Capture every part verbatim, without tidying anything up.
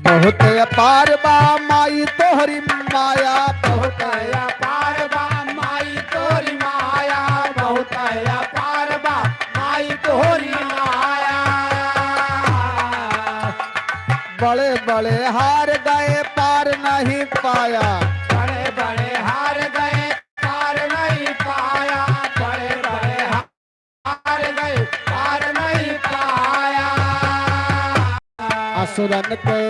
बहुत अपार बा माई तोहरी माया, बहुत अपार बा माई तोहरी माया, बहुत अपार बा माई तोहरी माया। बड़े बड़े हार गए पार नहीं पाया, बड़े बड़े हार गए पार नहीं पाया, बड़े बड़े हार गए पार नहीं पाया। असुरन के,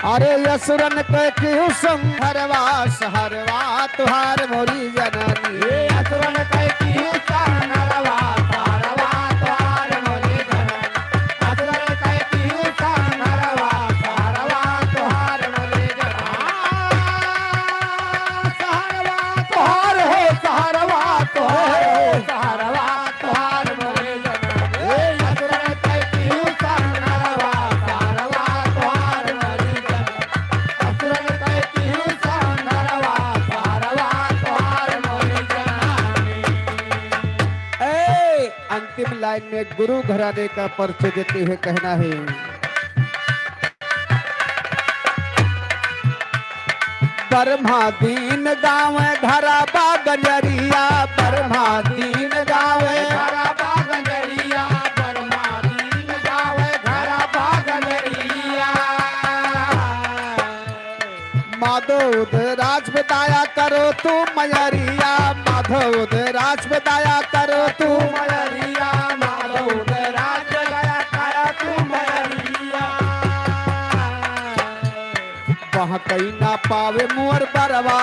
अरे असुरन के क्यों संहरवा, सहरवा तुहार मोरी जननी। ये असुरन के क्यों संहरवा, सहरवा तुहार मोरी जननी। असुरन के क्यों संहरवा, सहरवा तुहार मोरी जननी। सहरवा तोहार हो, सहरवा तोहार हो, सहरवा तोहार मोरे जनम। ए असुरन के क्यों संहरवा, सहरवा तोहार मोरे जनम। असुरन के क्यों संहरवा, सहरवा तोहार मोरे जनम। ए, अंतिम लाइन में गुरु घराने का परिचय देते हुए कहना है, ब्रह्मा दीन गावे घरा बा गंजरिया, ब्रह्मा दीन गावे घरा बा गंजरिया, ब्रह्मा दीन गावे घरा बा गंजरिया। माधव उदय राज पे दया करो तू मयरिया, माधव उदय राज पे दया करो तू मयरिया, माधव उदय राज पे दया करो तू मयरिया। बहकई ना पावे मोर बरवा,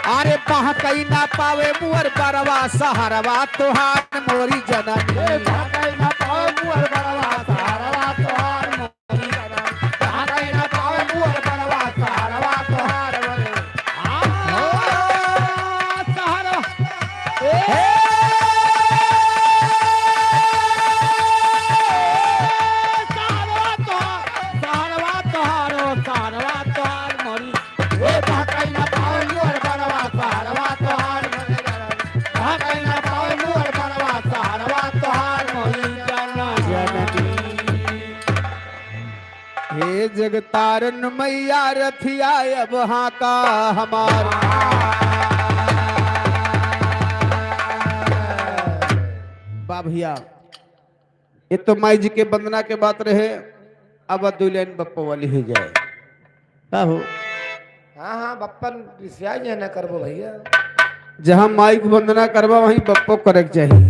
अरे बहकई ना पावे मोर बरवा, सहरवा तोहार मोरी जननी। ए, बहकई ना पावे मोर बरवा, सहरवा तोहार मोरी जननी। बहकई ना पावे मोर बरवा, सहरवा तोहार मोरी। आ, सहरवा। ए, सहरवा तोहार, सहरवा तोहार, ओ सहरवा तोहार मोरी। ए, बहकई ना पावे मोर बरवा, सहरवा तोहार मोरी। बहकई ना पावे मोर बरवा, सहरवा तोहार मोरी जननी। हे जगतारन मैया रथिया अब हाँका हमार। बा भैया, ये तो माई जी के वंदना के बात रहे, अब दुइ लाइन बप्पा वाली हो जाए। का हो? हाँ, हाँ, बप्पन रिसिया जे ना करबो भैया। जहाँ माई के वंदना करबा, वहीं बप्पो करे के चाही।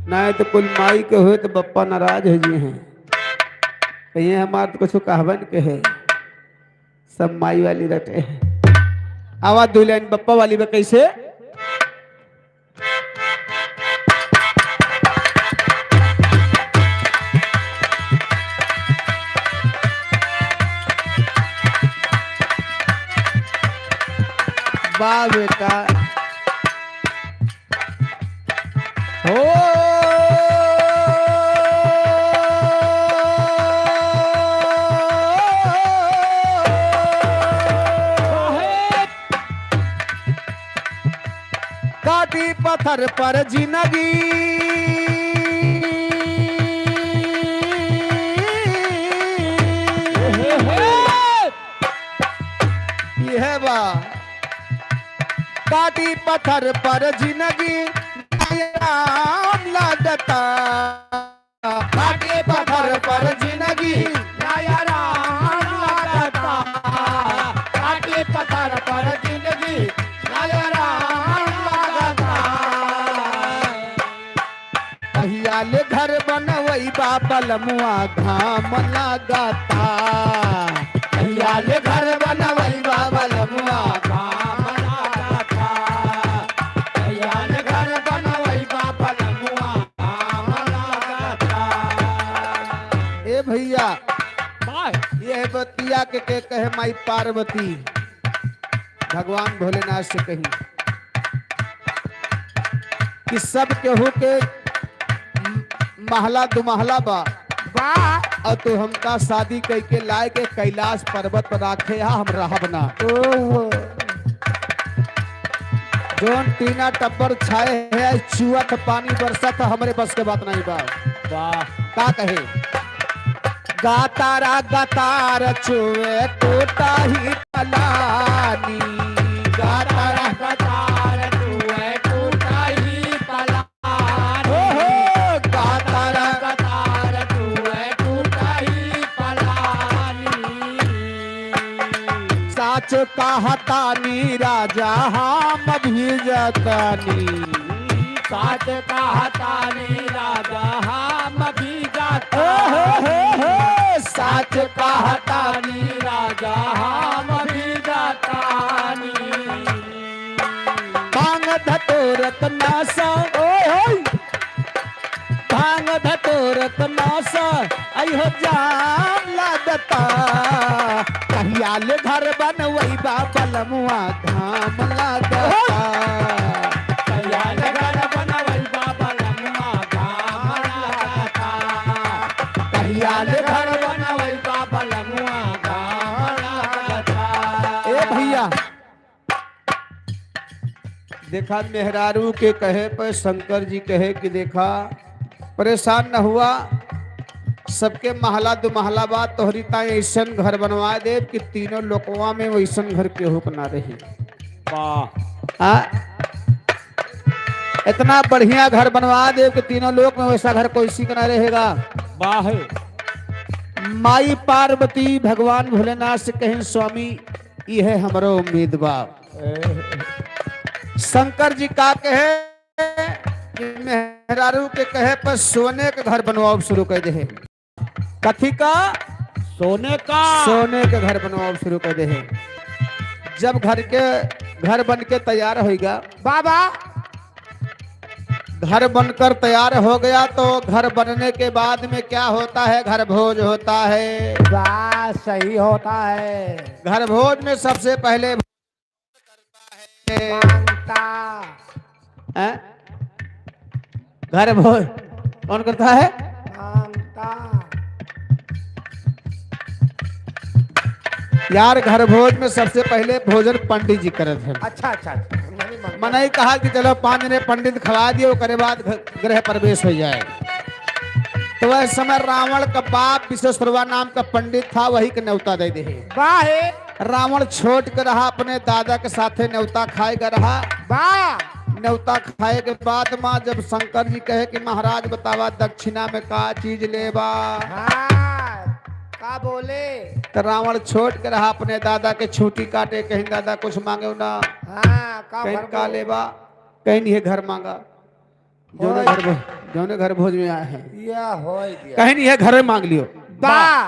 नाहीं तो कुल माई के होए तो बप्पा नाराज हो जी हैं। कहिए हमार तो कुछ कहबन के है, सब माई वाली रटे हैं। आवा दुइ लाइन बप्पा वाली बा, कैसे? वाह बेटा। हो। काटी पत्थर पर जिनगी। यह बा। काटी पत्थर पर जिनगी, नया राम लागता। काटे पत्थर पर जिनगी, नया राम लागता। काटे पत्थर पर जिनगी, नया राम लागता। कहिया ले घर बनवई बा बलमुआ, घाम लागता। कहिया ले घर बनवई बा बलमुआ, घाम लागता। कहिया ले घर बनवई बा बलमुआ, ए भैया, वाह। ये बतिया के, के कहे माई पार्वती, भगवान भोलेनाथ से कही कि सब केहू के म-, महला दुमहला बा। वाह। और तू हमका शादी कइके लाए के कैलाश पर्वत पर राखे हा, हम रहब ना। ओहो। जौन टीना टप्पर छाए है, चुअत पानी बरसत, हमरे बस के बात नहीं बा। वाह। का कहे? गातारा गातार चुए टूटा ही पलानी। गातारा गातार चुए टूटा ही पलानी। हो, हो, गातारा गातार चुए टूटा ही पलानी। साच कहतानी राजा हम भीजतानी। साच कहतानी राजा हम भीजतानी। ओ हो हो हो। साच कहतानी राजा हम भीजतानी। भांग धतूरक नासा, ओए होए। भांग धतूरक नासा, अइहो जाम लागता। कहिया ले घर बनवइबा बलमुआ, घाम लागता। कहिया ले घर बनवइबा बलमुआ, घाम लागता। कहिया ले घर बनवइबा बलमुआ, घाम लागता। ए भइया, देखा, मेहरारू के कहे पर शंकर जी कहे कि देखा, परेशान न हुआ, सबके महला दुमहला बा, तोहरी ताई अइसन घर बनवा देब कि तीनों लोकवा में वइसन घर केहू के ना रही। वाह। हाँ? इतना बढ़िया घर बनवा देब कि तीनों लोक में वइसा घर कोई सी का ना रहेगा। वाह। माई पार्वती भगवान भोलेनाथ से कहिन, स्वामी, इहे हमरो उम्मीद बा। शंकर जी का कहे कि मेहरारू के कहे पर सोने के घर बनवाओ शुरू कर दे। कथी का? सोने का। सोने के घर बनवाओ शुरू कर दे। जब घर के, घर बन के तैयार होइगा, बाबा, घर बनकर तैयार हो गया तो घर बनने के बाद में क्या होता है? घर भोज होता है। वाह, सही होता है। घर भोज में सबसे पहले मांगता। हैं? घर भोज कौन करता है? मांगता। यार, घर भोज में सबसे पहले भोजन पंडित जी करत हैं। अच्छा, अच्छा, अच्छा। नहीं मांगता। मनई कहा कि चलो पाँच जने पंडित खवा दिए, ओकरे बाद घ-, गृह प्रवेश हो जाए। तो वह समय रावण का बाप विश्वेश्वरवा नाम का पंडित था, वही के न्योता दे दे। वाह। रावण छोट के रहा, अपने दादा के साथे न्योता खाए के रहा। बा। न्योता खाए के बाद मा जब शंकर जी कहे कि महाराज बतावा दक्षिणा में का चीज लेबा? हाँ, का बोले? तो रावण छोट के रहा, अपने दादा के छूटी काटे, कहिन दादा कुछ मांगेउ ना। हाँ, का कहिन भरबो? का लेबा? कहिन इहे घर मांगा। जौने होय। घर भो-, जौने घर भोज में आए हैं। या होय दिया। कहिन इहे घर मांग लियो। बा।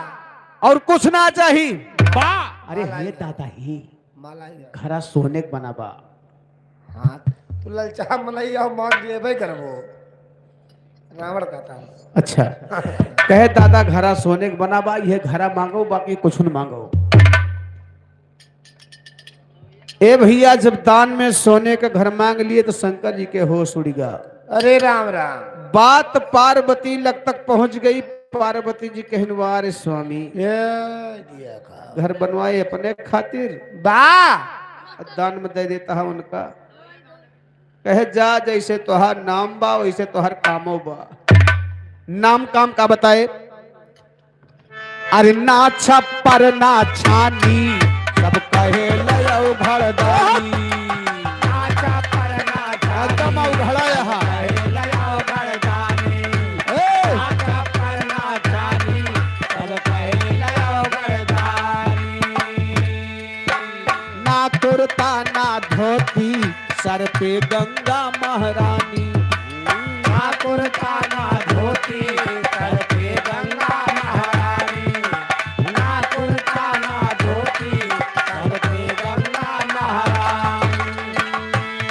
और कुछ ना चाही। बा। अरे माला हे ही। दादा ही। माला ही है। घरा सोने के बना बा। हाँ, तू ललचा मनई आओ मांग लेबे करबो। रावण कहता है। अच्छा। कहे दादा घरा सोने के बना बा, इहे घरा मांगो, बाकी कुछ न मांगो। ए भइया, जब दान में सोने का घर मांग लिए तो शंकर जी के होश उड़ गया। अरे राम राम। बात पार्वती लग तक पहुंच गई। पार्वती जी कहन, "वाह रे स्वामी, ये दिया का घर बनवाए अपने खातिर, बा। दान में दे देता है उनका।" कहे, "जा, जैसे तोहार नाम बा वैसे तोहार कामो बा।" नाम काम का बताए? अरे ना छप्पर ना छानी, सब कहे लयो घरदानी। ना छप्पर ना छानी, एकदम अवघड़ा यहाँ। कहे लयो घरदानी। ए! ना छप्पर ना छानी, सब कहे लयो घरदानी। ना कुर्ता ना धोती, सर पे गंगा महारानी। ना कुर्ता ना धोती, सर पे गंगा महारानी। ना कुर्ता ना धोती, सर पे गंगा महारानी।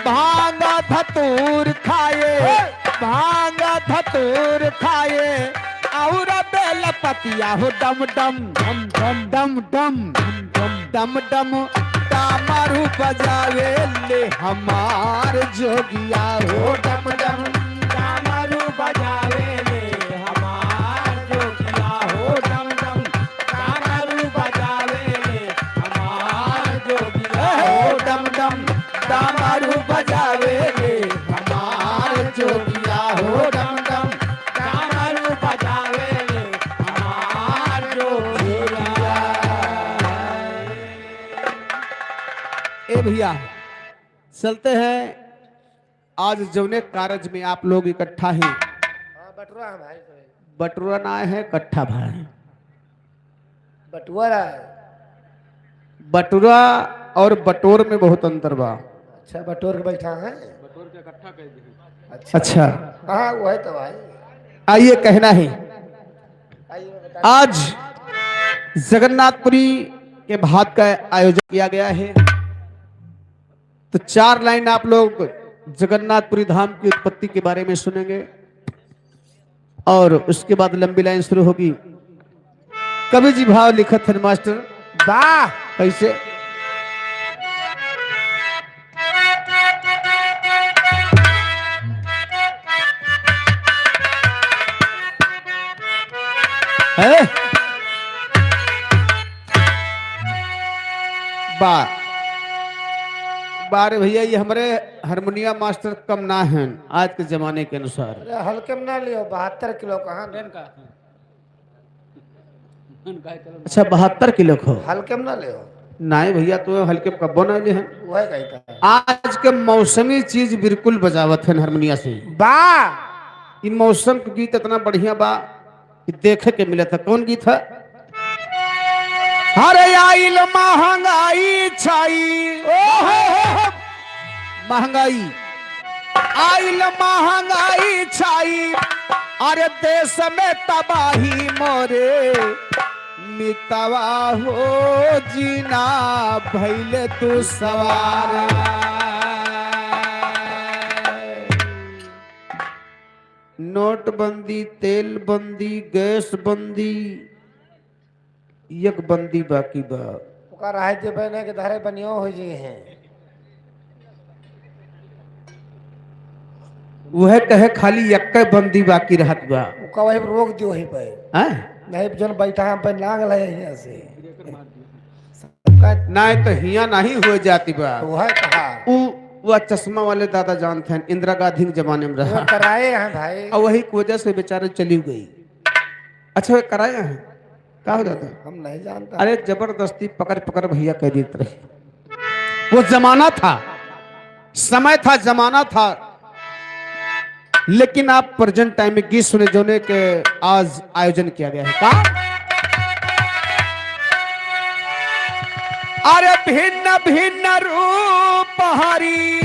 भांग धतूर खाए, हे! भांग धतूर खाए, और बेल पतिया हो डम डम, डम डम, डम डम, डम डम, डम डम, डामरू बजावे ले हमार जोगिया हो। डम डम, डामरू बजावे ले हमार जोगिया हो। डम डम, डामरू बजावे ले हमार जोगिया हो। डम डम, डामरू बजावे ले हमार जोगिया हो। डम डम, डामरू बजावे ए भैया, चलते हैं। आज जौने कारज में आप लोग इकट्ठा हैं, हाँ, बटुरा है भाई, भाई। बटुरा ना है, इकट्ठा भाई। बटुरा है। बटुरा और बटोर में बहुत अंतर बा। अच्छा, बटोर के बैठा है। बटोर के इकट्ठा कर दी। अच्छा। अच्छा। हाँ, वो है तो भाई। आइए, कहना है। आइए, बता। आज जगन्नाथपुरी के भात का आयोजन किया गया है, तो चार लाइन आप लोग जगन्नाथपुरी धाम की उत्पत्ति के बारे में सुनेंगे और उसके बाद लंबी लाइन शुरू होगी। कवि जी भाव लिखत हैं मास्टर। वाह। कैसे? है? बा, बारे भैया, ये हमरे हारमोनिया मास्टर कम ना हैं आज के जमाने के अनुसार। अरे, हल्के में ना लियो, बहत्तर किलो कहाँ? अच्छा, बहत्तर किलो को। हल्के में ना ले हो। नहीं भैया, तो हल्के में कब्बो ना ले हैं। वह कही था। आज के मौसमी चीज बिल्कुल बजावत है हारमोनिया से। बा। ई मौसम के गीत इतना बढ़िया बा कि देखे के मिलत है। कौन गीत है? अरे आइल महंगाई छाई। ओहो। महंगाई। आइल महंगाई छाई, अरे देश में तबाही मोरे मितवा हो, जीना भइल दुसवार। नोटबंदी, तेल बंदी, गैस बंदी, एक बंदी बाकी बा। ओका रहे देबे ना कि धरे बनियो हो जी हैं। उहे कहे खाली एक्के बंदी बाकी रहत बा। ओका वही रोक दियो वही पे। हैं? नहीं, जौन बैठा हम पे लाग ले यहाँ से। सबका नहीं तो हिया नहीं हो जाती बा। तो वह कहा। उ, वह चश्मा वाले दादा जानते हैं, इंदिरा गांधी के जमाने में रहा। वो कराए हैं भाई। और वही की वजह से बेचारे चली गई। अच्छा, वे कराए हैं? का हो जाता? हम नहीं जानता। अरे, जबरदस्ती पकड़, पकड़ भैया कह देत रहे। वो जमाना था, समय था, जमाना था। लेकिन आप present time में गीत सुने, जोने के आज आयोजन किया गया है। का? अरे, भिन्न भिन्न रूप हरी।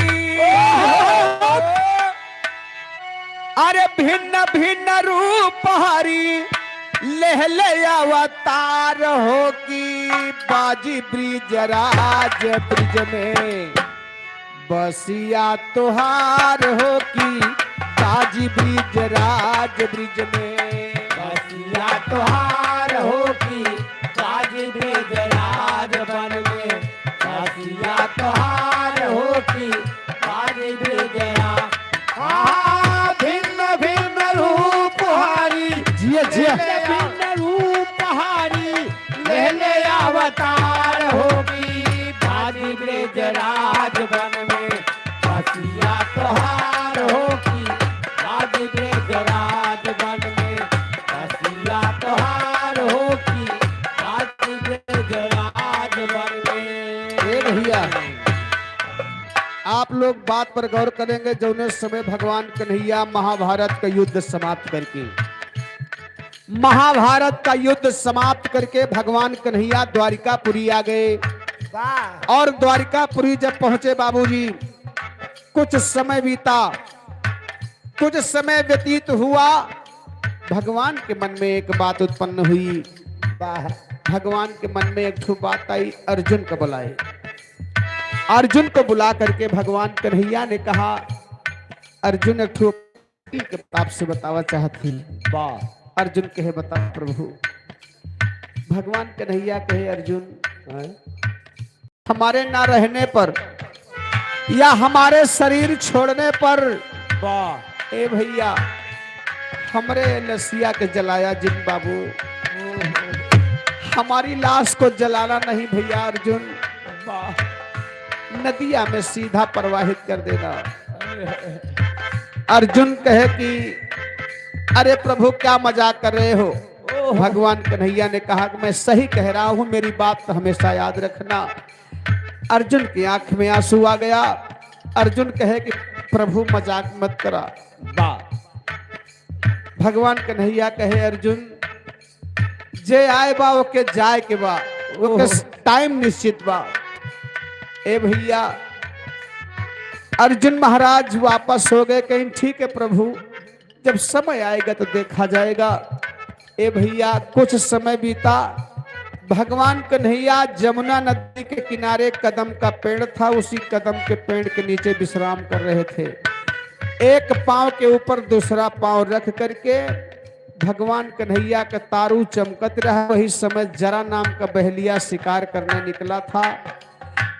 अरे भिन्न भिन्न रूप हरी लेहले अवतार हो की बाजी ब्रिजराज ब्रिज में। बसिया तोहार हो की बाजी ब्रिजराज ब्रिज में। बसिया तोहार हो की बाजी ब्रिजराज बन में। बसिया तोहार हो की बाजी ब्रिजराज। हाँ, भिन्न भिन्न रूप हारी। जिया, जिया। भिन्न भिन्न रूप हारी। लेले अवतार हो की बाजी ब्रिजराज बन में। बसिया तोहार हो की बाजी ब्रिजराज बन में। बसिया तोहार हो की बाजी ब्रिजराज बन में। ए भैया, आप लोग बात पर गौर करेंगे, जौने समय भगवान कन्हैया महाभारत का युद्ध समाप्त करके, महाभारत का युद्ध समाप्त करके भगवान कन्हैया द्वारिकापुरी आ गए। वाह। और द्वारिकापुरी जब पहुंचे बाबूजी, कुछ समय बीता, कुछ समय व्यतीत हुआ, भगवान के मन में एक बात उत्पन्न हुई। वाह। भगवान के मन में एक ठो बात आई, अर्जुन को बुलाए। अर्जुन को बुला करके भगवान कन्हैया ने कहा, अर्जुन, एक ठो के बात आपसे बतावा चाहत ही। वाह। अर्जुन कहे, बता प्रभु। भगवान कन्हैया कहे, अर्जुन, हैं? हमारे ना रहने पर या हमारे शरीर छोड़ने पर, वाह। ए भैया, हमरे लसिया के जलाया जिन बाबू, हमारी लाश को जलाना नहीं भैया अर्जुन, वाह। नदिया में सीधा प्रवाहित कर देना। अर्जुन कहे कि अरे प्रभु, क्या मजाक कर रहे हो? ओह। भगवान कन्हैया ने कहा कि मैं सही कह रहा हूं, मेरी बात तो हमेशा याद रखना। अर्जुन की आंख में आंसू आ गया। अर्जुन कहे कि प्रभु, मजाक मत करा। वाह। भगवान कन्हैया कहे, अर्जुन, जे आए बा, ओके जाए के बा, ओके ओहो। टाइम निश्चित बा। ए भैया, अर्जुन महाराज वापस हो गए, कहीं, ठीक है प्रभु, जब समय आएगा तो देखा जाएगा। ए भैया, कुछ समय बीता, भगवान कन्हैया जमुना नदी के किनारे कदम का पेड़ था, उसी कदम के पेड़ के नीचे विश्राम कर रहे थे। एक पाँव के ऊपर दूसरा पाँव रख करके भगवान कन्हैया का तारू चमकत रहा। वही समय जरा नाम का बहेलिया शिकार करने निकला था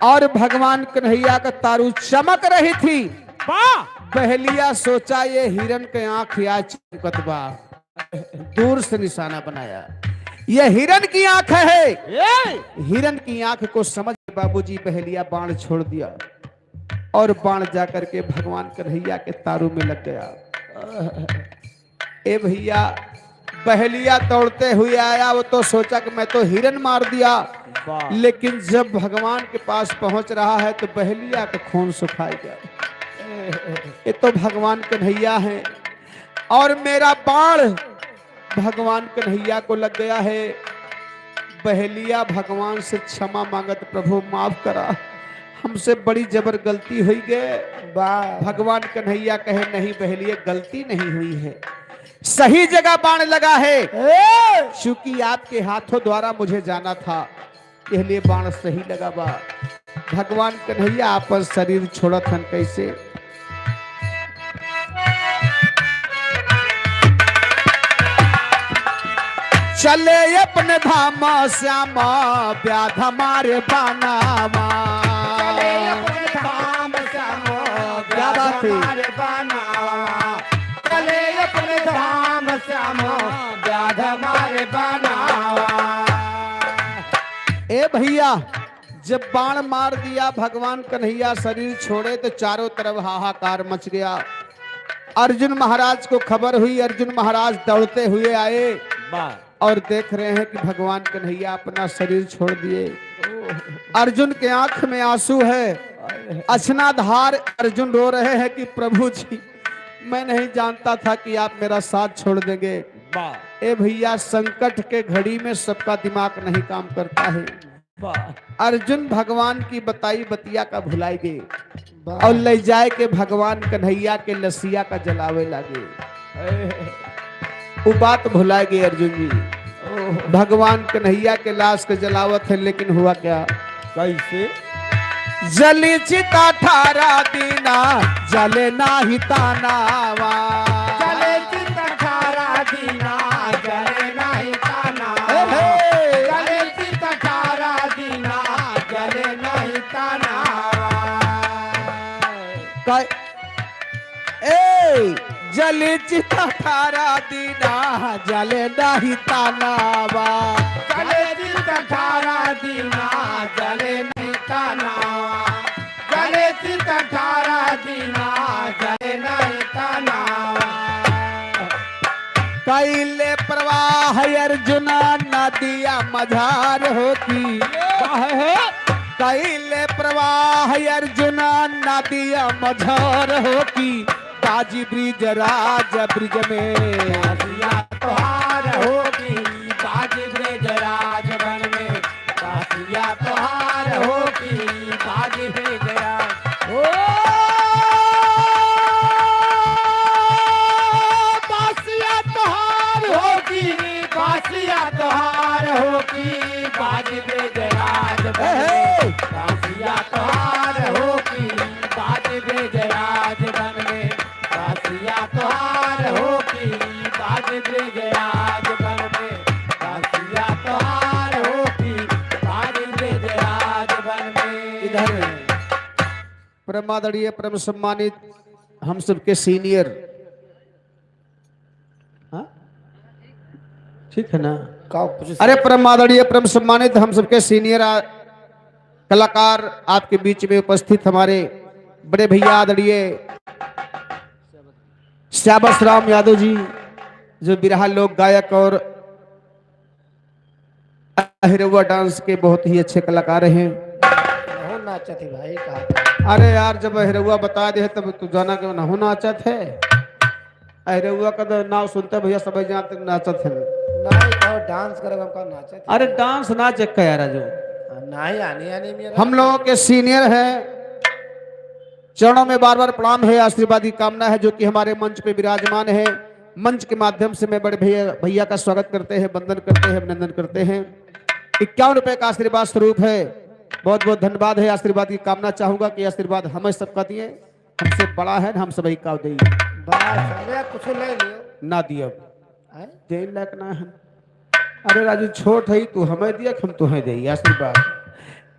और भगवान कन्हैया का तारू चमक रही थी। वाह! बहेलिया सोचा, ये हिरन के आंख या चमकत बा, दूर से निशाना बनाया, ये हिरन की आंख है। ए! हिरन की आंख को समझ बाबूजी बहेलिया बाण छोड़ दिया और बाण जा करके भगवान कन्हैया के तारू में लग गया। ए भैया, बहेलिया दौड़ते हुए आया, वो तो सोचा कि मैं तो हिरन मार दिया, वाह। लेकिन जब भगवान के पास पहुंच रहा है तो बहेलिया का खून सुखाई गया। ये तो भगवान कन्हैया है और मेरा बाण भगवान कन्हैया को लग गया है। बहेलिया भगवान से क्षमा मांगत, प्रभु माफ करा, हमसे बड़ी जबर गलती हुई गए। वाह। भगवान कन्हैया कहे, नहीं बहेलिया, गलती नहीं हुई है, सही जगह बाण लगा है। ए! चूंकि आपके हाथों द्वारा मुझे जाना था, इसलिए बाण सही लगा बा। भगवान कन्हैया आपन शरीर छोड़त हन कैसे? चले अपने धाम श्याम व्याध मारे बनावा। चले अपने धाम श्याम क्या बात है? व्याध मारे बनावा। चले अपने धाम श्याम व्याध मारे बनावा। ए भैया, जब बाण मार दिया भगवान कन्हैया शरीर छोड़े तो चारों तरफ हाहाकार मच गया। अर्जुन महाराज को खबर हुई, अर्जुन महाराज दौड़ते हुए आए वाह। और देख रहे हैं कि भगवान कन्हैया अपना शरीर छोड़ दिए। अर्जुन के आंख में आंसू है, अछनाधार अर्जुन रो रहे हैं कि प्रभु जी, मैं नहीं जानता था कि आप मेरा साथ छोड़ देंगे। वाह। ए भैया, संकट के घड़ी में सबका दिमाग नहीं काम करता है। वाह। अर्जुन भगवान की बताई बतिया का भुलाई गए वाह। और ले जाए के भगवान कन्हैया के लसिया का जलावे लागे। ए। वो बात भुला गए अर्जुन जी। ओह। भगवान कन्हैया के लाश के जलावत है, लेकिन हुआ क्या? कैसे? जली चिता ठारा दीना, जले नाही तानावा। जले चिता ठारा दीना, जले नाही तानावा। हे, हे। जले चिता ठारा दीना, जले नाही तानावा। कै-, ए, जले चिता ठारा दीना, जले नाही तानावा। जले चिता ठारा दीना, जले नाही तानावा। जले चिता ठारा दीना, जले नाही तानावा। कैले प्रवाह अर्जुना नदिया मझार होती। वाह हे। कैले प्रवाह अर्जुना नदिया मझार होती। बाजी ब्रिज राज ब्रिज में। बासिया तोहार होती, बाजी ब्रिज राज वन में। बासिया तोहार होती, बाजी ब्रिज राज। ओ, बासिया तोहार होती, बासिया तोहार होती, बाजी ब्रिज राज वन में। हे, हे। बासिया तोहार होती, बाजी ब्रिज राज वन में। बासिया तोहार होती, बाज ब्रिज राज वन में। बासिया तोहार होती, बाज ब्रिज राज वन में। इधर परम आदरणीय, परम सम्मानित, हम सबके सीनियर, हाँ? ठीक है ना? का कुछ अरे, परम आदरणीय, परम सम्मानित, हम सबके सीनियर आ-, कलाकार, आपके बीच में उपस्थित हमारे बड़े भैया आदरणीय श्यामस राम यादव जी, जो बिरहा लोक गायक और अहिरवा डांस के बहुत ही अच्छे कलाकार हैं। नाचत ही भाई, कहा था? अरे यार, जब अहिरउआ बता दे है, तब तू जाना के नहु नाचत है। अहिरउआ का तो नाव सुनते भैया सब जान तक नाचत है। नहीं, कहो डांस करे, हमका नाचत है। अरे डांस नाच का यार, जो नहीं आने, आने मेरा। हम लोगों के सीनियर है, चरणों में बार बार प्रणाम है, आशीर्वाद की कामना है, जो कि हमारे मंच पे विराजमान है। मंच के माध्यम से मैं बड़े भैया, भैया का स्वागत करते हैं, वंदन करते हैं, अभिनंदन करते हैं। इक्यावन रुपए का आशीर्वाद स्वरूप है। बहुत बहुत धन्यवाद है, आशीर्वाद की कामना चाहूंगा कि आशीर्वाद हमें सबका दिए, हमसे बड़ा है, हम सभी का दे। बस, अरे कुछ ले लियो। ना दियो। हैं? देन लायक ना है। अरे राजू, छोट है तू, हमें दिया, हम तुहें दे आशीर्वाद।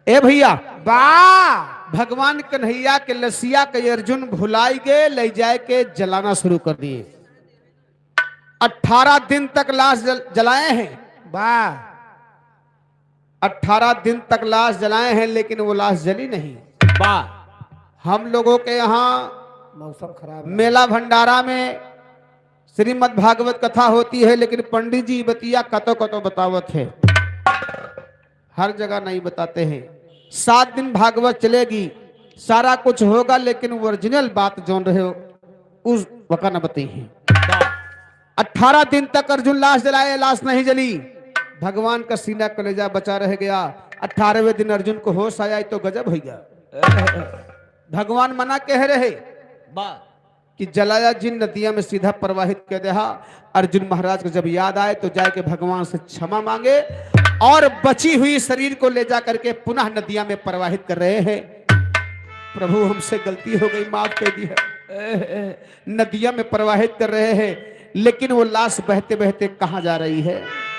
ए भैया, बा। भगवान कन्हैया के लसिया के अर्जुन भुलाई गए, ले जाए के जलाना शुरू कर दिए। अठारह दिन तक लाश जल-, जलाए हैं। बा। अठारह दिन तक लाश जलाए हैं, लेकिन वो लाश जली नहीं। बा। हम लोगों के यहाँ मौसम खराब है। मेला भंडारा में श्रीमद् भागवत कथा होती है, लेकिन पंडित जी बतिया कतो कतो बतावत है, हर जगह नहीं बताते हैं। सात दिन भागवत चलेगी, सारा कुछ होगा, लेकिन ओरिजिनल बात जौन रहे, उस वका न बताई है। अठारह दिन तक अर्जुन लाश जलाए, लाश नहीं जली। भगवान का सीना कलेजा बचा रह गया। अठारहवें दिन अर्जुन को होश आया, ये तो गजब हो गया। भगवान मना कह रहे बा। कि जलाया जिन नदिया में सीधा प्रवाहित कर देहा। अर्जुन महाराज को जब याद आए तो जाके भगवान से क्षमा मांगे और बची हुई शरीर को ले जा करके पुनः नदिया में प्रवाहित कर रहे हैं। प्रभु, हमसे गलती हो गई, माफ कर दी है। नदिया में प्रवाहित कर रहे हैं, लेकिन वो लाश बहते बहते कहाँ जा रही है?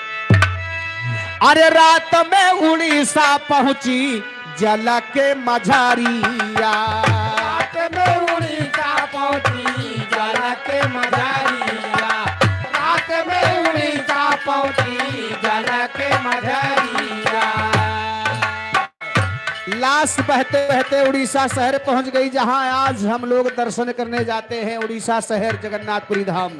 अरे रात में उड़ीसा पहुंची जल के मझारिया। रात में उड़ीसा पहुंची जल के मझारिया। रात में उड़ीसा पहुंची जल के मझारिया। लाश बहते बहते उड़ीसा शहर पहुंच गई, जहां आज हम लोग दर्शन करने जाते हैं, उड़ीसा शहर जगन्नाथपुरी धाम।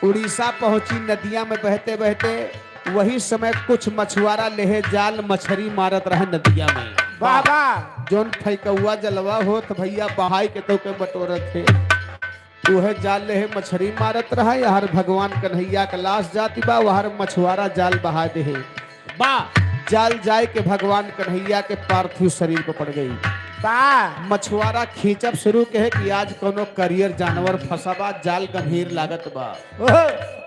उड़ीसा पहुंची नदिया में बहते बहते, वही समय कुछ मछुआरा लेहे जाल मछरी मारत रहे नदिया में। बाबा। जौन फैकौआ जलवा होत भैया बहाई के तो के बटोरत है। उहे जाल लेहे मछरी मारत रहा, यार भगवान कन्हैया का लाश जाति बा, वहर मछुआरा जाल बहा देहे। बा। जाल जाए के भगवान कन्हैया के पार्थिव शरीर पर पड़ गई। बा। मछुआरा खींचब शुरू कहे कि आज कौनो करियर जानवर फंसा बा, जाल गंभीर लागत बा। ओहो।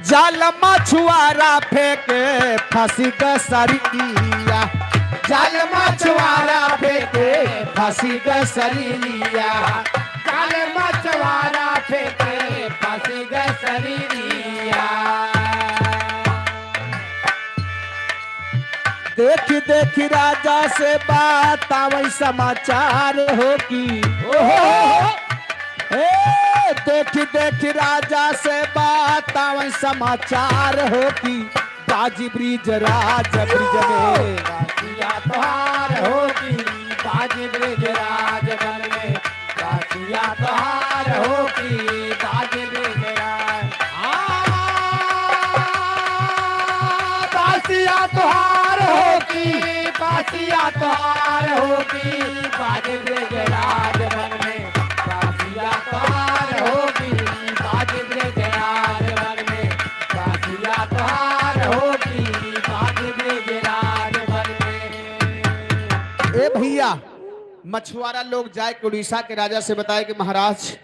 जाल मछुआरा फेंके फंसी ग सरिया, जाल मछुआरा फेंके फंसी ग सरिया, जाल मछुआरा फेंके फंसी ग सरिया। देखि देखि राजा से बात आवै समाचार हो कि। ओहो। ए, देखि देखि राजा से बात आवै समाचार हो कि बाजी ब्रिज राज ब्रिज में। बासिया तोहार हो कि बाजी ब्रिज राज वन में। बासिया तोहार हो कि बाजी ब्रिज राज। आ, बासिया तोहार हो कि, बासिया तोहार हो कि, बाजे ब्रजराज वन में। बासिया तोहार हो कि, बाजे ब्रजराज वन में। बासिया तोहार हो कि, बाजे ब्रजराज वन में। ए भैया, मछुआरा लोग जाए के उड़ीसा के राजा से बताए कि महाराज,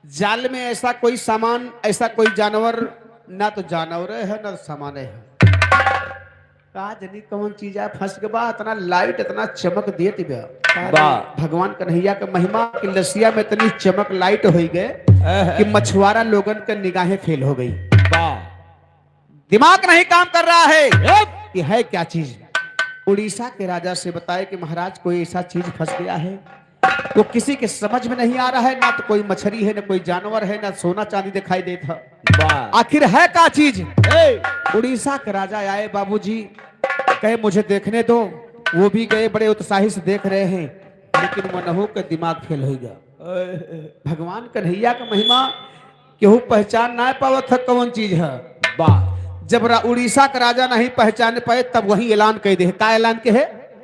जाल में ऐसा कोई सामान, ऐसा कोई जानवर, ना तो जानवर है, ना तो सामान है। का जनी कौन चीज है, फंस के बा, इतना लाइट, इतना चमक देत बा। बा। भगवान कन्हैया के महिमा कि लसिया में इतनी चमक लाइट होई गए एह। कि मछुआरा लोगन के निगाहें फेल हो गई। बा। दिमाग नहीं काम कर रहा है। यप। कि है क्या चीज? उड़ीसा के राजा से बताए कि महाराज, कोई ऐसा चीज फंस गया है, वो किसी के समझ में नहीं आ रहा है, ना तो कोई मछली है, ना कोई जानवर है, ना सोना चांदी दिखाई देत है। वाह। आखिर है का चीज? ए! उड़ीसा के राजा आए, बाबूजी, कहे, "मुझे देखने दो।" वो भी गए, बड़े उत्साही से देख रहे हैं, लेकिन मनहू के दिमाग फेल हो गया। भगवान कन्हैया का महिमा केहू पहचान ना पावत है कौन चीज है। वाह। जब रा-, उड़ीसा का राजा नहीं पहचान पाए, तब वही ऐलान कह दे। का ऐलान के है?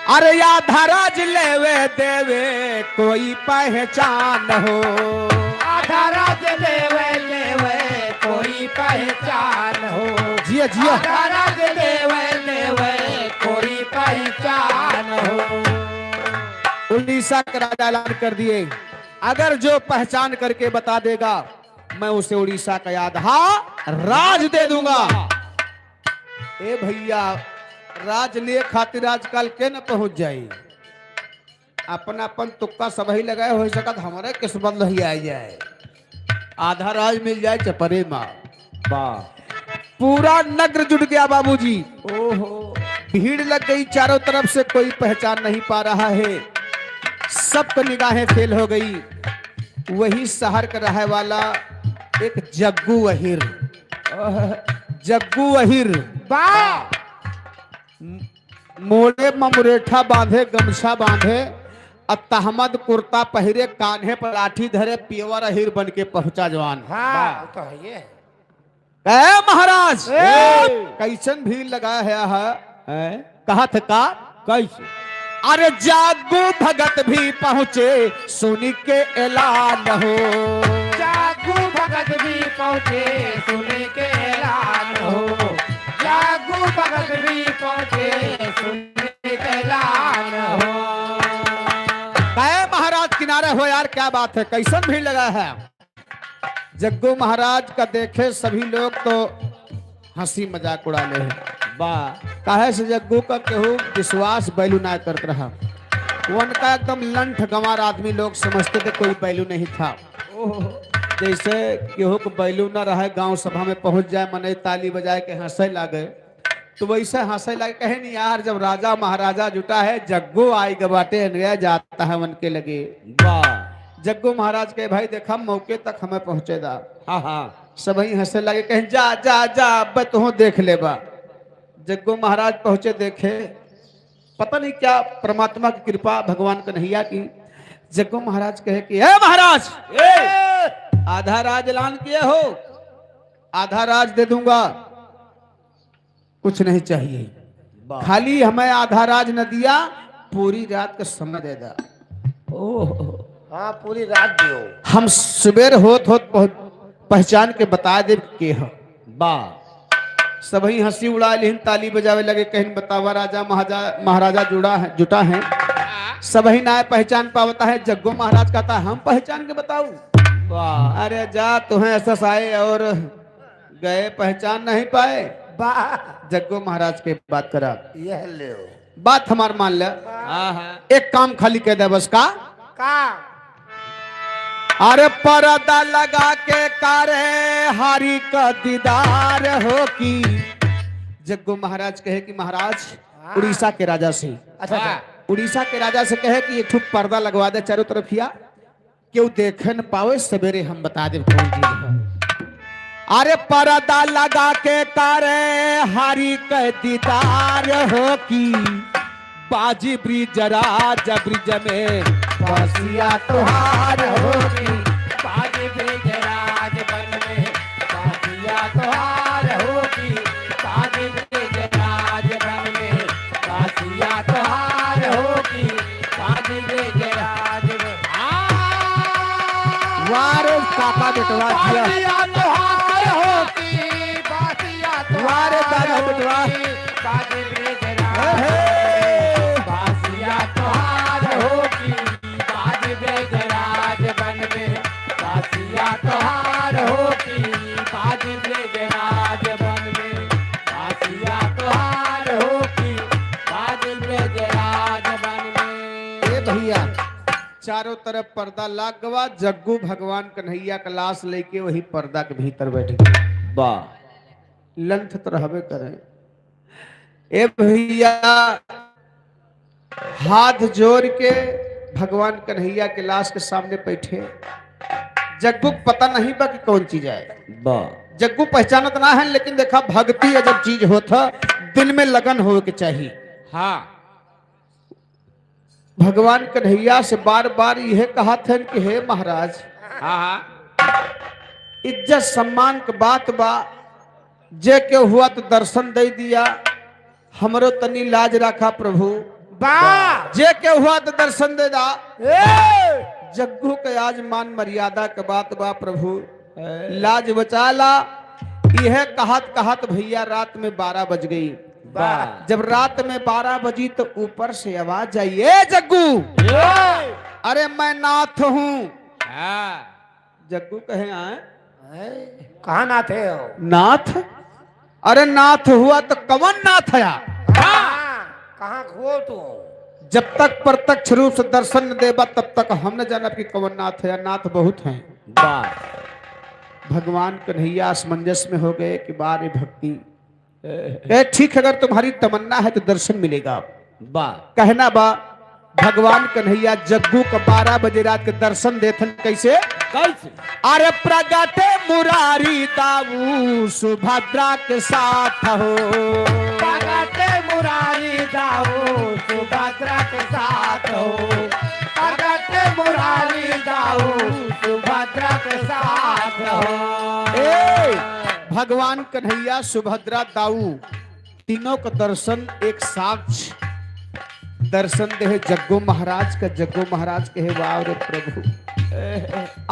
अरे आधा राज लेवे देवे कोई पहचान हो। आधा राज लेवे देवे कोई पहचान हो। जिया, जिया। आधा राज लेवे देवे कोई पहचान हो। उड़ीसा का राजा ऐलान कर दिए, अगर जो पहचान करके बता देगा, मैं उसे उड़ीसा का आधा राज दे दूंगा। ए भैया, राज लिए खातिर आजकल के न पहुंच जाई। अपन अपन तुक्का सबही लगाए, हो सकत हमरे किस्मत लहिया जाए, आधा राज मिल जाए चपरे मा। वाह। पूरा नगर जुट गया बाबूजी। ओहो। भीड़ लग गई चारों तरफ से, कोई पहचान नहीं पा रहा है, सबको निगाहें फेल हो गई। वही शहर का रहे वाला एक जग्गू अहिर, जग्गू अहिर। वाह। मोड़े म मुरेठा बांधे, गमछा बांधे, अ तहमद कुर्ता पहिरे, कान्हे पर लाठी धरे, पियवर अहिर बन के पहुंचा जवान। हाँ, वाह। वो तो है ये। कहे महाराज, ए! कैसन भीड़ लगा है, है? हैं? कहा था का? कैसे? अरे जागू भगत भी पहुंचे सुन के ऐलान हो। जागू भगत भी पहुंचे सुन के ऐलान हो। जागू भगत भी पहुंचे सुन के ऐलान हो। गए महाराज किनारे हो यार, क्या बात है, कैसन भीड़ लगा है। जग्गू महाराज का देखे सभी लोग तो हंसी मजाक उड़ा ले हैं। वाह। काहे से जग्गू का केहू विश्वास बैलू ना करत रहा। उनका एकदम लंठ गंवार आदमी लोग समझते थे, कोई बैलू नहीं था। ओहो। जैसे केहू को बैलू ना रहे, गांव सभा में पहुंच जाए, मनई ताली बजाए के हंसे लागे, तो वैसे हंसे लागे। कहे नहीं यार, जब राजा महाराजा जुटा है, जग्गू आई ग बाटे, गया जाता है उनके लगे। वाह। जग्गू महाराज कहे, भाई देखा, मौके तक हमें पहुंचे दा। हाँ, हाँ। सबही हंसे लागे, कहे, जा, जा, जा, अब तुहूं देख लेबा। जग्गू महाराज पहुंचे, देखे, पता नहीं क्या परमात्मा की कृपा, भगवान कन्हैया की। जग्गू महाराज कहे कि, "ए महाराज, ए! आधा राज ऐलान किए हो, आधा राज दे दूंगा, कुछ नहीं चाहिए, वाह। खाली हमें आधा राज न दिया, पूरी रात का समय दे दा।" ओह। हाँ, पूरी रात दियो। हम सुबेर होत होत पहुंच पहचान के बता देब के ह। वाह। सबही हंसी उड़ा लिहिन, ताली बजावे लगे, कहिन, "बतावा राजा महाजा-, महाराजा जुड़ा है, जुटा है।" सबही ना पहचान पावता है, जग्गो महाराज कहता, "हम पहचान के बताऊ?" वाह। अरे जा, तुम्हें एस एस आए और गए, पहचान नहीं पाए। वाह। जग्गो महाराज के बात करा। यह ले। बात हमार मान ले। हाँ, हाँ। एक काम खाली कह दे बस का। का? अरे पर्दा लगा के करे हरि का दीदार हो की। जग्गू महाराज कहे कि महाराज, हाँ। उड़ीसा के राजा से, अच्छा, अच्छा। हाँ। उड़ीसा के राजा से कहे कि एक ठो पर्दा लगवा दे चारों तरफिया। केहू देखे न पावे, सबेरे हम बता देब कौन चीज है। अरे पर्दा लगा के करे हरि के दीदार हो की, बाजी ब्रिजराज ब्रिज में। बासिया तोहार हो की, बाजी ब्रिजराज बन में। बासिया तोहार हो की, बाजी ब्रिजराज बन में। बासिया तोहार हो की, बाजी ब्रिजराज बन। हाँ। वाह रे काका बेटवा, जिया। बासिया तोहार हो की, बासिया वाह रे दादा तोहार बेटवा। हो की, बाजी ब्रिजराज। हे, हे। बासिया तोहार हो की, बाजी ब्रिजराज बन में। बासिया तोहार हो की, बाजी ब्रिजराज बन में। बासिया तोहार हो की, बाजी ब्रिजराज बन में। ए भैया, चारों तरफ पर्दा लाग गवा, जग्गू भगवान कन्हैया का लाश लेके वही पर्दा के भीतर बैठ गए। वाह। लंठ तो रहबे करे। ए भैया, हाथ जोड़ के भगवान कन्हैया के लाश के सामने बैठे। जग्गू को पता नहीं बा कि कौन चीज आए। वाह। जग्गू पहचानत ना है, लेकिन देखा, भक्ति अजब चीज होत ह, दिल में लगन होवे के चाहिए। हाँ। भगवान कन्हैया से बार बार यह कहत हन कि हे महाराज, हाँ, हाँ। इज्जत सम्मान के बात बा, जे के हुआ तो दर्शन दे दिया, हमरो तनी लाज रखा प्रभु। बा। जे के हुआ तो दर्शन दे दा। ए! जग्गू के आज मान मर्यादा के बात बा प्रभु। ए! लाज बचा ला। यह कहत कहत भैया रात में बारह बज गई। बा। जब रात में बारह बजी तो ऊपर से आवाज आई, "ए जग्गू, ए! अरे मैं नाथ हूँ।" हाँ। जग्गू कहे, "आए?" हैं? कहाँ नाथ है हो? नाथ? अरे नाथ हुआ तो कवन नाथ है? हाँ, कहाँ हुआ तू? जब तक प्रत्यक्ष रूप से दर्शन न देबा, तब तक हम न जानब कि कवन नाथ है। नाथ बहुत हैं। बा। भगवान कन्हैया असमंजस में हो गए कि बा रे भक्ति, ए, ठीक है, अगर तुम्हारी तमन्ना है तो दर्शन मिलेगा। बा। कहना बा, भगवान कन्हैया जग्गू का बारह बजे रात के दर्शन देथन। कैसे? कैसे? अरे प्रगटे मुरारी दाऊ सुभद्रा के साथ हो। प्रगटे मुरारी दाऊ सुभद्रा के साथ हो। प्रगटे मुरारी दाऊ सुभद्रा के साथ हो। ए, भगवान कन्हैया सुभद्रा दाऊ तीनों का दर्शन एक साथ दर्शन देहे जग्गू महाराज का। जग्गू महाराज कहे, "वाह रे प्रभु,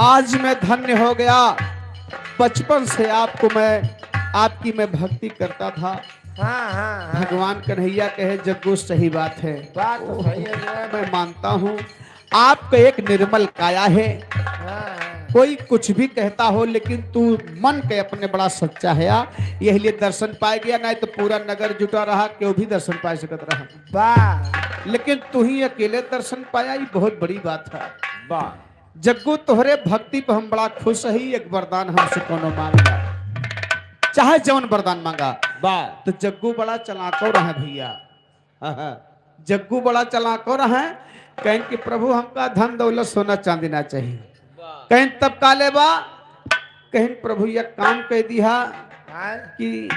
आज मैं धन्य हो गया। बचपन से आपको मैं, आपकी मैं भक्ति करता था।" हाँ, हाँ, हाँ। भगवान कन्हैया कहे, "जग्गू सही बात है, बात तो सही है, जो है। मैं मानता हूँ।" आपका एक निर्मल काया है। हाँ। कोई कुछ भी कहता हो, लेकिन तू मन के अपने बड़ा सच्चा है। आ, यही लिए दर्शन पाए गया, नहीं तो पूरा नगर जुटा रहा, क्यों भी दर्शन पाए सकत रहा। बा। लेकिन तू ही अकेले दर्शन पाया, ये बहुत बड़ी बात है। बा। जग्गू, तोहरे भक्ति पे हम बड़ा खुश है। एक वरदान हमसे कोनो मांगा, चाहे जौन वरदान मांगा। बा। तो जग्गू बड़ा चालाको रहा भैया। हाँ, हाँ। जग्गू बड़ा चालाक हो रहा है, कहेन कि प्रभु हमका धन दौलत सोना चांदी ना चाहिए। वाह। कहेन तब का लेबा? कहेन प्रभु एक काम कह दिहा हाँ। कि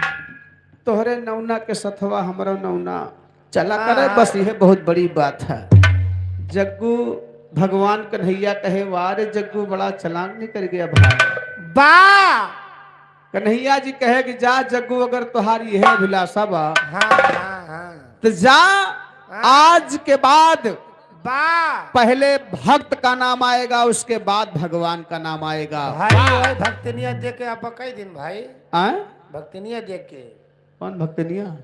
तोहरे नौना के सथवा हमरो नौना चला हाँ, करे, हाँ। बस यह बहुत बड़ी बात है। जग्गू भगवान कन्हैया कहे, "वाह रे जग्गू, बड़ा चालाक निकल गया भाई।" बा। कन्हैया जी कहे कि जा जग्गू, अगर तोहार यह अभिलाषा बा, हाँ, हाँ, हाँ। तो जा, हाँ। आज के बाद बा। पहले भक्त का नाम आएगा, उसके बाद भगवान का नाम आएगा। भाई, वही भक्तनिया दे के आप कई दिन भाई। आय? भक्तनिया दे के। कौन भक्तनिया?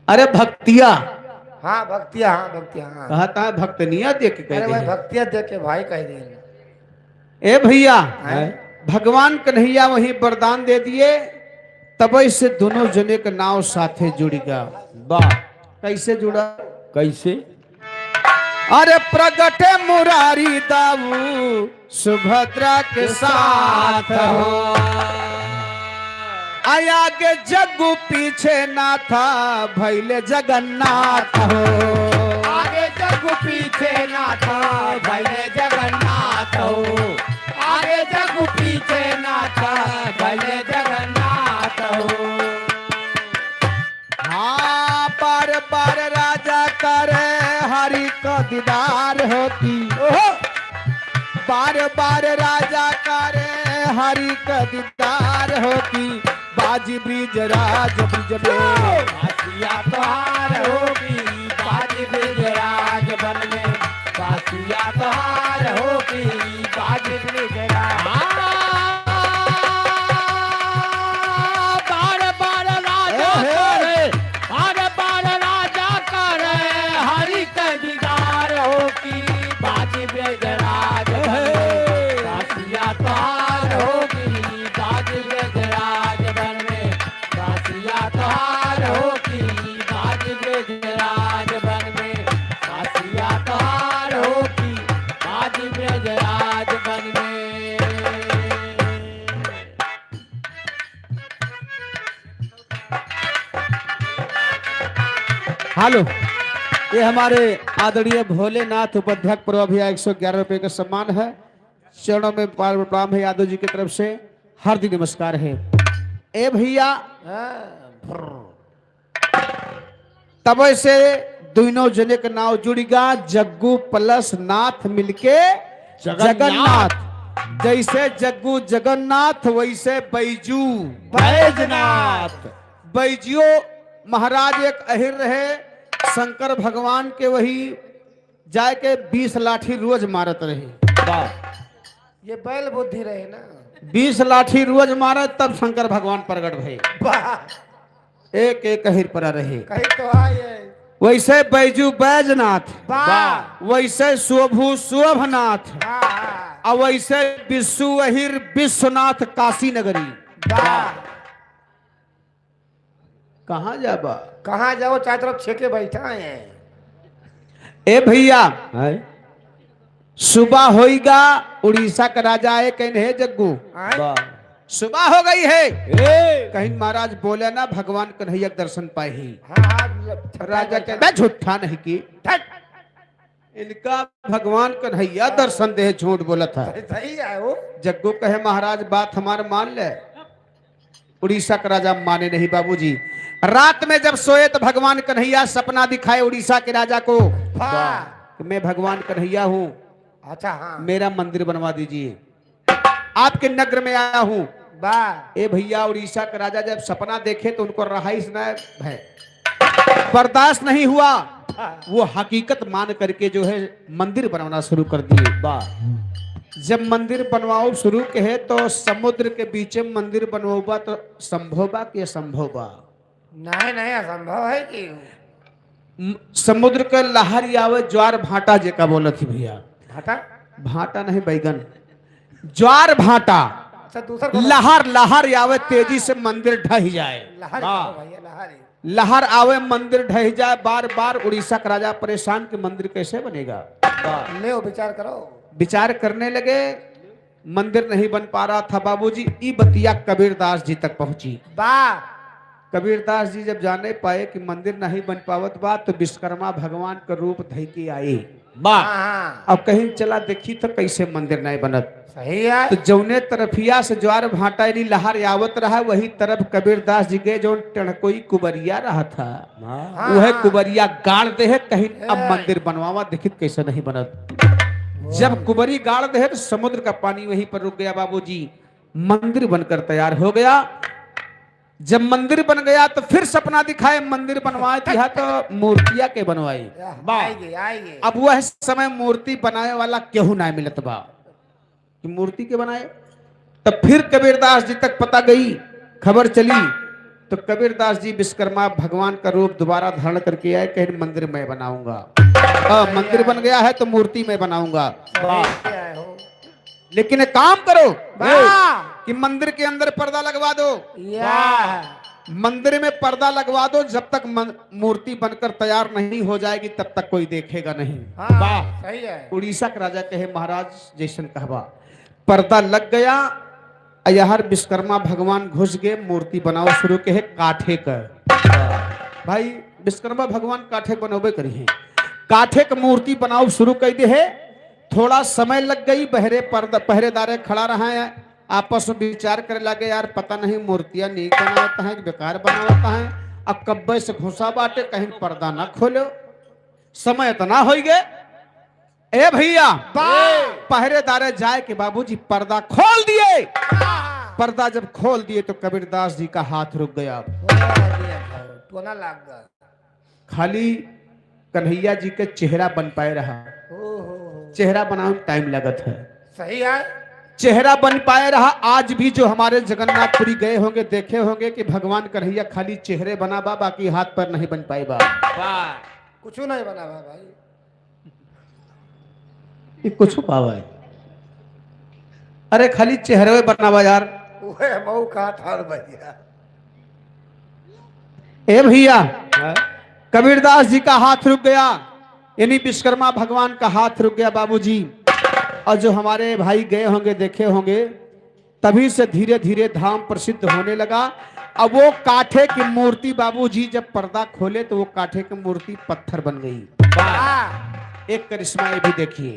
अरे भक्तिया। हाँ, भक्तिया, हाँ, भक्तिया, हाँ। कहा था भक्तनिया दे के कह अरे भाई, दे। भक्तिया दे के भाई कह दे। ए भैया, हैं? भगवान कन्हैया वही वरदान दे दिए, तबे से दोनों जने का नाव साथे जुड़ गया। वाह। कैसे जुड़ा? कैसे? अरे प्रगटे मुरारी दाऊ सुभद्रा के साथ हो। आ आगे जग्गू पीछे नाथ भैले जगन्नाथ हो। आगे जग्गू पीछे नाथ भैले जगन्नाथ हो। आगे जग्गू पीछे नाथ भैले जगन्नाथ हो। हाँ, बार बार राजा करे हरि का दीदार होती। ओहो। बार बार राजा करे हरि का दीदार होती। बाजी ब्रिजराज ब्रिज में। बासिया तोहार होगी, बाजी ब्रिजराज बन में। बासिया तोहार होगी, बाजी ब्रिजराज। हाँ, बार बार राजा ए हे। करे, बार बार राजा करे, हरि के दीदार होगी, बाजी ब्रिजराज बन में। ए हे। बासिया तोहार होगी, बाजी ब्रिजराज बन में। बासिया तोहार होगी, बाजी ब्रिजराज बन में। बासिया तोहार होगी, बाजी ब्रिजराज बन में। हेलो, ये हमारे आदरणीय भोलेनाथ उपाध्यक्ष पर अभी एक सौ ग्यारह रुपये का सम्मान है। चरणों में बार बार प्रणाम है यादव जी की तरफ से, हार्दिक नमस्कार है। ए भैया, हाँ, भ्रर। तब से दोनों जने का नाव जुड़िगा, जग्गू plus नाथ मिलके जगन्नाथ। जगन्नाथ। जैसे जग्गू जगन्नाथ, वैसे बैजू बैजनाथ। बैजियो महाराज एक अहिर रहे, शंकर भगवान के वही जाए के बीस लाठी रोज मारत रहे। वाह। ये बैल बुद्धि रहे ना। बीस लाठी रोज मारे तब शंकर भगवान प्रगट भए। वाह। एक एक अहिर परा रहे। कहीं तो आए। वैसे बैजू बैजनाथ। वाह। वैसे शोभू शोभनाथ। वाह। और वैसे विश्व अहिर विश्वनाथ काशी नगरी। वाह। कहाँ जाबा? कहाँ जाओ, चारों तरफ छेके बैठा है। ए भैया, हैं? सुबह होइगा, उड़ीसा का राजा आए, कहिन, "हे जग्गू, हैं? वाह। सुबह हो गई है।" ए! कहिन, "महाराज बोले ना, भगवान कन्हैया के दर्शन पाए ही।" हाँ, हाँ, राजा कहता, "झूठा नहीं की।" धत। इनका भगवान कन्हैया दर्शन दे, झूठ बोलत है। सही, सही है वो। जग्गू कहे, "महाराज, बात हमार मान ले।" उड़ीसा का राजा माने नहीं बाबूजी। रात में जब सोए तो भगवान कन्हैया सपना दिखाए उड़ीसा के राजा को, वाह। कि "मैं भगवान कन्हैया हूँ, अच्छा, हाँ। मेरा मंदिर बनवा दीजिए, आपके नगर में आया हूँ।" वाह। ए भैया, उड़ीसा का राजा जब सपना देखे तो उनको रहाइश न है, बर्दाश्त नहीं हुआ। हाँ। वो हकीकत मान करके जो है मंदिर बनवाना शुरू कर दिए। वाह। जब मंदिर बनवाओ शुरू कहे तो समुद्र के बीचे में मंदिर बनवाओबा तो संभव बा कि असंभव बा? नहीं, नहीं, असंभव है कि म-, समुद्र के लहर आवे, ज्वार भाटा जेका बोलत ही भैया। भाटा? भाटा नहीं, बैगन। ज्वार भाटा। अच्छा, दूसर कोनो? लहर, लहर आवे, तेजी से मंदिर ढह जाए। लहर वाह। कहो भैया, लहर। लहर आवे, मंदिर ढह जाए, बार बार उड़ीसा का राजा परेशान कि मंदिर कैसे बनेगा। वाह। ले विचार करो। विचार करने लगे, मंदिर नहीं बन पा रहा था बाबूजी। ई बतिया कबीरदास जी तक पहुंची। वाह। कबीरदास जी जब जाने पाए कि मंदिर नहीं बन पावत बा, तो विश्वकर्मा भगवान का रूप धइ के आए। वाह। हाँ, हाँ। अब कहिन, "चला देखी तो कैसे मंदिर नहीं बनत।" सही है। तो जौने तरफिया से ज्वार भाटा यानी लहर आवत रहा, वही तरफ कबीरदास जी के जौन टेढ़कोई कुबरिया रहा था, हाँ। हाँ, वह हाँ। कुबरिया गाड़ देहे, कहिन, "अब ए। मंदिर बनवावा, देखित कैसे नहीं बनत।" वाह। जब कुबरी गाड़ देहे तो समुद्र का पानी वहीं पर रुक गया बाबूजी, मंदिर बनकर तैयार हो गया। जब मंदिर बन गया तो फिर सपना दिखाए, मंदिर बनवाए दिया तो मूर्तिया के बनवाई। वाह। आएंगे, आएंगे। अब वह समय मूर्ति बनाए वाला केहू ना मिलत बा कि मूर्ति के बनाए। तब फिर कबीरदास जी तक पता गई, खबर चली, तो कबीरदास जी विश्वकर्मा भगवान का रूप दोबारा धारण करके आए, कहे, "मंदिर मैं बनाऊंगा।" हाँ, मंदिर बन गया है तो मूर्ति मैं बनाऊंगा। सही है हो। लेकिन एक काम करो वाह। कि मंदिर के अंदर पर्दा लगवा दो। या। मंदिर में पर्दा लगवा दो, जब तक मन-, मूर्ति बनकर तैयार नहीं हो जाएगी, तब तक कोई देखेगा नहीं। हाँ, वाह। सही है। उड़ीसा के राजा कहे, "महाराज जैसन कहबा।" पर्दा लग गया, अयहर विश्वकर्मा भगवान घुस गए, मूर्ति बनाओ शुरू के है काठे का। भाई, विश्वकर्मा भगवान काठे के बनौबे करी हैं, काठे के मूर्ति बनाओ शुरू कर दे है। थोड़ा समय लग गई, बहरे पर्दा, पहरेदारे खड़ा रहा है, आपस में विचार करे लगे, "यार, पता नहीं मूर्तियां नीक बनावत हैं कि बेकार बनावत हैं, अब कब्बे से घुसा बाटे, कहीं पर्दा ना खोलो।" समय इतना हो गए, ए भैया, बा। पहरेदारे जाए के बाबूजी पर्दा खोल दिए। हाँ। पर्दा जब खोल दिए तो कबीरदास जी का हाथ रुक गया। टोना लाग गया। खाली कन्हैया जी के चेहरा बन पाए रहा। ओहो। चेहरा बनावे में टाइम लगत है। सही है। चेहरा बन पाए रहा। आज भी जो हमारे जगन्नाथपुरी गए होंगे, देखे होंगे कि भगवान कन्हैया खाली चेहरे बना बा, बाकी हाथ पैर नहीं बन पाए बा। वाह। कुछ नहीं बना बा भाई। ये कुछ पावा है? अरे खाली चेहरे बनावा यार। उहे मऊ कहा था भैया। ए भैया, हाँ? कबीरदास जी का हाथ रुक गया, यानी विश्वकर्मा भगवान का हाथ रुक गया बाबूजी। और जो हमारे भाई गए होंगे, देखे होंगे, तभी से धीरे धीरे धाम प्रसिद्ध होने लगा। अब वो काठे की मूर्ति बाबूजी जब पर्दा खोले तो वो काठे की मूर्ति पत्थर बन गई। वाह। एक करिश्मा ये भी देखिए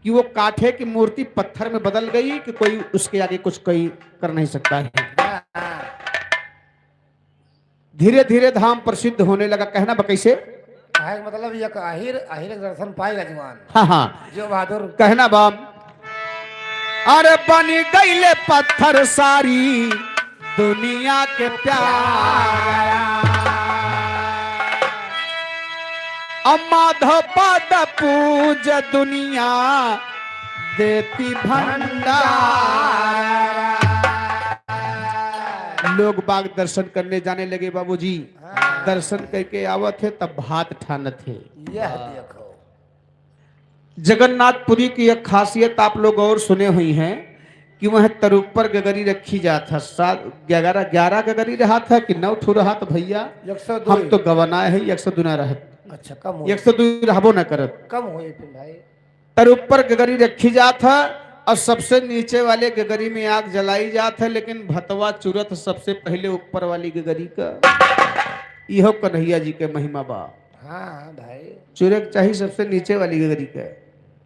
कि वो काठे की मूर्ति पत्थर में बदल गई कि कोई उसके आगे कुछ कोई कर नहीं सकता है। धीरे धीरे धाम प्रसिद्ध होने लगा। कहना बा कैसे? कहे के मतलब ये अहिर, अहिर के दर्शन पाएगा जवान। हाँ, हाँ। जो बहादुर। कहना बा, अरे बनी गईले पत्थर सारी दुनिया के प्यारा। अब माधव पद पूज दुनिया देती भंडार। लोग बाग दर्शन करने जाने लगे बाबूजी। हाँ। दर्शन करके आवत है तब भात ठानत है। यह देखो। जगन्नाथपुरी की एक खासियत आप लोग और सुने हुई हैं कि वह तरुप्पर गगरी रखी जात है। सात, ग्यारह, ग्यारह गगरी रहत है कि नौ ठो रहत भैया? एक सौ दो। हम तो गवनाए है, एक सौ दो ना रहत। अच्छा, कम हो। एक सौ दो रहबो न करत। कम होई फिर भाई। तरुप्पर गगरी रखी जात है और सबसे नीचे वाले गगरी में आग जलाई जात है, लेकिन भतवा चुरत सबसे पहले ऊपर वाली गगरी का। इहो कन्हैया जी के महिमा बा। हाँ, हाँ भाई। चुरे के चाही सबसे नीचे वाली गगरी के,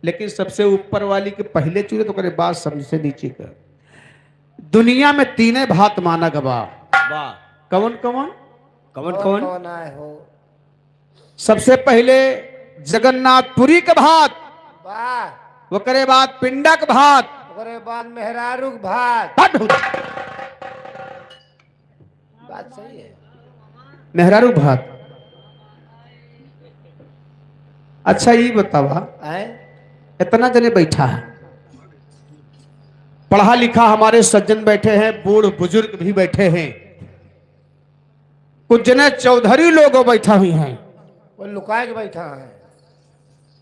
लेकिन सबसे ऊपर वाली के पहले चुरे, तो ओकरे बाद सबसे नीचे के। दुनिया में तीने भात माना गवा। वाह। कवन कवन? कवन कवन कवन? कवन आए हो? सबसे पहले जगन्नाथपुरी के भात, वाह। ओकरे बाद पिंडा के भात, ओकरे बाद मेहरारू के भात। हट हो। बात सही है। मेहरारू भात। अच्छा, ई बतावा, आए? इतना जने बैठा है, पढ़ा लिखा हमारे सज्जन बैठे हैं, बूढ़ बुजुर्ग भी बैठे हैं, कुछ जने चौधरी लोग बैठा हुई हैं, वो लुकाए के बैठा है।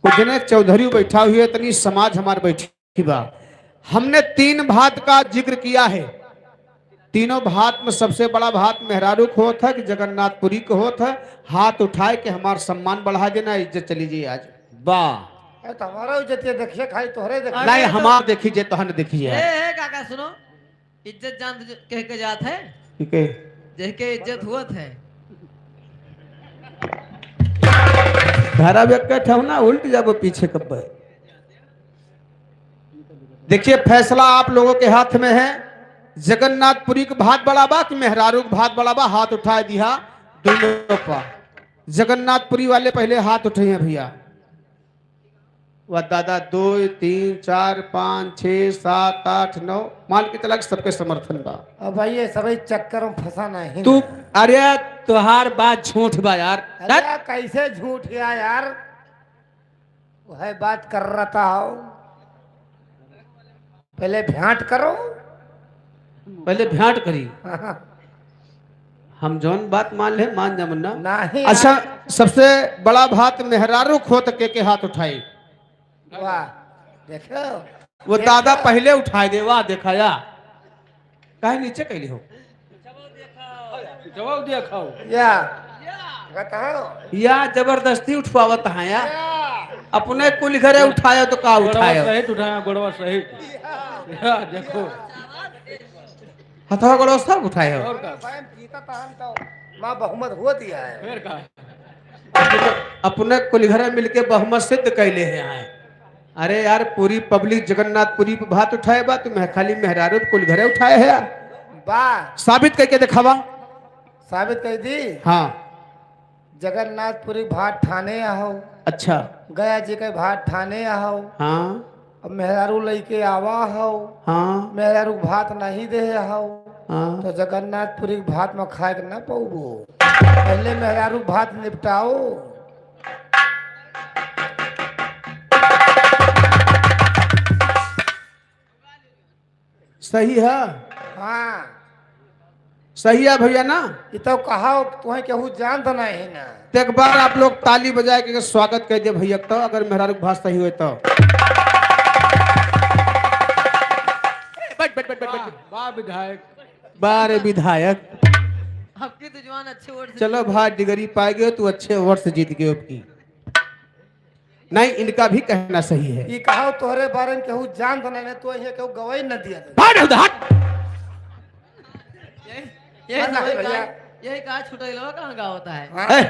कुछ जने चौधरी बैठा हुई है, इतनी समाज हमार बैठी बा। हमने तीन भात का जिक्र किया है। तीनों भात में सबसे बड़ा भात मेहरारू को होत है कि जगन्नाथपुरी को होत है? हाथ उठाए के हमार सम्मान बढ़ा देना, इज्जत चली जाई आज। वाह। अरे, तो हमारा इज्जत ये देखिए, खाली तोहरे देखिए। नहीं, अरे, तो हमार देखी जे, तोहन देखी जे। ए, ए, काका, सुनो, इज्जत जान तुझे कह के जात है, ठीक है। जेके इज्जत हुआ थे। धारा व्यक्ति ठहना उल्ट जाबो पीछे कब्बे। देखिए, फैसला आप लोगों के हाथ में है। जगन्नाथपुरी के भात बड़ा बा कि मेहरारू के भात बड़ा बा? हाथ उठाए दिया दोनों पा। जगन्नाथपुरी वाले पहले हाथ उठाइए भैया। वाह दादा, दो, तीन, चार, पाँच, छः, सात, आठ, नौ, मान के चला कि सबके समर्थन बा। अब भाई, ये सभी चक्कर में फंसा नहीं तू। ना। अरे, तोहार बात झूठ बा यार। अरे, कैसे झूठ है यार? वह बात कर रहा था। पहले भेंट करो। पहले भेंट करी। हम जौन बात मान ले, मान जा मुन्ना। नहीं अच्छा, यार। सबसे बड़ा भात मेहरारू खोत के, के हाथ उठाई। वाह, देखो। वो देखो। दादा पहले उठाए दे, वाह, देखा या। काहे नीचे कैली हो? जवाब दिया खाओ। या। बताओ। या जबरदस्ती उठवावत है या। या। अपने कुल घरे उठायो तो का गोड़वा उठायो? सहित उठाया, गोड़वा सहित। या, देखो। हथवा गोड़वा सब उठायो। और का? भाई, हम जीता तो हम तो माँ बहुमत हो दिया है। फिर का? अपने कुल घरे मिलके बहुमत सिद्ध कैले हैं आए। अरे यार, पूरी public जगन्नाथपुरी पे भात उठाए बा, तुम्हें खाली मेहरारू कुल घरे उठाए है यार। बा। साबित करके दिखावा। साबित कर दी। हाँ। जगन्नाथपुरी भात ठाने आहो। अच्छा। गया जी के भात ठाने आहो। हाँ। अब मेहरारू लइके आवा हो। हाँ। मेहरारू भात नहीं दे हो। हाँ। तो जगन्नाथपुरी के भात में खाए के ना पउबो। पहले मेहरारू भात निपटाओ। सही है? हाँ। सही है भैया ना? ये तो कहा, तुम्हें केहू जानत नहीं ना। तो एक बार आप लोग ताली बजाए के स्वागत कर दे भैया, तो अगर मेहरारू के भात सही होए तो। बैठ, बैठ, बैठ, बैठ, बैठ। वाह, वाह विधायक। वाह रे विधायक। आपकी तो जवान अच्छे वोट से चलो जीत भाई, डिग्री पाए गए, तू अच्छे वोट से जीत गए अब की। नहीं, इनका भी कहना सही है। ई कहा तोहरे बारे में केहू जानत नहीं, नहीं तो यहाँ केहू गवाही न दिया। भाग उधर, हट। यही, यही हट ना सब भैया। का, यही का छुटैलवा कहाँ का होता है? हाँ। ए।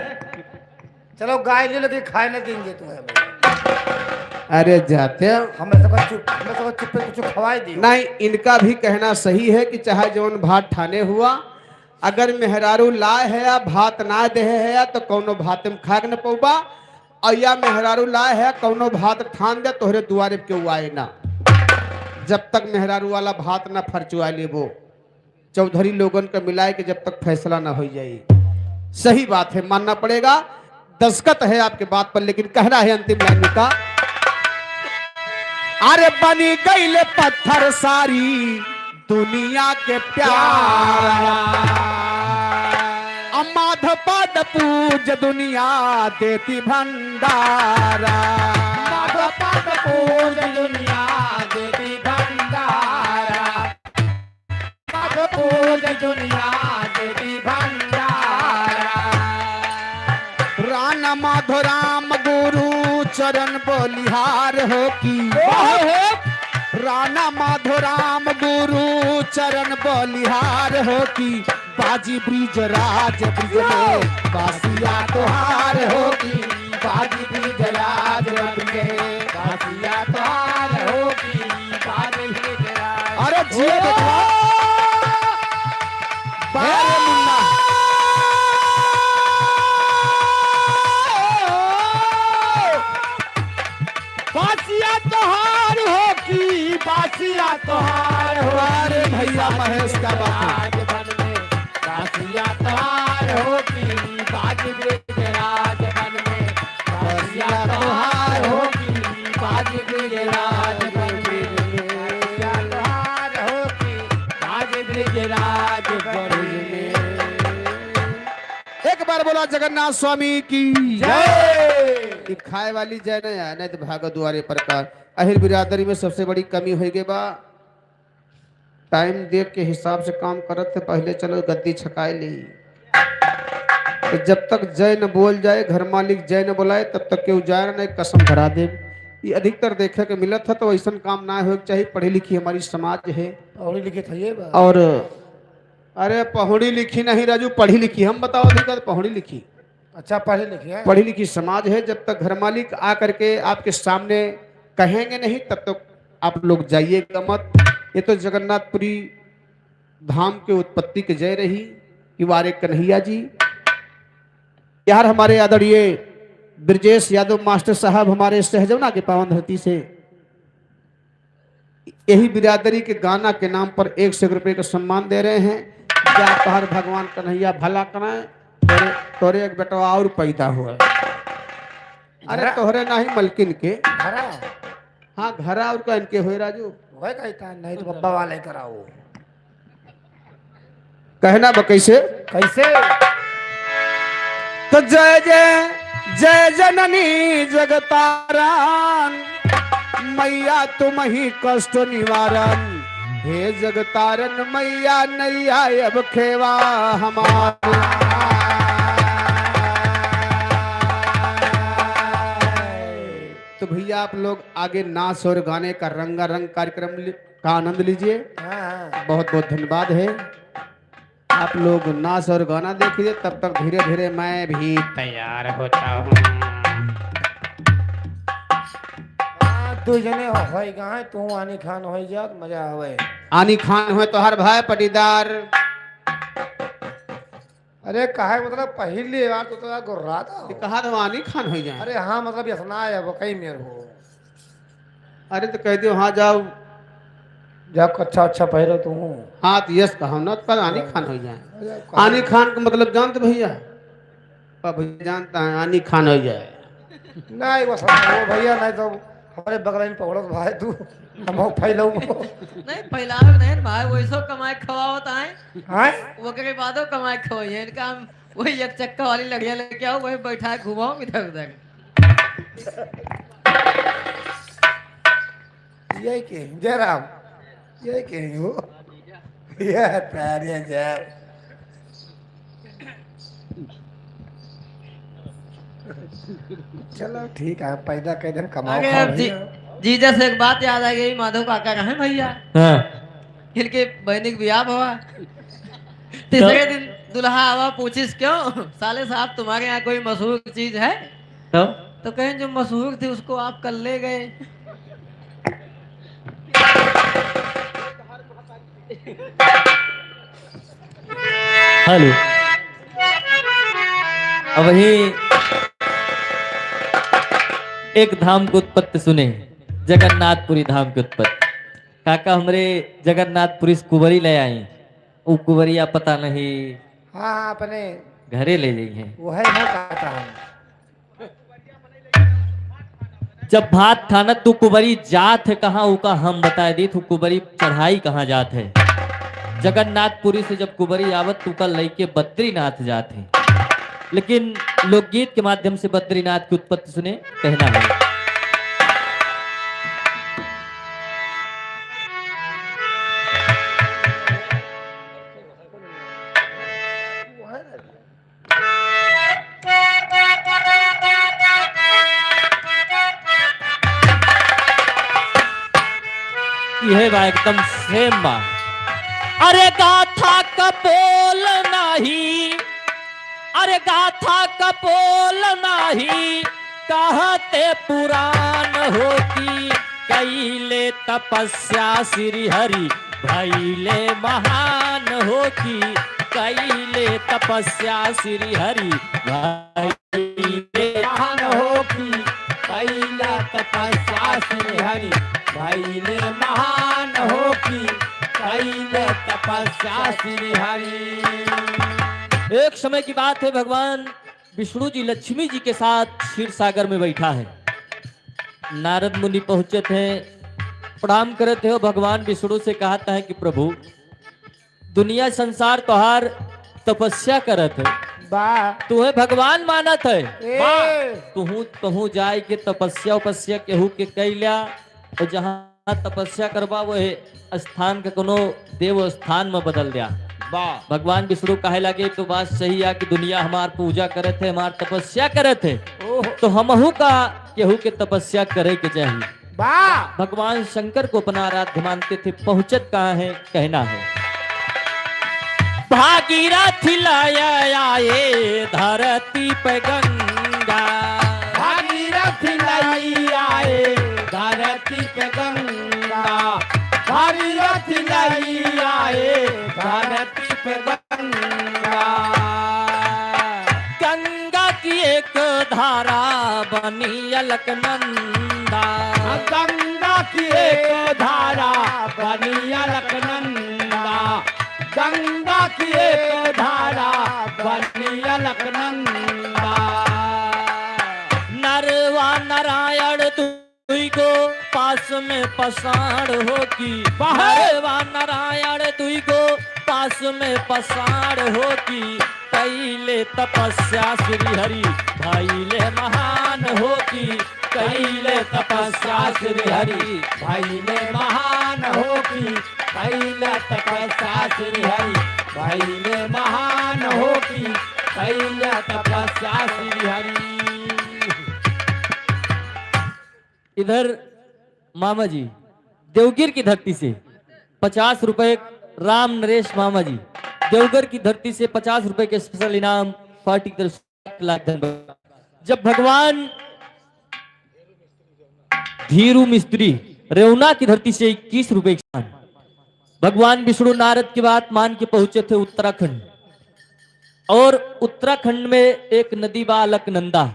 चलो गाय ले, लेकिन खाए न देंगे तुम्हें भैया। अरे जाते हो। हमें सबको चुप, हमें सबको चुप पे कुछ खवाई दियो। नहीं, इनका भी कहना सही है कि चाहे जौन भात ठाने हुआ, अगर मेहरारू लाए है या भात ना दे है या तो कौनो भात में खाए के न पौबा। और या मेहरारू लाए है, कौनो भात ठान दे, तोहरे दुआरे पे केहू आए ना। जब तक मेहरारू वाला भात ना फरचुआ लेबो, चौधरी लोगन के मिलाए के जब तक फैसला ना हो जाई। सही बात है, मानना पड़ेगा। दस्तखत है आपके बात पर, लेकिन कहना है अंतिम लाइन का। अरे बनी गइल पत्थर सारी दुनिया के प्यारा। अब माधव पद पूज दुनिया देती भंडारा। माधव पद पूज दुनिया देती भंडारा। माधव पूज दुनिया देती भंडारा। राणा माधो राम गुरु चरण बलिहार हो की। वाह हो। राणा माधो राम गुरु चरण बलिहार हो की। बाजी ब्रिज राज ब्रिज में बासिया तोहार हो की। बाजी ब्रिज राज ब्रिज में बासिया तोहार हो की। बाजी ब्रिज राज अरे जियो बेटवा। बारे मुन्ना। बासिया तोहार हो की, बासिया तोहार हो। अरे भैया महेश, क्या बात है। राजवन में बासिया तोहार हो की, बाज ब्रिजराज वन में बासिया तोहार हो की, बाज ब्रिजराज वन में बासिया तोहार हो की, बाज ब्रिजराज वन में। एक बार बोला जगन्नाथ स्वामी की जय। ई खाए वाली जय नहीं है, नहीं तो भागो दुआरे पर का। अहिर बिरादरी में सबसे बड़ी कमी होइ गई बा, टाइम देख के हिसाब से काम करत थे, पहले चलो गद्दी छकाए ली। तो जब तक जय न बोल जाए, घर मालिक जय न बुलाए, तब तक केहू जाए ना, एक कसम धरा दे। ये अधिकतर देखे के मिलत है, तो ऐसन काम ना होए के चाहिए। पढ़ी लिखी हमारी समाज है। पढ़ी लिखी था ये बात। और अरे पहुड़ी लिखी नहीं राजू, पढ़ी लिखी। हम बताओ अधिकतर पहुड़ी लिखी। अच्छा, पढ़ी लिखी है। पढ़ी लिखी समाज है। जब तक घर मालिक आ करके आपके सामने कहेंगे नहीं, तब तक आप लोग जाइएगा मत। ये तो जगन्नाथपुरी धाम के उत्पत्ति के जय रही कि वारे कन्हैया जी। यार, हमारे आदरणीय ब्रजेश यादव मास्टर साहब हमारे सहजौना के पावन धरती से यही बिरादरी के गाना के नाम पर एक सौ एक रुपये का सम्मान दे रहे हैं। जा तोहर भगवान कन्हैया भला कराए, तोरे, तोरे एक बेटवा और पैदा हुआ। अरे घरा? तोहरे नाही मलकिन के। घरा? हाँ, घरा और का इनके हुए राजू। वह कहता है, नहीं तो बब्बा वाले कराओ। कहना बा कैसे? कैसे? तो जय जय जय जननी जगतारण, मैया तुम ही कष्ट निवारण। हे जगतारण मैया नैया अब खेवा हमार। तो भैया आप लोग आगे नाच और गाने का रंगारंग कार्यक्रम लि-, का आनंद लीजिए। हाँ, हाँ। बहुत बहुत धन्यवाद है। आप लोग नाच और गाना देखिए, तब तक धीरे धीरे मैं भी तैयार होता हूँ। हाँ, दो जने हो, होई गाए, तू आनी खान होई जात, मजा आवे। आनी खान होए तोहार भाई पटीदार। अरे काहे मतलब पहली बार तो तोरा गोर्रा था। ये कहा था आनी खान होई जाए। अरे हाँ, मतलब इतना है, वो कई मेर हो। अरे तो कह दियो, हाँ जाओ। जाओ, अच्छा अच्छा पहरो तू। हाँ, तो यस कहो ना, तो कल आनी खान हो जाए। अरे, कहाँ आनी खान का मतलब जानते भैया? पा भैया जानता है, आनी खान हो जाए। नहीं, वो सब, वो भैया, नहीं तो हमारे बगल में पकड़त भाई तू, हम फैलाऊ। नहीं, फैलावे नहीं भाई, वही सब कमाए खवावत आए। हाँ? वो के बादो कमाए खवाई है, इनका हम वही एक चक्का वाली लड़िया लेके आओ, वही बैठा के घुमाओ इधर उधर। यही के, जयराम, यही के हो। ये तारे जय। चलो ठीक है, पैदा कर देन, कमाओ अरे खाओ अब जी, भैया। जीजा से एक बात याद आ गई, माधव काका कहाँ भैया? हाँ। इनके बहनी के बियाह हुआ। तीसरे तब? दिन दुल्हा आवा, पूछिस, "क्यों साले साहब, तुम्हारे यहाँ कोई मशहूर चीज है?" तब? तो कहें, "जो मशहूर थी, उसको आप कल ले गए।" हेलो। अब वही एक धाम की उत्पत्ति सुने, जगन्नाथपुरी धाम की उत्पत्ति। काका हमरे जगन्नाथपुरी से कुंवरी ले आई, वो कुंवरिया पता नहीं। हाँ, हाँ, अपने घरे ले जाई हैं। वो है, वो कहता है। जब भात खानत तू कुबरी जात है कहाँ, उका हम बताए दी, तू कुबरी चढ़ाई कहाँ जात है। जगन्नाथपुरी से जब कुबरी आवत, तू का लइके बद्रीनाथ जात है। लेकिन लोकगीत के माध्यम से बद्रीनाथ की उत्पत्ति सुने, कहना है। यह बा एकदम same बा। अरे गाथा का बोल नाही, अरे गाथा का बोल नाही, कहते पुराण हो की कैले तपस्या श्री हरि भैले महान हो की कैले तपस्या श्री हरि भैले महान हो की कैले तपस्या श्री हरि भैले महान हो की कैले तपस्या श्री हरि। एक समय की बात है, भगवान विष्णु जी लक्ष्मी जी के साथ क्षीर सागर में बैठा है। नारद मुनि पहुंचत हैं, प्रणाम करत हैं, भगवान विष्णु से कहत हैं कि प्रभु, दुनिया संसार तोहार तपस्या करत है, बा। तुहे भगवान मानत है, ए। बा। तुहू कहूँ जाए के तपस्या उपस्या केहू के कैल्या, और जहाँ तपस्या करबा, वह स्थान के कोनो देव स्थान में बदल द्या। वाह। भगवान विष्णु कहे लागे, "तो बात सही है कि दुनिया हमार पूजा करत है, हमार तपस्या करत है, ओह। तो हमहू का केहू के तपस्या करे के चाही।" वाह। भगवान शंकर को अपना आराध्य मानते थे। पहुंचत कहाँ है, कहना है। भागीरथ लय आए धरती पे गंगा। भागीरथ लय आए धरती पे गंगा। भागीरथ लय आए धरती पे गंगा। गंगा की एक धारा बनी अलकनंदा। गंगा की एक धारा बनी अलकनंदा। गंगा की एक धारा बनी अलकनंदा। नरवा नारायण दुई गो पास में पसाण हो की। वाह। नरवा नारायण दुई गो पास में पसाण हो की। कैले तपस्या श्री हरि भैले महान हो की। कैले तपस्या श्री हरि भैले महान हो की। कैले तपस्या श्री हरि भैले महान हो की। कैले तपस्या श्री हरि। इधर मामा जी देवगिर की धरती से पचास रुपए, राम नरेश मामा जी देवगिर की धरती से पचास रुपए के special इनाम, पार्टी की तरफ से लाख धन्यवाद। जब भगवान धीरू मिस्त्री रेवना की धरती से इक्कीस रुपए के साथ भगवान विष्णु नारद की बात मान के पहुंचे थे उत्तराखंड, और उत्तराखंड में एक नदी बा अलकनंदा।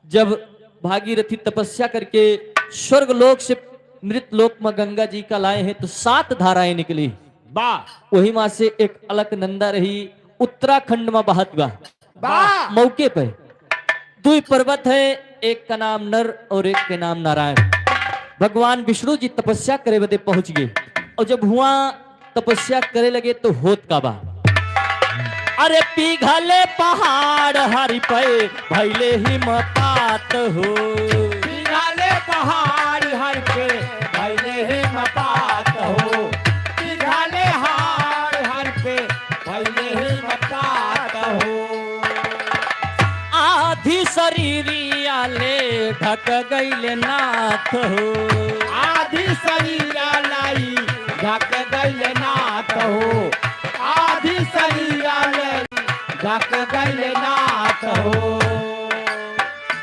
जब भागीरथी तपस्या करके स्वर्ग लोक से मृत लोक में गंगा जी का लाए हैं तो सात धाराएं निकली। वाह। वही माँ से एक अलकनंदा रही, उत्तराखंड में बहत बा। वाह। मौके पे दुई पर्वत है, एक का नाम नर और एक के नाम नारायण। भगवान विष्णु जी तपस्या करे बदे पहुंच गए, और जब हुआ तपस्या करे लगे तो होत का बा। अरे पिघले पहाड़ हरि पे भैले हिमपात हो। पिघले पहाड़ हरि पे भैले हिमपात हो। पिघले हाड़ हरि पे भैले हिमपात हो। आधी शरीरिया ले ढक गइल नाथ हो। आधी शरीरिया लाई ढक गइल नाथ हो। आधी शरीरिया ले ढक गइल नाथ हो।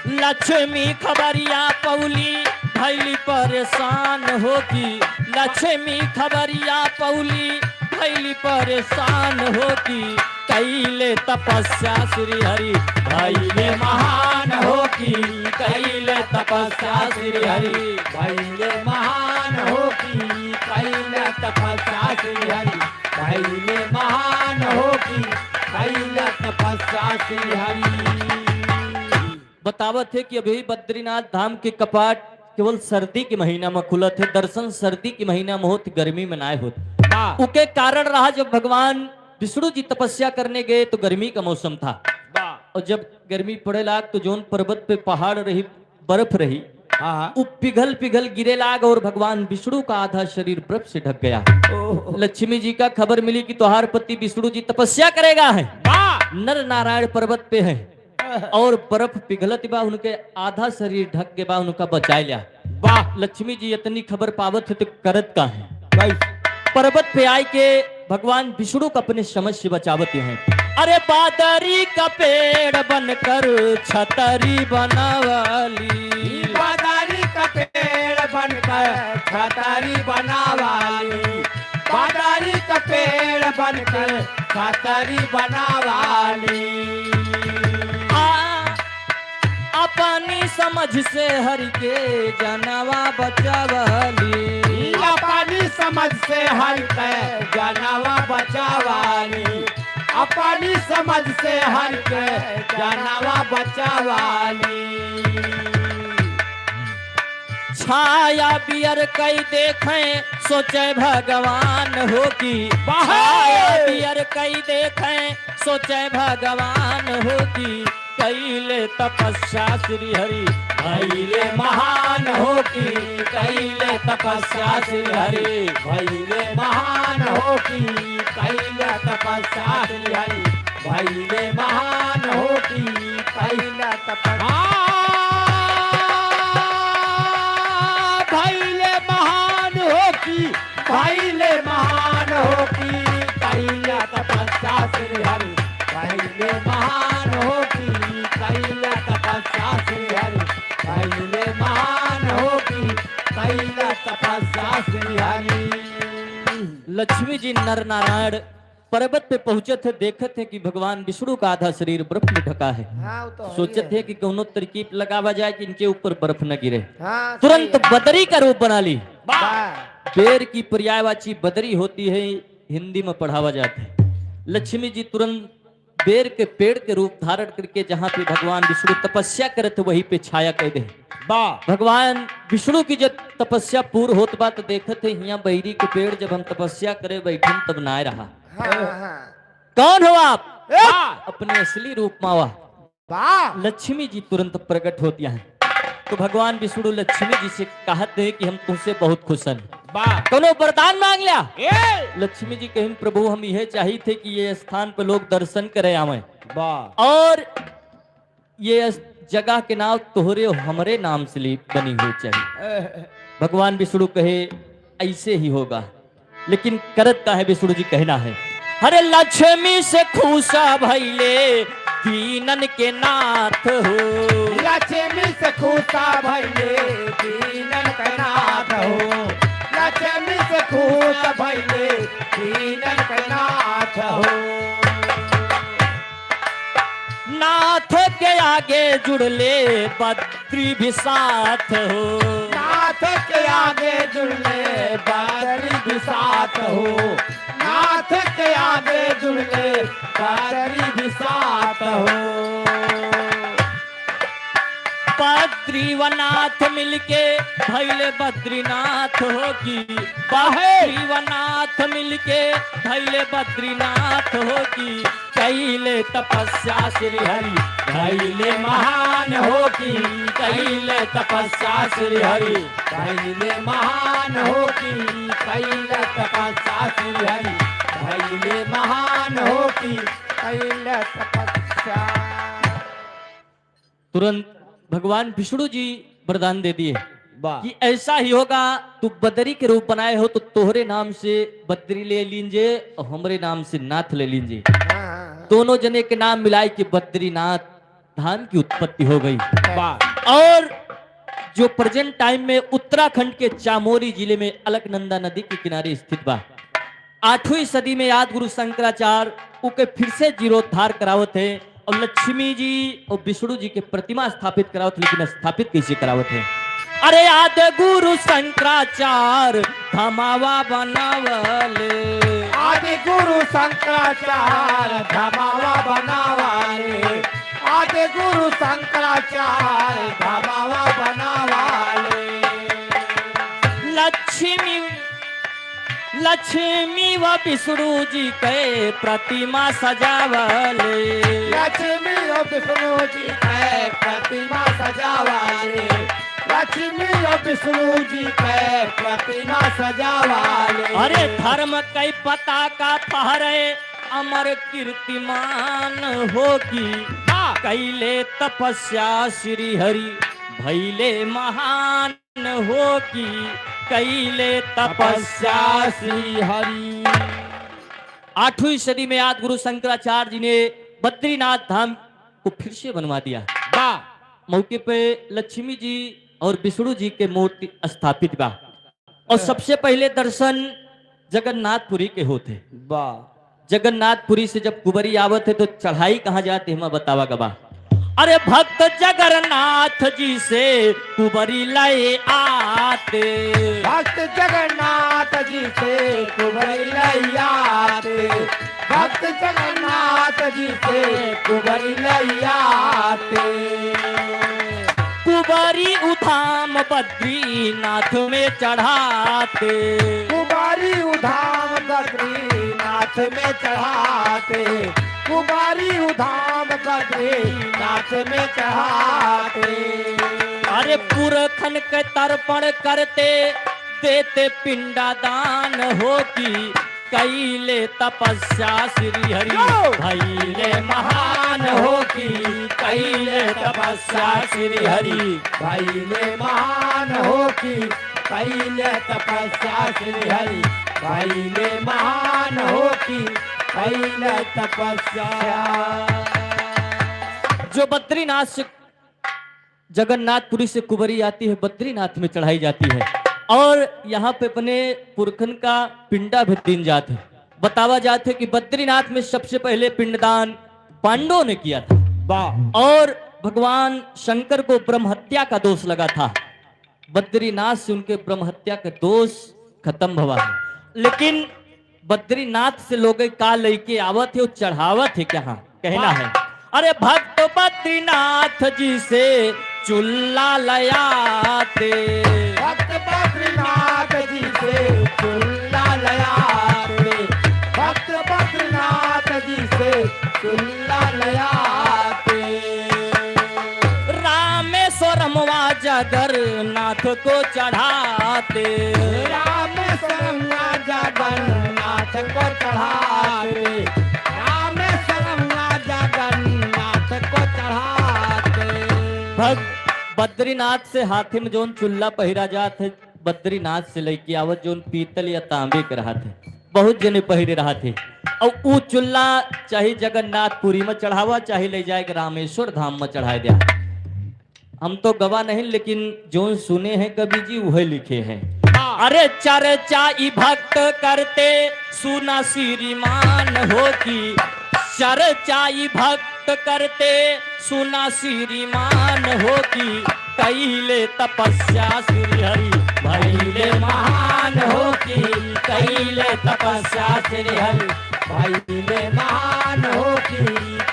लक्ष्मी खबरिया पौली भैली परेशान हो की। लक्ष्मी खबरिया पौली भैली परेशान हो की। कैले तपस्या श्री हरि भैले महान हो की। कैले तपस्या श्री हरि भैले महान हो की। कैले तपस्या श्री हरि भैले महान हो की। कैले तपस्या श्री हरि। बतावत है कि अभी बद्रीनाथ धाम के कपाट केवल सर्दी के महीना में खुलत है, दर्शन सर्दी के महीना में होत, गर्मी में नाय होत। वाह। उके कारण रहा, जब भगवान विष्णु जी तपस्या करने गए तो गर्मी का मौसम था। वाह। और जब गर्मी पड़े लाग तो जौन पर्वत पे पहाड़ रही, बर्फ रही, हाँ, हाँ। उ पिघल पिघल गिरे लाग और भगवान विष्णु का आधा शरीर बर्फ से ढक गया। ओह। लक्ष्मी जी का खबर मिली कि तोहार पति विष्णु जी तपस्या करेगा है, वाह। नर नारायण पर्वत पे है। और बर्फ पिघलत बा, उनके आधा शरीर ढक के बा, उनका बचाए लिया। वाह। लक्ष्मी जी इतनी खबर पावत है तो करत का है? भाई। पर्वत पे आए के भगवान विष्णु का अपने समझ से बचावत हैं। अरे बादरी का पेड़ बनकर छतरी बनावाली। बादरी का पेड़ बनकर छतरी बनावाली। बादरी का पेड़ बनकर छतरी बनावाली। आ, अपनी समझ से हरि के जनवा बचावाली। अपनी समझ से हरि के जनवा बचावाली। अपनी समझ से हरि के जनवा बचावाली। छाया बियर कई देखें, सोचे भगवान हो की। वाह! छाया बियर कई देखें, सोचे भगवान हो की। कैले तपस्या श्री हरि, भैले महान हो की। कैले तपस्या श्री हरि, भैले महान हो की। कैले तपस्या श्री हरि, भैले महान हो की। कैले तपस्या। हाँ, भैले महान हो की, भैले महान हो की। कैले तपस्या श्री हरि, भैले महान हो की। कैले तपस्या श्री हरि, भैले महान हो की। कैले तपस्या श्री हरि। लक्ष्मी जी नर नारायण पर्वत पे पहुंचत है, देखत है कि भगवान विष्णु का आधा शरीर बर्फ में ढका है। हाँ, वो तो है ही सोचत है। है कि कौनो तरकीब लगावा जाए कि इनके ऊपर बर्फ न गिरे। हाँ, तुरंत सही है। बदरी का रूप बना ली। वाह। बेर की पर्यायवाची बदरी होती है, हिंदी में पढ़ावा जाता है। लक्ष्मी जी तुरंत बेर के पेड़ के रूप धारण करके जहाँ पे भगवान विष्णु तपस्या करत है, वहीं पे छाया कर दे। वाह। भगवान विष्णु की जब तपस्या पूर्ण होत बा, तो देखत है, हियां बैरी के पेड़ जब हम तपस्या करे बैठन, तब ना रहा। हाँ, हाँ। कौन हो आप? ए! वाह। अपने असली रूप में आवा। वाह। लक्ष्मी जी तुरंत प्रकट होती हैं। तो भगवान विष्णु लक्ष्मी जी से कहत हैं कि हम तुमसे बहुत खुश हैं। वाह। कौनो वरदान मांग लिया। ए! लक्ष्मी जी कहिन, प्रभु, हम यह चाहित है कि ये स्थान पर लोग दर्शन करे आवे। वाह। और ये जगह के नाम तोहरे और हमरे नाम से ली बनी हो चाहिए। ए। भगवान विष्णु कहे, ऐसे ही होगा। लेकिन करत का है विष्णु जी कहना है, हरे लक्ष्मी से खुशा भइले दीनन के नाथ हो। लक्ष्मी से खुशा भइले दीनन के नाथ हो। लक्ष्मी से खुश भइले दीनन के नाथ हो। नाथ के आगे जुड़ले बद्री भी साथ हो। नाथ के आगे जुड़ले बद्री भी साथ हो। नाथ के आगे जुड़ले बद्री भी साथ हो। बद्रीवनाथ मिलके भइले बद्रीनाथ हो की। बद्रीवनाथ मिलके भइले बद्रीनाथ हो की। कइले तपस्या श्री हरि भइले महान हो की। कइले तपस्या श्री हरि भइले महान हो की। कइले तपस्या श्री हरि भइले महान हो की। कइले तपस्या। तुरंत भगवान विष्णु जी वरदान दे दिए वाह। कि ऐसा ही होगा, तू बदरी के रूप बनाए हो तो तोहरे नाम से बदरी ले लीजिए और हमरे नाम से नाथ ले लीजिए। हाँ, हाँ, हाँ। दोनों जने के नाम मिलाए कि बद्रीनाथ धाम की उत्पत्ति हो गई। वाह। और जो प्रेजेंट टाइम में उत्तराखंड के चामोली जिले में अलकनंदा नदी के किनारे स्थित बा, आठवीं सदी में आदि गुरु शंकराचार्य उके फिर से जीर्णोद्धार करावत है और लक्ष्मी जी और विष्णु जी के प्रतिमा स्थापित करावत है, लेकिन स्थापित कैसे करावत है? अरे आदि गुरु शंकराचार्य धमावा बनावले। आदि गुरु शंकराचार्य धमावा बनावले। आते गुरु शंकराचार्य धामावा बनावाले। लक्ष्मी, लक्ष्मी व विष्णु जी के प्रतिमा सजावले। लक्ष्मी व विष्णु जी के प्रतिमा सजावाले। लक्ष्मी व विष्णु जी के प्रतिमा सजावाले। अरे धर्म कई पताका फहरे अमर कीर्तिमान हो की। हाँ। कैले तपस्या श्री हरि भैले महान हो की। कैले तपस्या श्री हरि। आठवीं सदी में आदि गुरु शंकराचार्य जी ने बद्रीनाथ धाम को फिर से बनवा दिया। वाह। मौके पे लक्ष्मी जी और विष्णु जी के मूर्ति स्थापित बा। और सबसे पहले दर्शन जगन्नाथपुरी के होत है। वाह। जगन्नाथपुरी से जब कुबरी आवत है तो चढ़ाई कहाँ जात है, हमें बतावा गवा। अरे भक्त जगन्नाथ जी से कुबरी लय आते। भक्त जगन्नाथ जी से कुबरी लय आते। भक्त जगन्नाथ जी से कुबरी लय आते। कुबरी उधाम बद्रीनाथ में चढ़ाते। कुबरी उधाम बद्रीनाथ में चढ़ाते। कुबरी उधाम बद्रीनाथ में चढ़ाते। अरे पुरखन के तर्पण करते, देते पिंडादान हो की। कैले तपस्या श्री हरि यो! भैले महान हो की। कैले तपस्या श्री हरि भैले महान हो की। कैले तपस्या श्री हरि भैले महान हो की। कैले तपस्या। जो बद्रीनाथ से जगन्नाथपुरी से कुबरी आती है, बद्रीनाथ में चढ़ाई जाती है और यहाँ पे अपने पुरखन का पिंडा भी दीन जात है। बतावा जात है कि बद्रीनाथ में सबसे पहले पिंडदान पांडवों ने किया था। वाह। और भगवान शंकर को ब्रह्म हत्या का दोष लगा था। बद्रीनाथ से उनके ब्रह्म हत्या का दोष खत्म भवा है। लेकिन बद्रीनाथ से लोग का लइके आवत है, वो चढ़ावत है कहाँ, कहना है। अरे भक्त बद्रीनाथ जी से चुल्ला लयाते। भक्त बद्रीनाथ जी से चुल्ला लयाते। भक्त बद्रीनाथ जी से चुल्ला लयाते। रामेश्वरम वा जगन्नाथ को चढ़ाते। रामेश्वरम वा जगन्नाथ को चढ़ाते। रामेश्वरम वा जगन्नाथ को चढ़ाते। भग-, बद्रीनाथ से हाथे में जौन चुल्ला पहिरा जात है, बद्रीनाथ से लइके आवत जौन पीतल या तांबे के रहत है, बहुत जने पहिरे रहत है। और ऊ चुल्ला चाहे जगन्नाथपुरी में चढ़ावा, चाहे ले जाए के रामेश्वर धाम में चढ़ाए द्या। हम तो गवा नहीं, लेकिन जौन सुने हैं कवि जी, वह लिखे हैं। हाँ। अरे चर्चा ई भक्त करते सुना श्रीमान हो की। चर्चा ई भक्त करते सुना श्रीमान हो की। कैले तपस्या श्री हरि भैले महान हो की। कैले तपस्या श्री हरि भैले महान हो की।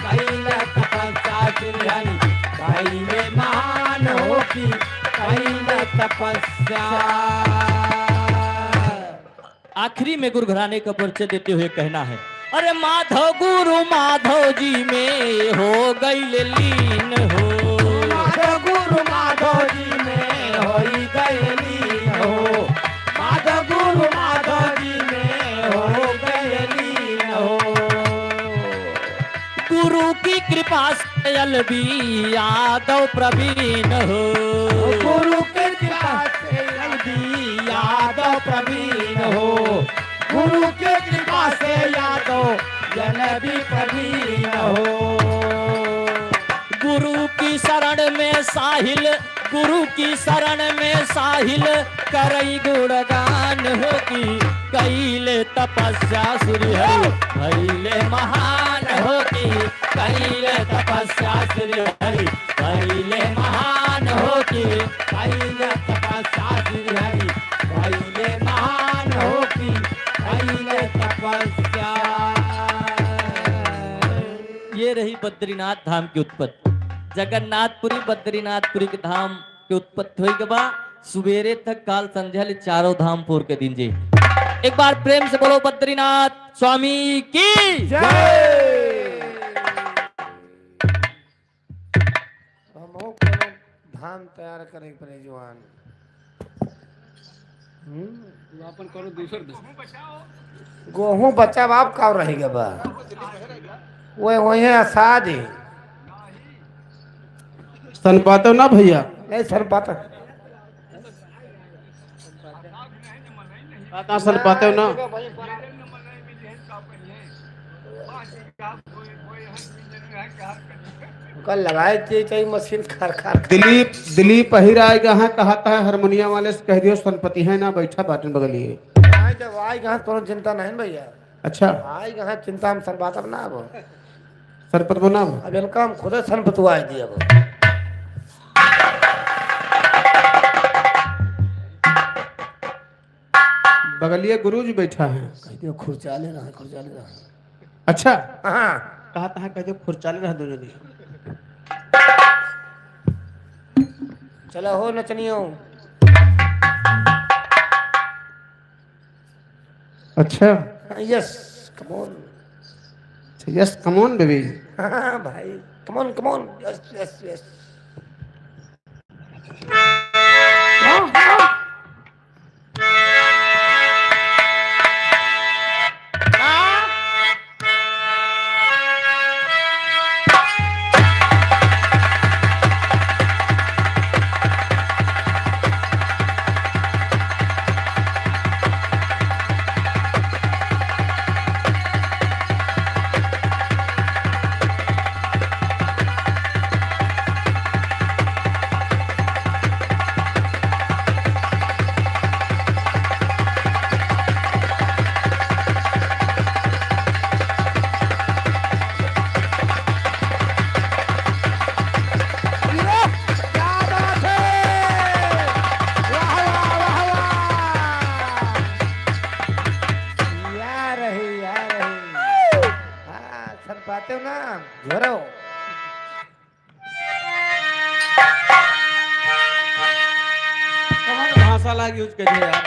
कैले तपस्या श्री हरि भैले महान हो की। कैले तपस्या। आखिरी में गुरु घराने का परिचय देते हुए कहना है, अरे माधव गुरु माधव जी में हो गइल लीन हो। माधव गुरु माधव जी में होई गइल लीन हो। माधव गुरु माधव जी में हो गइल लीन हो। गुरु की कृपा से एल बी यादव प्रवीण हो। गुरु की कृपा से एल बी यादव प्रवीण हो। गुरु की कृपा से यादव एल बी प्रवीण हो। गुरु की शरण में साहिल, गुरु की शरण में साहिल, करई गुणगान हो की। कैले तपस्या श्री हरि भैले महान हो की। कैले तपस्या श्री हरि भैले महान हो की। कैले तपस्या श्री हरि भैले महान हो की। कैले तपस्या। ये रही बद्रीनाथ धाम की उत्पत्ति। जगन्नाथपुरी बद्रीनाथपुरी के धाम के उत्पत्ति होई के बा। सुबेरे तक काल संझा ले चारों धाम पूर के दिन जी। एक बार प्रेम से बोलो बद्रीनाथ स्वामी की। जय। हमहू कोनो धान तैयार करे के पड़े जवान। हम्म। तू आपन करो, दूसर दे। गोहूं बचा बाप का रह गया बा। वह वही आसाद ही। सन पाते हो ना भैया? नहीं सन पाता। बात असल पाते हो ना? कल लगाए के चाहिए मशीन खार खार। दिलीप, दिलीप अहिर आएगा, हाँ, कहता है हारमोनिया वाले से कह दियो संपति है ना, बैठा बाटन बगलिए। आए जब आएगा, हाँ, कोनो चिंता नहीं भैया। अच्छा। आएगा, हाँ, चिंता हम सर बात अब ना अब। सरपत बनाब। अब इनका हम खुदे सरपतुआए दिए अब। बगलिए गुरुजी बैठा है। कह दियो खुरचाले रहा, खुरचाले रहा। अच्छा। हाँ। कहा तहाँ कह दियो खुरचाले रहा दोनों दिन। चला हो नचनियो। अच्छा। Yes, come on। अच्छा, yes, come on, baby। हाँ, भाई, come on, come on। Yes, yes, yes। क्या बात है? वाह, वाह, वाह, वाह। या रही, या रही। हाँ, सर पाते हो ना, झोरो। कौन भाषा लाग use करिए यार?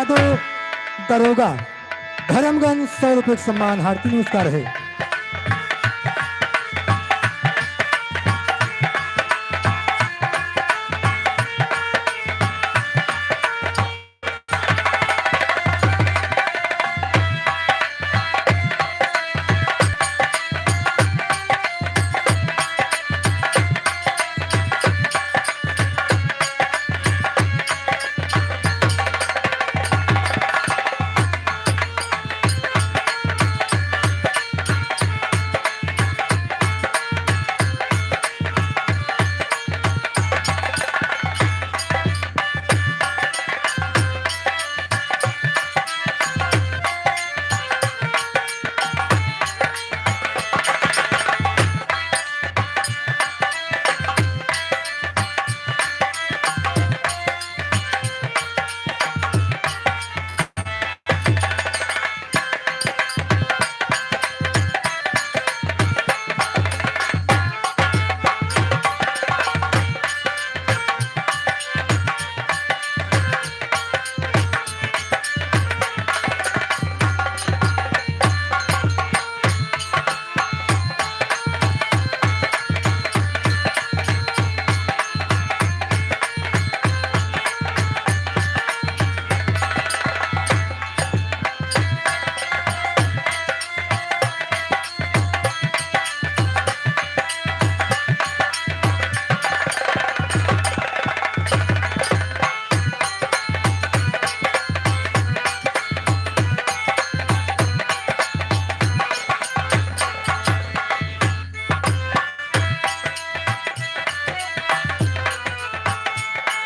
यादव, दरोगा, धर्मगंज, सौ रुपये का सम्मान, हार्दिक नमस्कार है।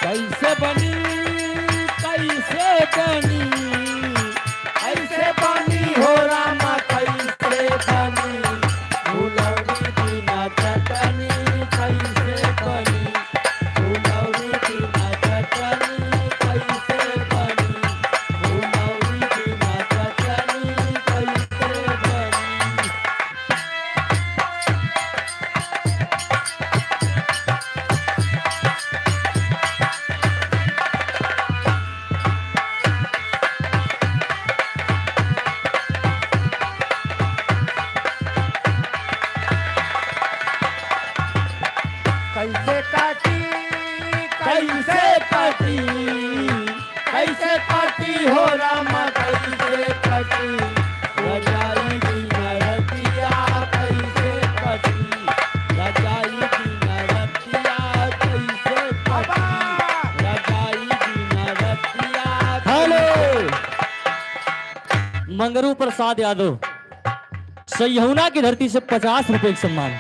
कैसे बनी, कैसे बनी, कैसे बनी हो रामा, कैसे बनी? फुलौरी बिना चटनी कैसे बनी? फुलौरी बिना चटनी कैसे बनी? फुलौरी बिना चटनी कैसे बनी? कैसे काटी, कैसे काटी, कैसे काटी हो रामा, कैसे काटी? रजाई बिना रतिया कैसे काटी? रजाई बिना रतिया कैसे काटी? रजाई बिना रतिया हेलो। कैसे मंगरू प्रसाद यादव, सैहौना की धरती से पचास रुपए का सम्मान।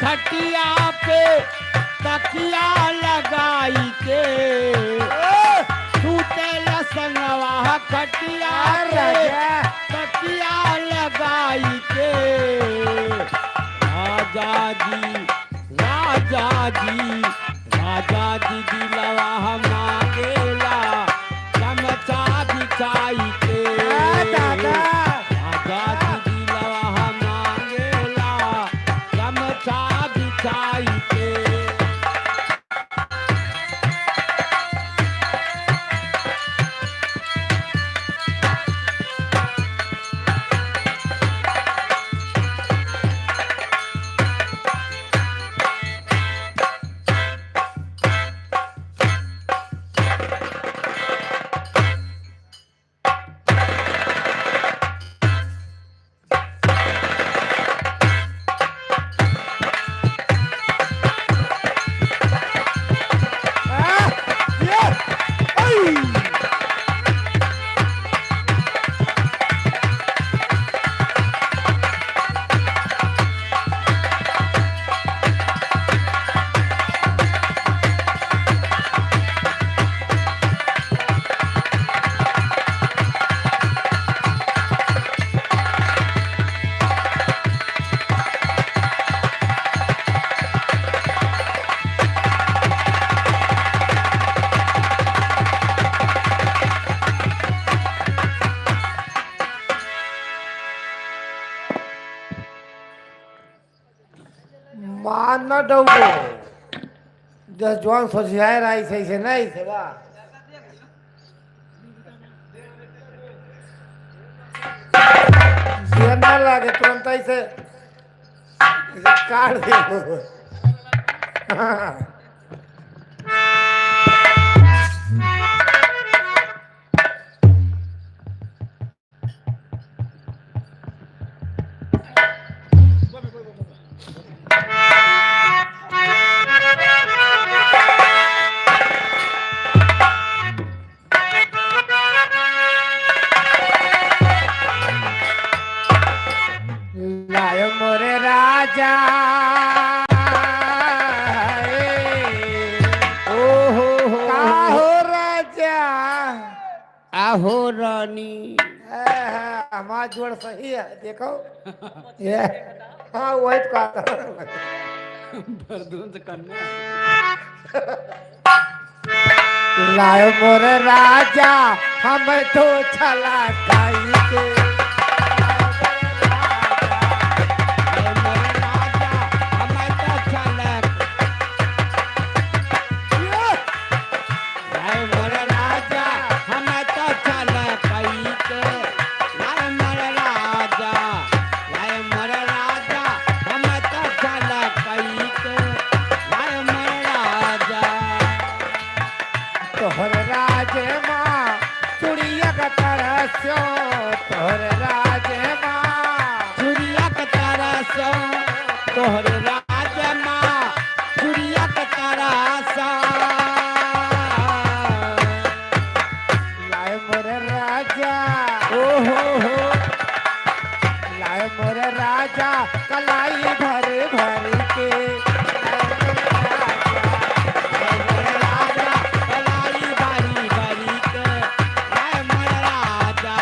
खटिया पे तकिया लगाई के, सूतेला संगवा खटिया पे तकिया लगाई के। राजा जी, राजा जी, राजा जी दिलवा मांगेला गमछा बिछाई के। ए दादा। राजा जी दिलवा मांगेला गमछा बिछाई के। मान न डौबो। जस जौन सोचियाए रहा, ऐसे, ऐसे नहीं, ऐसे बा। जिया ना लागे, तुरंत ऐसे, ऐसे काट दे। हाँ। लायो मोरे राजा। ओहो हो। का हो राजा? आहो रानी। ए, हाँ, हमार जोड़ सही है, देखो। ये, हाँ, वही तो कहता हूँ। बरदुन से करना। लाए मोरे राजा, हम तो छला खाई के। लाए मोरे राजा, हम तो छला। ये, लाए मोरे राजा, हम तो छल कई के। लाए मोरे राजा, लाए मोरे राजा, हम तो छल कई के। लाए मोरे राजा। तोहर राज मा चुड़िया का तरसो, तोहर राज मा। चुड़िया का तरसो, तोहर राज मा। चुड़िया का तरसो। लाए मोरे राजा। ओ हो हो। लाए मोरे राजा, कलाई भर भर के। लाए मोरे राजा, लाए मोरे राजा, कलाई भर भर के। लाए मोरे राजा।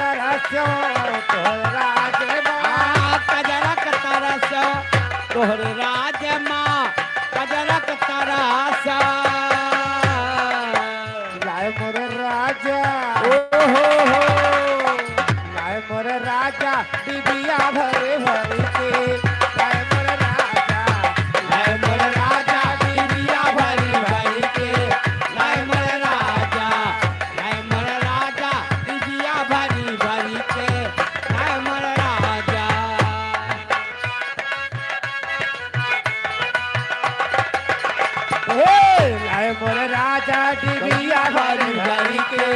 तरस्यो तोहरे राज मा। आ, कजरक तरस्यो तोहरे राज मा, कजरक तरस्यो। लाए मोरे राजा। ओ हो हो। लाए मोरे राजा, डिबिया भरी भरी के। लाए मोरे राजा। लाए मोरे राजा, डिबिया भरी भरी के। लाए मोरे राजा। लाए मोरे राजा, डिबिया भरी भरी के। लाए मोरे राजा। हे, लाए मोरे राजा, डिबिया भरी भरी के।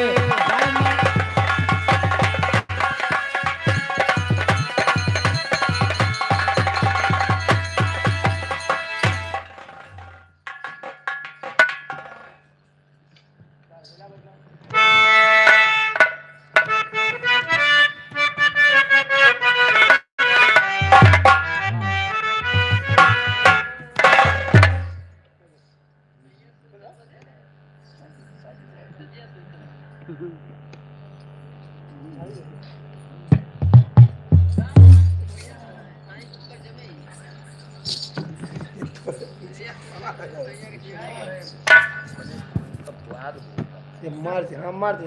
ये मार दे, हाँ, मार दे।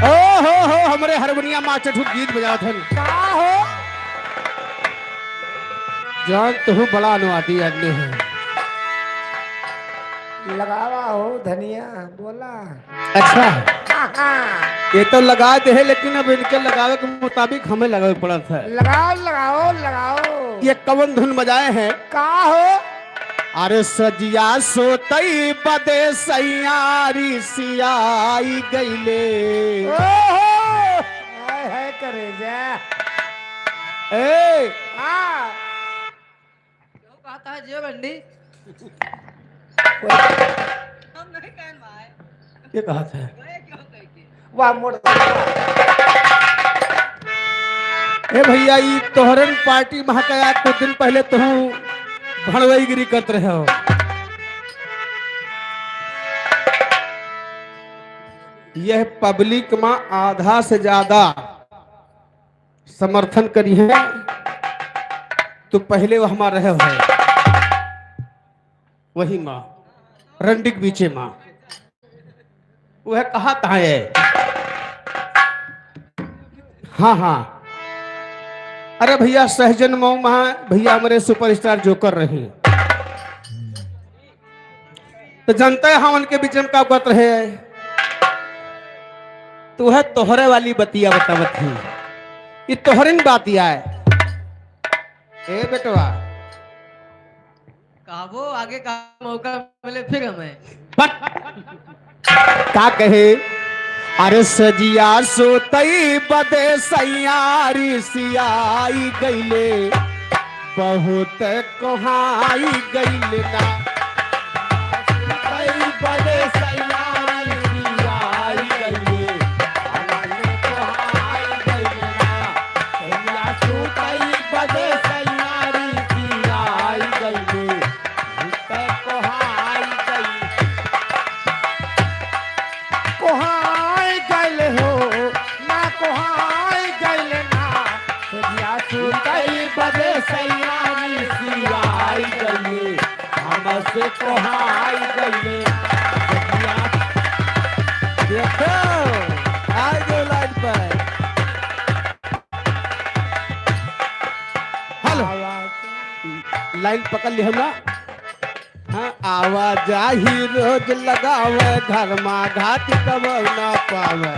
ओ हो हो, हमरे हारमोनिया मास्टर ठुक गीत बजावत हन। का हो? जान तू बड़ा अनुवादी आदमी है। लगावा हो धनिया, बोला। अच्छा। हाँ, हाँ। ये तो लगा दे है, लेकिन अब इनके लगावे के मुताबिक हमें लगावे पड़त है। लगाओ, लगाओ, लगाओ। ये कवन धुन बजाए हैं? का हो? अरे सजिया सोतई बदे सैयारी सियाई गईले। ओहो! हाय, हाय, करेजा। ए! हाँ। क्यों कहता है जियो बंडी? हम नहीं कहन भाई। ये कहा था? गए क्यों कह के? वाह, मोड़। ए भैया, ई तोहरन पार्टी महकया, कुछ दिन पहले तुहू भड़वईगिरी करत रहे हो। यह पब्लिक मा आधा से ज्यादा समर्थन करी है, तो पहले वह हमार रहे है, वही मा, रंडिक बीचे मा, वह कहा था है। हाँ, हाँ, अरे भैया, सहजन मऊ मा भैया हमरे सुपरस्टार जोकर रहे। तो जनता है, हम उनके बीच में का करत रहे, तो है तोहरे वाली बतिया बतावत ही, ये तोहरे न बात आए। ए बेटवा, कहबो आगे का मौका मिले फिर हमें। बट का कहे, अरे सजिया सोतई बदे सैयारी सियाई गईले, बहुत कोहाई गइल ना। कई बड़े सैयारी आई गइले, अलग कोहाई गइल ना। सैया तू कई बड़े सैयारी आई गइले, भूत कोहाई गइल। कोहाई गइल हो, ना कोहाई गइल ना। सजिया सुतई बदे सैयारी सियाई गइले, हमसे कोहाई गइले। सजिया देखो, आ गए लाइन पर। हेलो, लाइन पकड़ ली हम ना। हाँ, आवाजाही रोज लगावे, घर मा घात कबो ना पावे।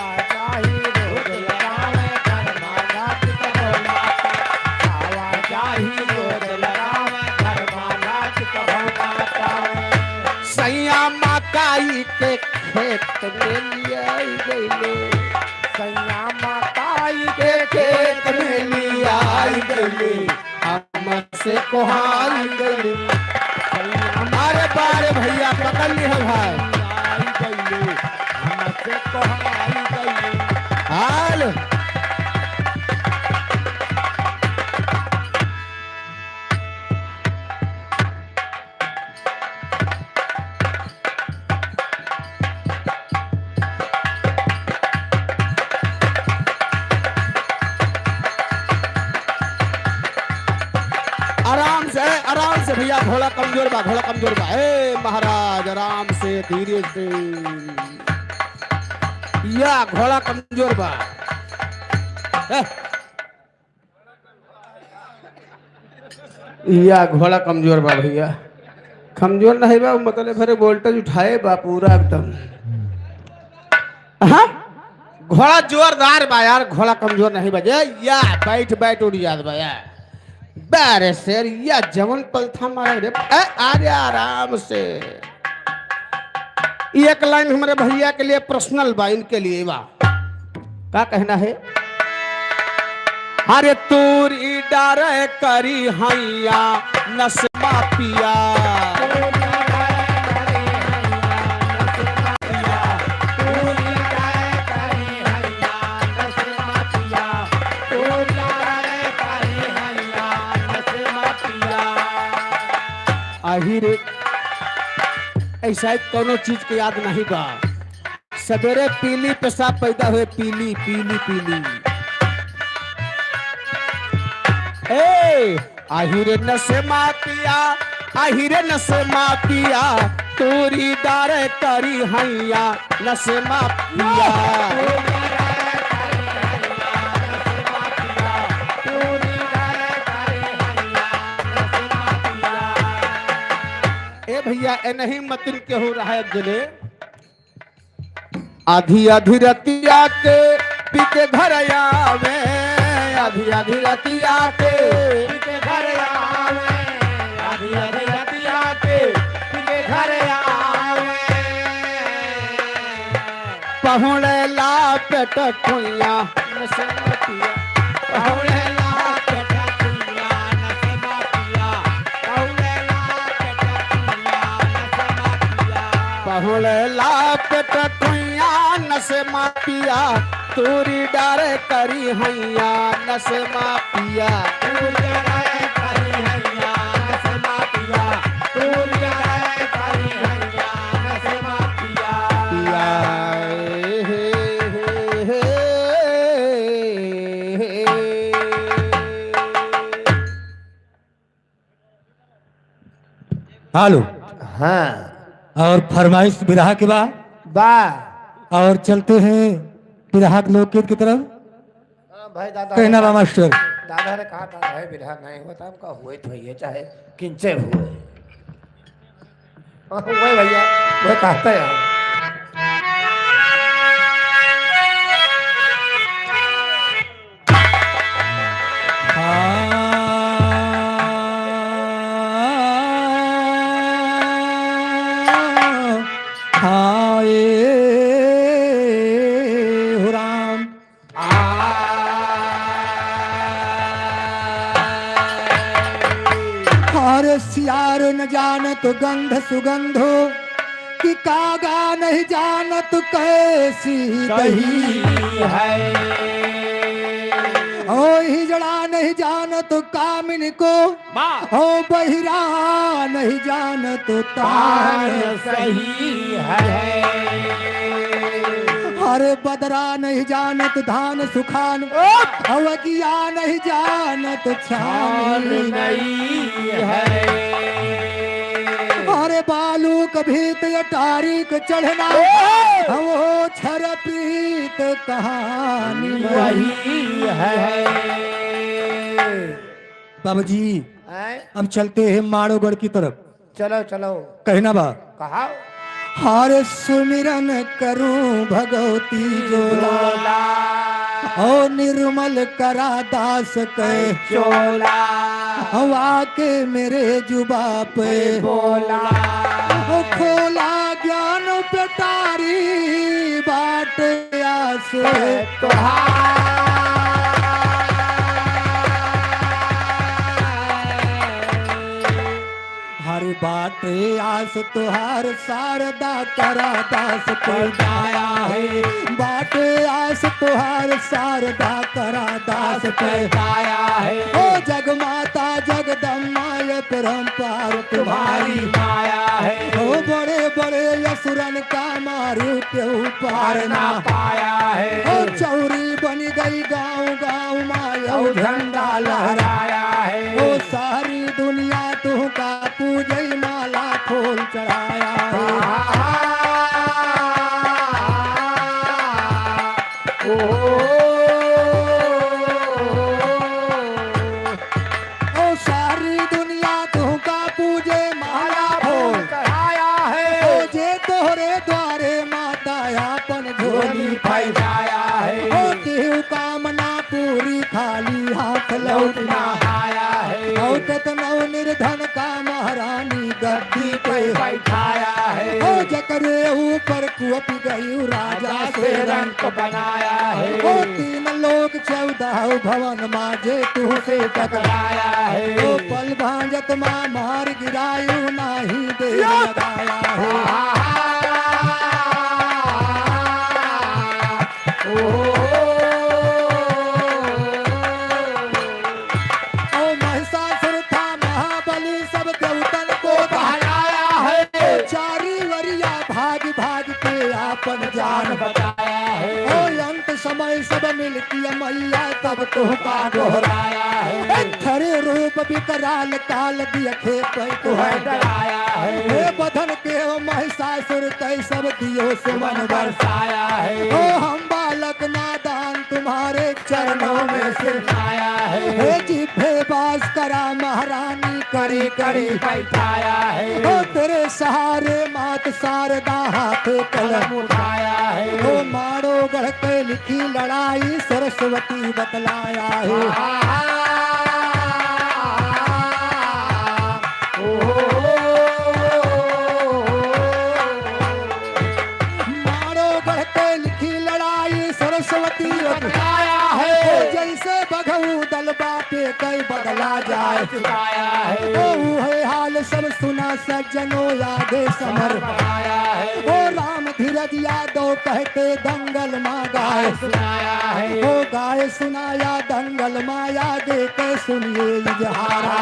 आवाजाही रोज लगावे, घर मा घात कबो ना पावे। आवाजाही रोज लगावे, घर मा घात कबो ना पावे। सैया मकाई के खेत में लियाई गइले। सैया मकाई के खेत में लियाई गइले। हमसे कोहाई गइले। अरे बारे भैया, पकड़ ली है भाई। हमसे कोहाई गइले। हाल। भैया, घोड़ा कमजोर बा, घोड़ा कमजोर बा। ए महाराज, आराम से, धीरे से। या घोड़ा कमजोर बा। ए। या घोड़ा कमजोर बा भैया, कमजोर नहीं बा, मतलब भरे voltage उठाए बा पूरा एकदम। हाँ, घोड़ा जोरदार बा यार, घोड़ा कमजोर नहीं बा। ए, या बैठ बैठ उड़ जात बा यार। बा रे शेर, या जवन पलथा मारे रे। ए, अरे आराम से। ये एक लाइन हमारे भैया के लिए personal बा, इनके लिए बा। का कहना है? अरे तूरी डारे करी हैया नस माफिया। आहिरे, ऐसा कौनो चीज के याद नहीं बा। सवेरे पीली पेशाब पैदा हुए, पीली, पीली, पीली। ए, आहिरे नस माफिया, आहिरे नस माफिया, तूरी डारे करी हैया नस माफिया। ए भैया, ए नहीं मतिन केहू रहा एक जने। आधी आधी रतिया के पी के घर आवे, आधी आधी रतिया के पी के घर आवे, आधी आधी रतिया के पी के घर आवे। पहुड़ेला पेट कुइया नस माफिया, पहुड़ेला पेट कुइया नस माफिया, पहुड़ेला पेट कुइया नस माफिया। पहुड़ेला पेट कुइया नस माफिया, तूरी डारे करी हैया नस माफिया। तूरी डारे करी हैया नस माफिया, तूरी डारे करी हैया नस माफिया। पिया, ए, हे, हे, हे, हे। हेलो। हाँ। और फरमाइश बिरहा के बा? बा। और चलते हैं बिरहा के लोकगीत की तरफ। हाँ भाई, दादा कहना रे बा कहा, मास्टर। दादा रे कहा था भाई, बिरहा नहीं होता, हमका हुए तो ये चाहे किंचे हुए। हाँ, हुए भैया, वो कहते हैं। हाँ, हाँ, ए हो राम। हर सियार न जानत गंध सुगंधो, कि कागा नहीं जानत कैसी दही। दही है। ओ हिजड़ा नहीं जानत कामिन को, वाह। ओ बहिरा नहीं जानत तान तान सही है। अरे बदरा नहीं जानत धान सुखान, ओ। अवगिया नहीं जानत छान छान नहीं है। अरे बालू कभी तो ये टारी के चढ़ना, ओ। हम हो छर प्रीत कहानी वही है। बाबूजी, हैं? अब चलते हैं माड़ोगढ़ की तरफ। चलो, चलो। कहना बा। कहा? हर सुमिरन करूं भगवती जोला। जोला। ओ निर्मल करा दास के चोला। हवा के मेरे जुबा पे बोला। ओ खोला ज्ञान पेटारी बाट आस तोहार। हर बाटे आस तोहार शारदा करा दास पे। दाया है। बाटे आस तोहार शारदा करा दास पे। दाया है। ओ जगमाता जगदम्मा ये परम्पार तुम्हारी तुम्हारी माया है। ओ बड़े बड़े असुरन का मारू केहू पार ना पाया है। ओ चौरी बन गई गाँव गाँव मा अउ झंडा लहराया है। ओ सारी दुनिया तुहका पूजै माला फूल चढ़ाया है। ओ, ओ सारी दुनिया तुहका पूजे माला फूल चढ़ाया है। ओ जे तोहरे द्वारे माता आपन झोली फैलाया है। ओ केहू कामना पूरी खाली हाथ लौट ना आया है। औ केतनौ निर्धन का महारानी गद्दी पे बैठाया है। ओ जकरे ऊपर कुप गई राजा से रंक बनाया है। ओ तीन लोक चौदह भवन माजे तुहसे टकराया है। ओ पल भांजत मा मार गिरायु नाही दे लगाया है। ओ, ओ महिषासुर था महाबली, सब देवतन को बहलाया है। चारी वरिया भाग भाग के आपन जान बचाया है। ओ अंत समय सब मिलके मैया तब तोहका दोहराया है। ए, खरे रूप विकराल काल दियखे पै तुहै डराया है। हे बधन के ओ महिषासुर तै सब दियो सुमन बरसाया है। ओ हम बालक नादान तुम्हारे चरणों में सिर आया है। हे जिभे बास करा महारानी करी करी बैठाया है। ओ तेरे सहारे मात शारदा हाथे कलम उठाया है। ओ माड़ो गढ़ के लिखी लड़ाई सरस्वती बतलाया है। मारो गढ़ के लिखी लड़ाई सरस्वती बतलाया है। जैसे बघऊ दल बापे कई बदला जाए। ओ उहे हाल सब सुना सज्जनो आगे समर। ओ राम धीरज यादव कहते दंगल मा गाय। ओ गाय सुनाया दंगल मा आगे के सुनिए इजहारा।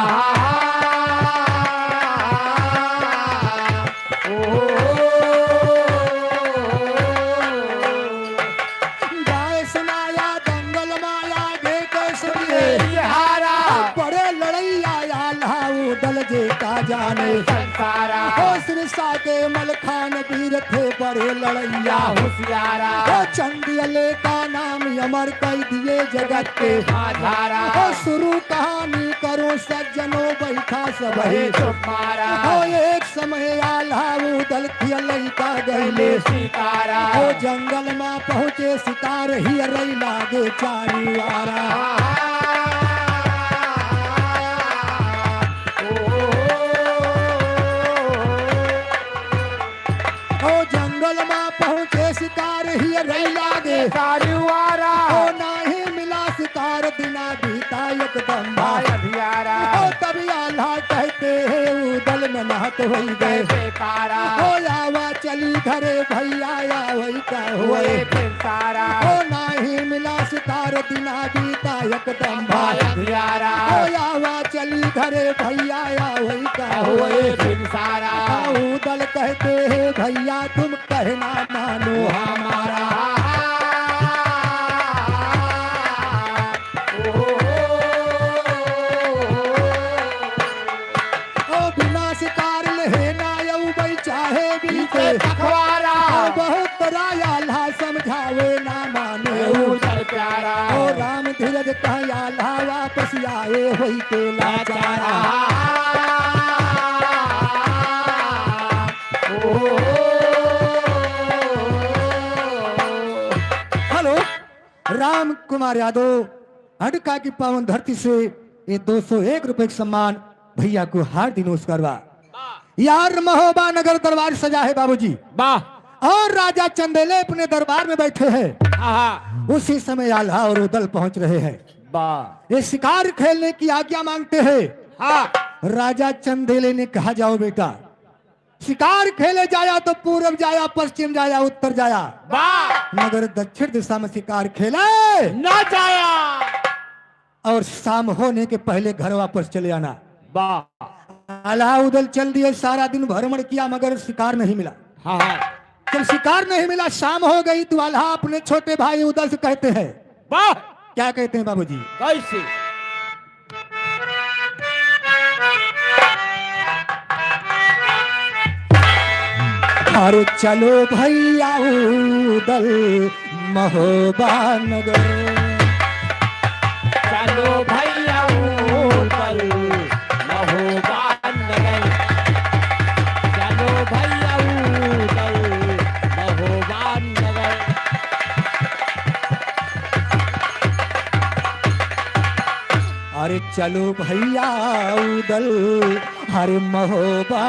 गाय सुनाया दंगल मा आगे के सुनिए इजहारा। बड़े लड़ैया आल्हा उदल जे का जाने संसारा। ओ सिरसा के मलखान वीर थे बड़े लड़ैया होशियारा। ओ चंदियले का नाम अमर कई दिए जगत के। ओ शुरू कहानी करो सज्जनो बैठा सबही चुप मारा। ओ एक समय आल्हा उदल थिया लइका गइले शिकारा। ओ जंगल मा पहुँचे शिकार हियरई लागे चारी वारा। ओ जंगल मा पहुँचे शिकार हियरई लागे चारी वारा। ओ नाही मिला शिकार दिना बीता एकदम भाई अंधियारा। ओ तब आल्हा कहते हैं उदल में नहत होई गए बेकारा। ओ आवा चली घरे भैया आवई का होए फिर सारा। ओ नाही मिला शिकार दिना बीता एकदम भाई अंधियारा। ओ आवा चली घरे भैया आवई का होए फिर सारा। उदल कहते हैं भैया तुम कहना मानो हमारा। ओ बिना शिकार लेहे ना अउबई चाहे बीचे पखवारा। ओ बहुत राय आल्हा समझावे ना माने उदल प्यारा। ओ राम धीरज कहा आल्हा वापस आए होई के लाचारा। हेलो, राम कुमार यादव, अडका की पावन धरती से ये दो सौ एक रुपए का सम्मान भैया को हार्दिक नमस्कार बा। यार महोबा नगर दरबार सजा है बाबूजी। वाह। और राजा चंदेले अपने दरबार में बैठे हैं। आहा। उसी समय आल्हा और उदल पहुंच रहे हैं। वाह। ये शिकार खेलने की आज्ञा मांगते हैं। हाँ। राजा चंदेले ने कहा, जाओ बेटा, शिकार खेले जाया तो पूरब जाया, पश्चिम जाया, उत्तर जाया। वाह। मगर दक्षिण दिशा में शिकार खेले ना जाया। और शाम होने के पहले घर वापस चले आना। वाह। आल्हा उदल चल दिए, सारा दिन भ्रमण किया मगर शिकार नहीं मिला। हाँ, हाँ। जब शिकार नहीं मिला, शाम हो गई, तो आल्हा अपने छोटे भाई उदल से कहते हैं। वाह। क्या कहते हैं बाबूजी? कैसे? अरे चलो भैया उदल महोबा नगर। चलो भैया उदल महोबा नगर। चलो भैया उदल महोबा नगर। अरे चलो भैया उदल, अरे महोबा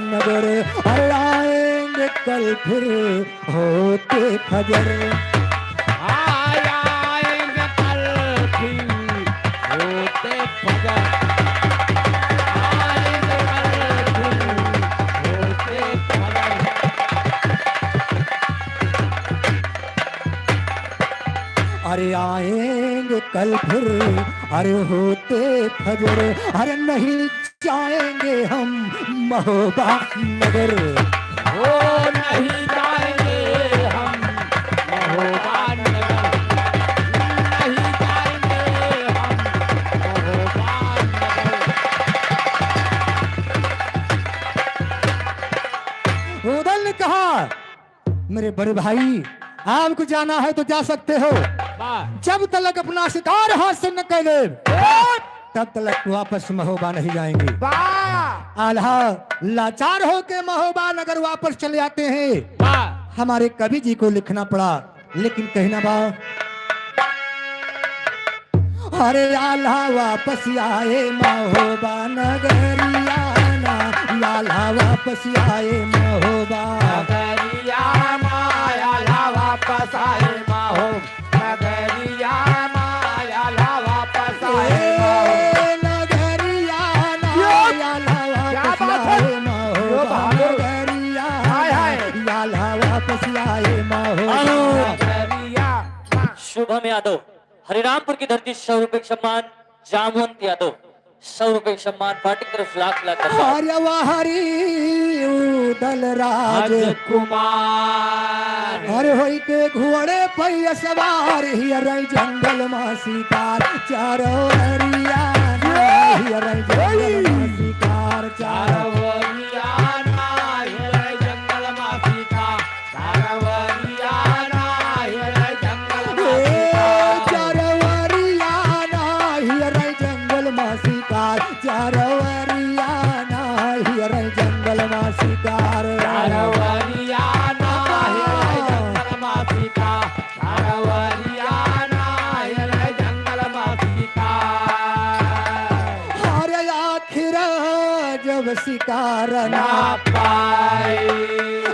नगर, अरे आएंगे कल फिर होते फजर। आएंगे कल फिर होते फजर। आएंगे कल फिर होते फजर। अरे आएंगे कल फिर, अरे होते फजर, अरे नहीं जाएंगे हम महोबा नगर। ओ नहीं जाएंगे हम महोबा नगर, नहीं जाएंगे हम महोबा नगर। उदल ने कहा, मेरे बड़े भाई, आपको जाना है तो जा सकते हो। वाह। जब तलक अपना शिकार हाथ से न कर ले, वाह। तब तलक वापस महोबा नहीं जाएंगे। वाह। आल्हा लाचार होके महोबा नगर वापस चले आते हैं। वाह। हमारे कवि जी को लिखना पड़ा, लेकिन कहना बा, अरे आल्हा वापस आए महोबा नगरिया ना, आल्हा वापस आए महोबा। नगरिया ना, आल्हा वापस आए महो-, नगरिया ना, आल्हा वापस आए महो-, ए नगरिया ना, यो, आल्हा क्या वापस बात है? आए महोबा। यो बहादुर। नगरिया हाय, हाय। ना, आल्हा वापस आए महोबा। हेलो। नगरिया ना। शुभम यादव। हरिरामपुर की धरती, सौ रुपए का सम्मान। जामवंत यादव, सौ रुपए का सम्मान, पार्टी की तरफ से लाख लाख धन्यवाद। अरे वाह रे उदल राज राजकुमार। अरे होई के घोड़े पे सवार, हियर जंगल मा शिकार, चारों ओरिया ना, हियर जंगल मा शिकार, चारों ओरिया ना, हियर जंगल मा शिकार। चारवरिया ना हियर जंगल मा ए, शिकार। चारवरिया ना हियर जंगल मा शिकार। चारवरिया ना हियर जंगल मा शिकार। चारवरिया ना हियर जंगल मा शिकार। चारवरिया ना हियर जंगल मा शिकार। अरे आखिर जब शिकार ना ना पाए।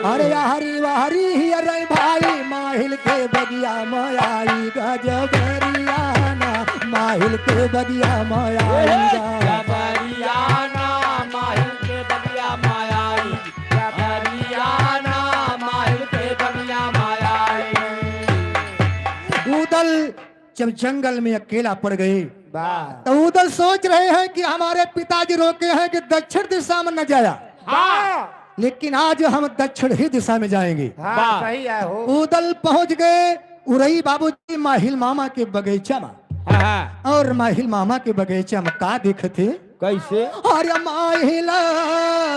अरे हरी हरी अरे भाई, माहिल के बगिया मा आई गजबरिया ना, माहिल के बगिया मा आई गा। गजबरिया ना, माहिल के बगिया मा आई, गजबरिया ना, माहिल के बगिया मा आई। उदल जब जंगल में अकेला पड़ गए, वाह। तो उदल सोच रहे हैं कि हमारे पिताजी रोके हैं कि दक्षिण दिशा में न जाया। हाँ। लेकिन आज हम दक्षिण ही दिशा में जाएंगे। हाँ, वाह। सही है हो। उदल पहुंच गए उरई बाबूजी माहिल मामा के बगीचा में। हाँ, हाँ। और माहिल मामा के बगीचा में का देखते? कैसे? अरे माहिला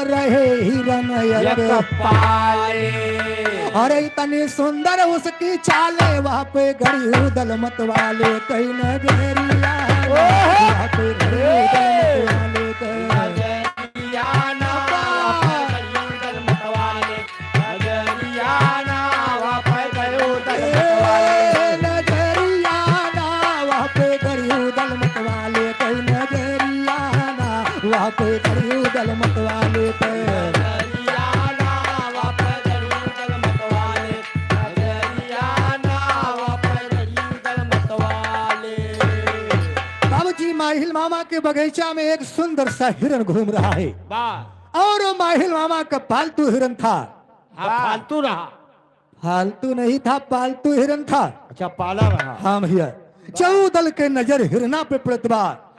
रहे हिरन एक एक पाले। अरे इतनी सुंदर उसकी चाले, वहाँ पे गड़ी उदल मत वाले कई नगरिया ना, ओहो! वहाँ पे गड़ी उदल मत वाले कई नगरिया ना, वहाँ पे गड़ी उदल मत वाले। नगरिया ना, वहाँ पे गयो दल मतवाले। ए, नगरिया ना, वहाँ पे गयो दल मतवाले। कई नगरिया ना, वहाँ पे गयो दल मतवाले। नगरिया ना, वहाँ पे गयो दल मतवाले। नगरिया ना, वहाँ पे गयो दल मतवाले। बाबूजी, माहिल मामा के बगीचा में एक सुंदर सा हिरन घूम रहा है। वाह। और वो माहिल मामा का पालतू हिरन था। हाँ, वाह। फालतू रहा। फालतू नहीं था, पालतू हिरन था। अच्छा, पाला रहा। हाँ भैया, जब उदल के नजर हिरना पे पड़त बा, हाँ।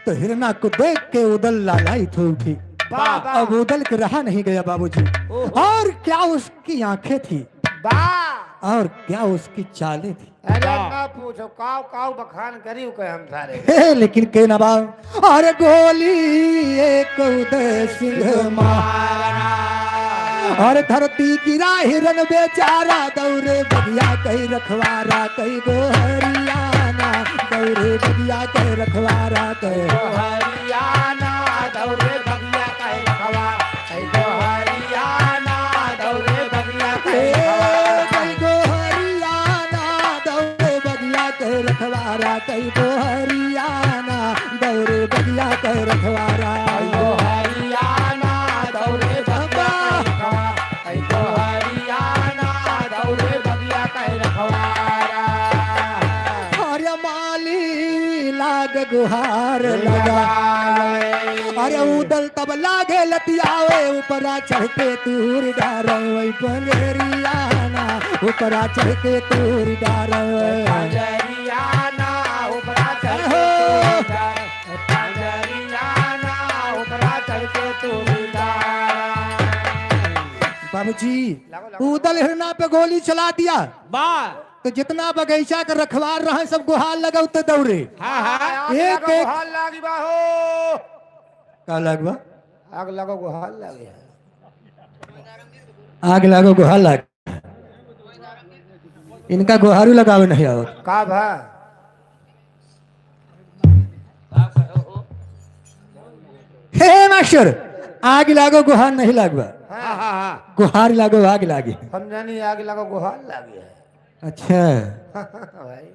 तो हिरना को देख के उदल लालायित हो उठी। वाह, वाह। अब उदल के रहा नहीं गया बाबूजी। ओहो। और क्या उसकी आंखें थी, वाह। और क्या उसकी चालें थी। अरे वाह। ना पूछो, काव काव बखान करी के हम सारे। हे, लेकिन के ना बा। अरे गोली एक उदय सिंह मारा। अरे धरती गिरा हिरन बेचारा, दौरे बगिया कइ रखवारा, कइ गो हरियाना, दौरे बगिया कइ रखवारा, कइ गो हरियाना, दौरे बगिया कइ रखवारा, कइ गो हरियाना, दौरे बगिया कइ ए, रखवारा। कइ गो हरियाना, दौरे बगिया कइ रखवारा, कइ गो हरियाना, दौरे बगिया कइ रखवारा। कइ गो हरियाना, दौरे बगिया कइ रखवारा। कइ गो हरियाना, दौरे बगिया कइ रखवारा। अरे माली लाग गुहार लगा। लगाए। अरे उदल तब लागे लतियावे, ऊपरा चढ़ के तूर डारे वही पगरियाना, ऊपरा चढ़ के तूर डारे। पगरियाना, ऊपरा चढ़ के अहो। तूर डारे। पगरियाना, ऊपरा चढ़ के तूर डारे। बाबूजी, लागो, लागो। उदल हिरना पे गोली चला दिया। बा। तो जितना बगीचा के रखवार रहे, सब गुहार लगौते दौड़े। हाँ, हाँ। आग एक, लागो, एक गुहार लागी बा हो। का लाग बा? आग लागो, गुहार लागे। आग लागो, गुहार लाग। इनका गुहारू लगावे नहीं आओ। का भा? हे मास्टर, आग लागो, गुहार नहीं लाग बा। हाँ, हाँ, हाँ। गुहार लागो, आग लागी। हम जानी आग लागो, गुहार लागी है। अच्छा। भाई।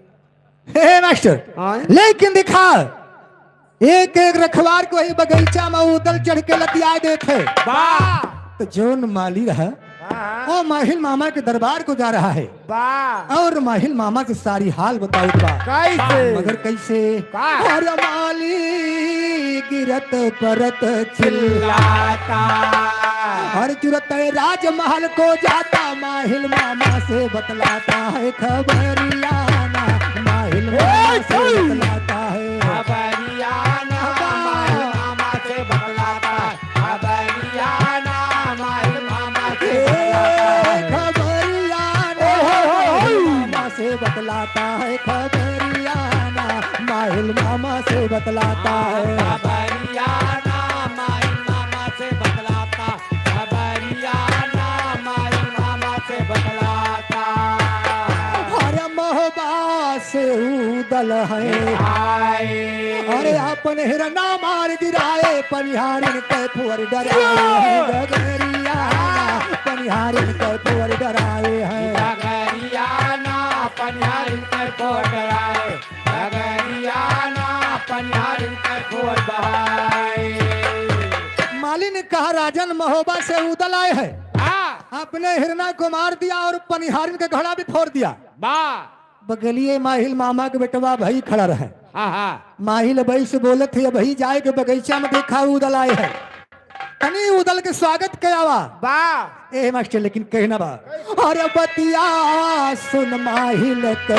हे मास्टर, हाँ? लेकिन देखा, एक एक रखवार को ही बगीचा में उदल चढ़ के लतिया देत है। बा। तो जौन माली रहा, हाँ, हाँ। वो माहिल मामा के दरबार को जा रहा है। बा। और माहिल मामा से सारी हाल बतावत बा। कैसे? मगर कैसे? का? अरे माली गिरत परत चिल्लाता। चिल्लाता। हर जुरत राजमहल को जाता, माहिल मामा से बतलाता है खबरियाना, माहिल मामा से बतलाता है। खबरियाना, माहिल मामा से बतलाता है। खबरियाना, माहिल मामा से बतलाता है। खबरियाना, माहिल मामा से बतलाता है। खबरियाना, माहिल मामा से बतलाता है। खबरियाना, माहिल मामा से बतलाता। खबरियाना, माहिल मामा से बतलाता। अरे महोबा से उदल है। हाय। अरे अपन हिरना मार गिराए, पनिहारिन के फोर डराए हैं डगरियाना, पनिहारिन के फोर डराए हैं। डगरियाना, पनिहारिन के फोर डराए। डगरियाना, पनिहारिन के फोर बहाए। मालिन कहा राजन महोबा से उदल आए हैं। हाँ। अपने हिरना को मार दिया और पनिहारिन के घड़ा भी फोर दिया। बा। बगलिए माहिल मामा के बेटवा भाई खड़ा रहे। हाँ, हाँ। माहिल भाई से बोलत है, "भाई जाए के बगीचा में देखा उदल आए है, तनी उदल के स्वागत करावा।" बा। ए मास्टर, लेकिन कहना बा, "अरे बतिया सुन माहिल के।"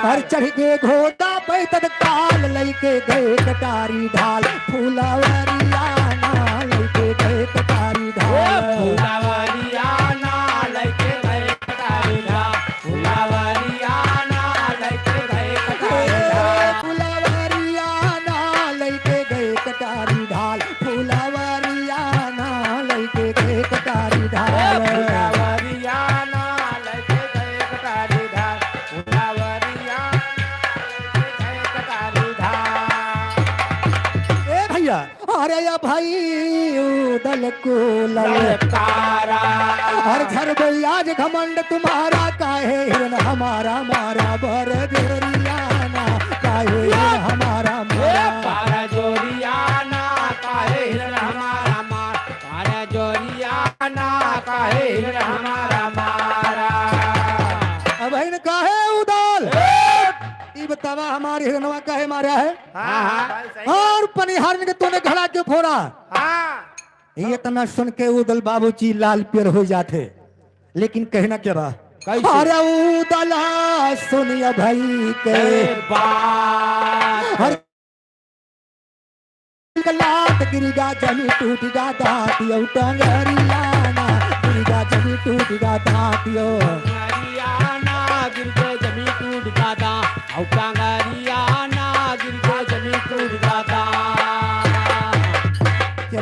हर चढ़ के घोड़ा पे तत्काल, लइके गए कटारी ढाल, फुलवरियाना लइके गए कटारी ढाल। फुलवरियाना लइके गए कटारी ढाल, फुलवरियाना लइके गए कटारी ढाल। फुलवरियाना लइके गए कटारी ढाल, फुलवरियाना लइके गए कटारी ढाल। फुलवरियाना लइके गए कटारी ढाल, फुलवरियाना लइके गए कटारी ढाल। ए भैया, अरे या भाई उदल को ललकारा। ललकारा। हर झर गई आज घमंड तुम्हारा, काहे हिरन हमारा मारा बरजोरियाना, काहे हिरन हमारा मारा। बरजोरियाना, काहे हिरन हमारा मारा, बरजोरियाना, काहे हिरन हमारा मारा। अब हिरन काहे उदल? ए! ई बतावा हमारे हिरनवा काहे मारा है? हाँ, हाँ। और पनिहारन के तूने घड़ा क्यों फोड़ा? हाँ। ये इतना सुन के उदल बाबूजी लाल पियर हो जाते, लेकिन कहना क्या बा? कैसे? अरे उदला सुनिया भाई के। अरे बाप। हर लात गिरिगा जमी टूटिगा दाँतियो टंगरियाना, गिरिगा जमी टूटिगा दाँतियो। टंगरियाना, गिरिगा जमी टूटिगा दाँ, औ टंगरियाना, गिरिगा जमी टूटिगा दाँ।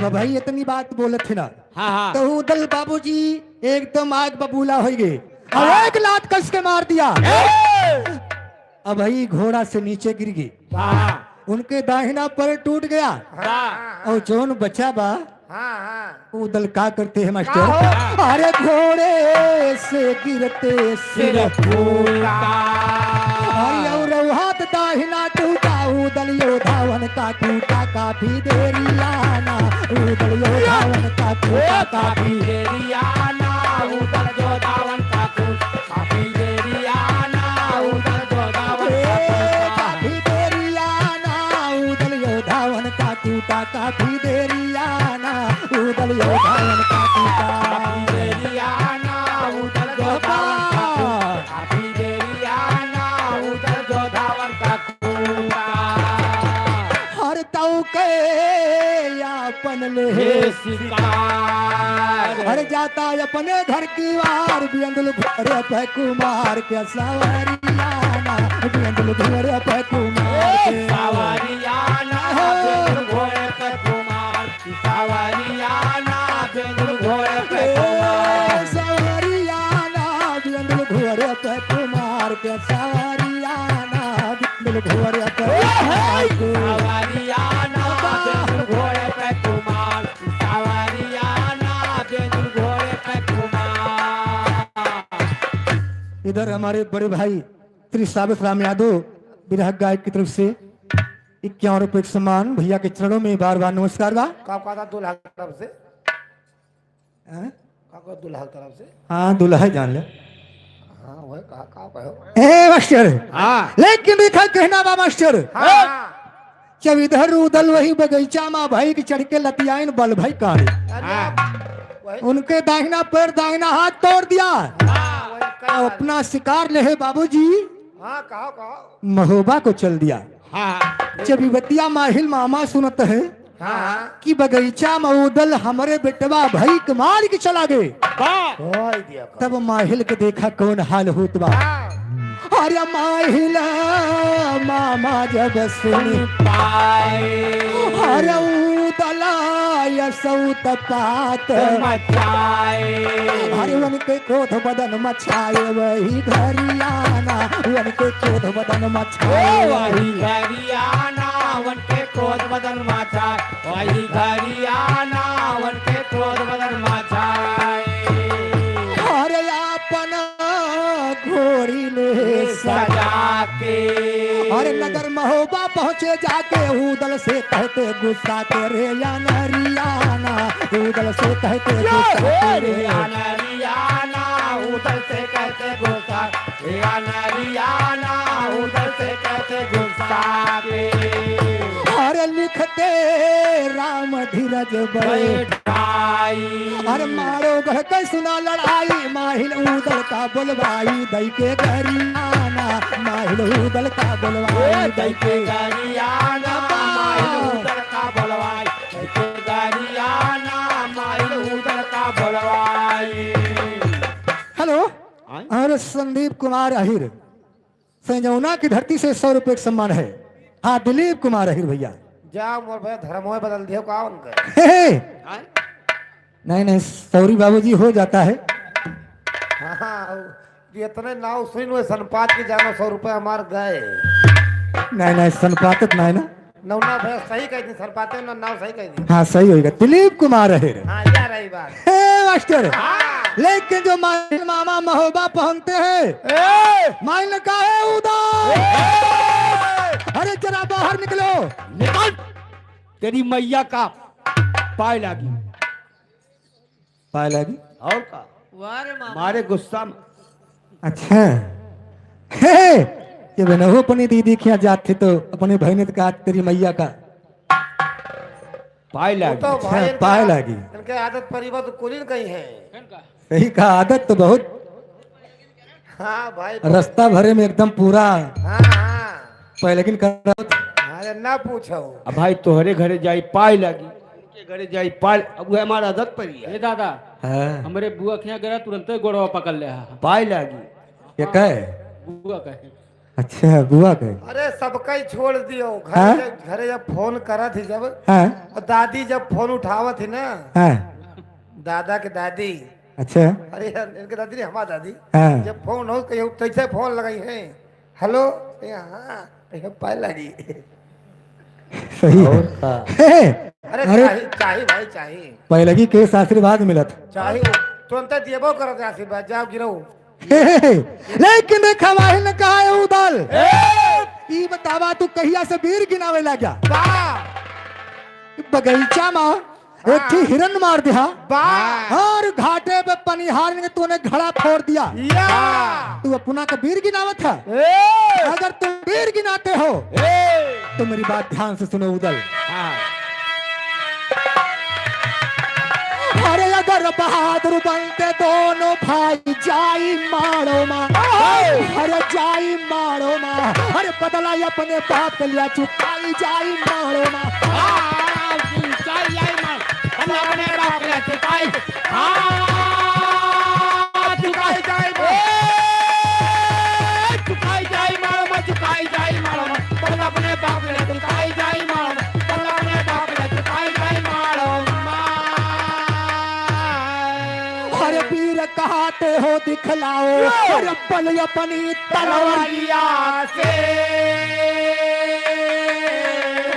तो भाई इतनी बात बोलत है ना। हाँ, हाँ। तो उदल बाबूजी एकदम आग बबूला होइ गए। हाँ। और एक लात कस के मार दिया। ए! अब भाई घोड़ा से नीचे गिर गए। हाँ। उनके दाहिना पैर टूट गया। हाँ। और जौन बचा बा, हाँ, हाँ। उदल का करते हैं मास्टर? का हो? अरे घोड़े से गिरते सिर सिर फूटा। फूटा। अरे और हाथ दाहिना टूटा, उदल यो धावन का टूटा काफी देरी आना। उदल यो धावन का टूटा ओ काफी काफी देरी आना, उदल जो धावन का टूटा काफी देरी आना, उदल जो धावन का ए, टूटा। काफी देरी आना, उदल यो धावन का टूटा काफी देरी आना, उदल यो धावन का टूटा। काफी देरी आना, उदल जो धावन का टूटा। काफी देरी आना, उदल जो धावन का टूटा। हर तौ के आपन ले हे शिकार। हर जाता अपने घर की वार, बेंदुल घोड़े पे कुमार के सवारी आना, बेंदुल घोड़े पे कुमार ए, के। सवारी आना, हो। बेंदुल घोड़े पे कुमार, सवारी आना, बेंदुल घोड़े पे ए, कुमार। सवारी आना, बेंदुल घोड़े पे कुमार के, सवारी आना, बेंदुल घोड़े पे ओ, हे। कुमार के। सवारी आना, बेंदुल घोड़े पे कुमार, सवारी आना, बेंदुल घोड़े पे कुमार। इधर हमारे बड़े भाई श्री साबित राम यादव बिरहा गायक की तरफ से इक्यावन रुपये का सम्मान, भैया के चरणों में बार बार नमस्कार बा। का कहता दूल्हा की तरफ से? हैं? का कहता दूल्हा की तरफ से? हाँ, दूल्हा जान ले। हाँ, वह का, का कहो? ए मास्टर। हाँ। लेकिन देखा कहना बा मास्टर। हाँ। जब इधर उदल वही बगीचा मा भाई के चढ़ के लतियाइन बल भाई काढ़े। अरे, हाँ। वही उनके दाहिना पैर, दाहिना हाथ तोड़ दिया। हाँ, वही का और अपना शिकार ले है बाबूजी। हाँ, कहो, कहो। महोबा को चल दिया। हाँ। जब ई बतिया माहिल मामा सुनत है हाँ, हाँ। कि बगीचा मा उदल हमरे बेटवा भाई के मार के चला गए। वाह। ओए दिया का। तब माहिल के देखा कौन हाल होत बा। हाँ। अरे माहिल मामा जब सुन पाए। अरे उदला यसौत पात मचाए। अरे उनके क्रोध बदन मचाए वही घरियाना, उनके क्रोध बदन मचाए ओ वही वही घरियाना, उनके क्रोध बदन मचाए, वही घरियाना, उनके क्रोध बदन मचाए। अरे आपन घोड़ी ले सजा के। अरे नगर महोबा पहुँचे जाके, उदल से कहते गुस्सा के, रे अनरियाना, उदल से कहते गुस्सा के, रे अनरियाना, उदल से कहते गुस्सा, रे अनरियाना, उदल से कहते गुस्सा के। अरे लिखते राम धीरज बैठ। बैठ। आई। अरे मारो गढ़ के सुना लड़ाई, माहिल उदल का बोलवाई, दई के गरियाना, माहिल उदल का बोलवाई, ए, दई के गरियाना, माहिल उदल का बोलवाई, दई के गरियाना, माहिल उदल का बोलवाई। हेलो, आय? अरे संदीप कुमार आहिर। सैजौना की धरती से सौ रुपये का सम्मान है। हाँ, दिलीप कुमार अहिर भैया। जा मोर भैया, धर्मों में बदल दियो का उनका? हे, हे। हाँ? नहीं, नहीं, सॉरी बाबूजी, हो जाता है। हाँ, हाँ, ये इतने नाव सुन हुए सनपात के जानो सौ रुपये हमार गए। नहीं, नहीं, सनपात तो नहीं ना। नौना भैया सही कह दी, सनपाते ना नाव सही कह दी। हाँ, सही होइगा। दिलीप कुमार अहिर। हाँ, या रही बात। हे मास्टर, हाँ। लेकिन जो माइन मामा महोबा पहनते हैं, ए! माइन का है उदा? ए! अरे जरा बाहर निकलो। निकल। तेरी मैया का पाए लागी। पाए लागी। और का? वाह रे मामा। मारे गुस्सा में। अच्छा। हे, जब नहो अपनी दीदी के यहाँ जात थे तो अपने भाई ने तो कहा तेरी मैया का पाए वो लागी। तो अच्छा, भाई इनके पाए आ-, लागी। इनके आदत परिवर्तन कुलीन कहीं है। सही कहा, आदत तो बहुत। हाँ भाई। रास्ता भरे में एकदम पूरा हाँ, हाँ। पहले किन करत। अरे ना पूछो। अब भाई तोहरे घरे जाई पाए लागी, उनके घरे जाई पाए, अब वह हमारा आदत पड़ी है। ए दादा, हाँ। हमरे बुआ के यहाँ गया, तुरंते गोड़वा पकड़ ले हा। पाए लागी। ये कहे? बुआ कहे। अच्छा, बुआ के? अरे, सबका ही छोड़ दियो। घरे हाँ? जब, घरे जब फोन करत ही जब, हाँ? और दादी जब फोन उठावत ही ना, हाँ। दादा के दादी। अच्छा। अरे यार, इनके दादी नहीं, हमार दादी। हाँ। जब फोन हो, कहियो कैसे फोन लगाई है, "हेलो।" कहियो, "हाँ।" कहियो, "पाए लागी।" सही है। और का? हे, हे। अरे, अरे। चाही, चाही भाई, चाही। पहले की केस आशीर्वाद मिलत। चाही, तुरंत देबो करत आशीर्वाद, जाओ गिरो। हे, हे, हे। लेकिन देखा, वाहिन कहा है उदल। हे। ई बतावा, तू कहिया से बीर गिनावे लाग्या? का? बगीचा मा एक ठी हाँ। हिरन मार दिया। वाह। और घाटे पे पनिहारन के तूने घड़ा फोड़ दिया। या। तू अपना का बीर गिनावत है? ए। अगर तुम बीर गिनाते हो, ए। तो मेरी बात ध्यान से सुनो उदल। हाँ। अरे अगर बहादुर बनते दोनों भाई, जाई माड़ो मा। ओहो। अरे जाई माड़ो मा। अरे बदला अपने बाप के लिया चुकाई जाई माड़ो मा। हाँ, चुकाई जाई माड़ो। बदला अपने बाप के लिया चुकाई। हाँ, चुकाई जाई माड़ो। ए, चुकाई जाई माड़ो मा, चुकाई जाई माड़ो मा। बदला अपने बाप के लिया चुकाई जाई माड़ो मा। बदला अपने बाप के लिया चुकाई जाई माड़ो मा। अरे वीर कहाते हो दिखलाओ, यो! अरे बल अपनी तलवारिया से।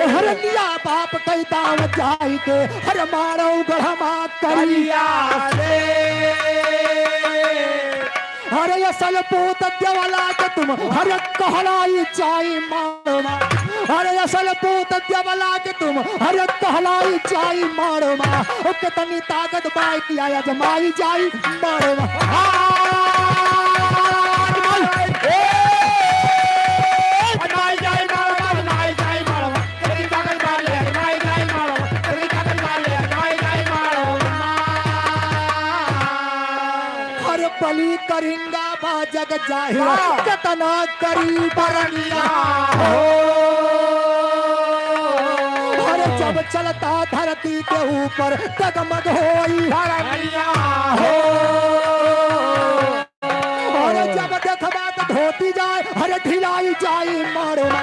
अरे लिया बाप कई दाव जाई के, अरे मारो गढ़मा करिया से। अरे असल पूत देवला के तुम, अरे कहलाई जाई माड़ो मा। अरे असल पूत देवला के तुम, अरे कहलाई जाई माड़ो मा। ओ कितनी ताकत बाई की आया जमाई जाई माड़ो मा। हाँ, आजमाई, ए, आजमाई जाई माड़ो मा, आजमाई जाई माड़ो मा। तेरी ताकत बाई, आजमाई जाई माड़ो मा। तेरी ताकत बाई, आजमाई जाई माड़ो मा। अरे बलि करिंगा बा जग जाहिर, हाँ। केतना करी बरनिया हो। अरे जब चलता धरती के ऊपर, डगमग होई धरनिया हो। अरे जब देखबा त धोती जाए, अरे ढिलाई जाई माड़ो मा।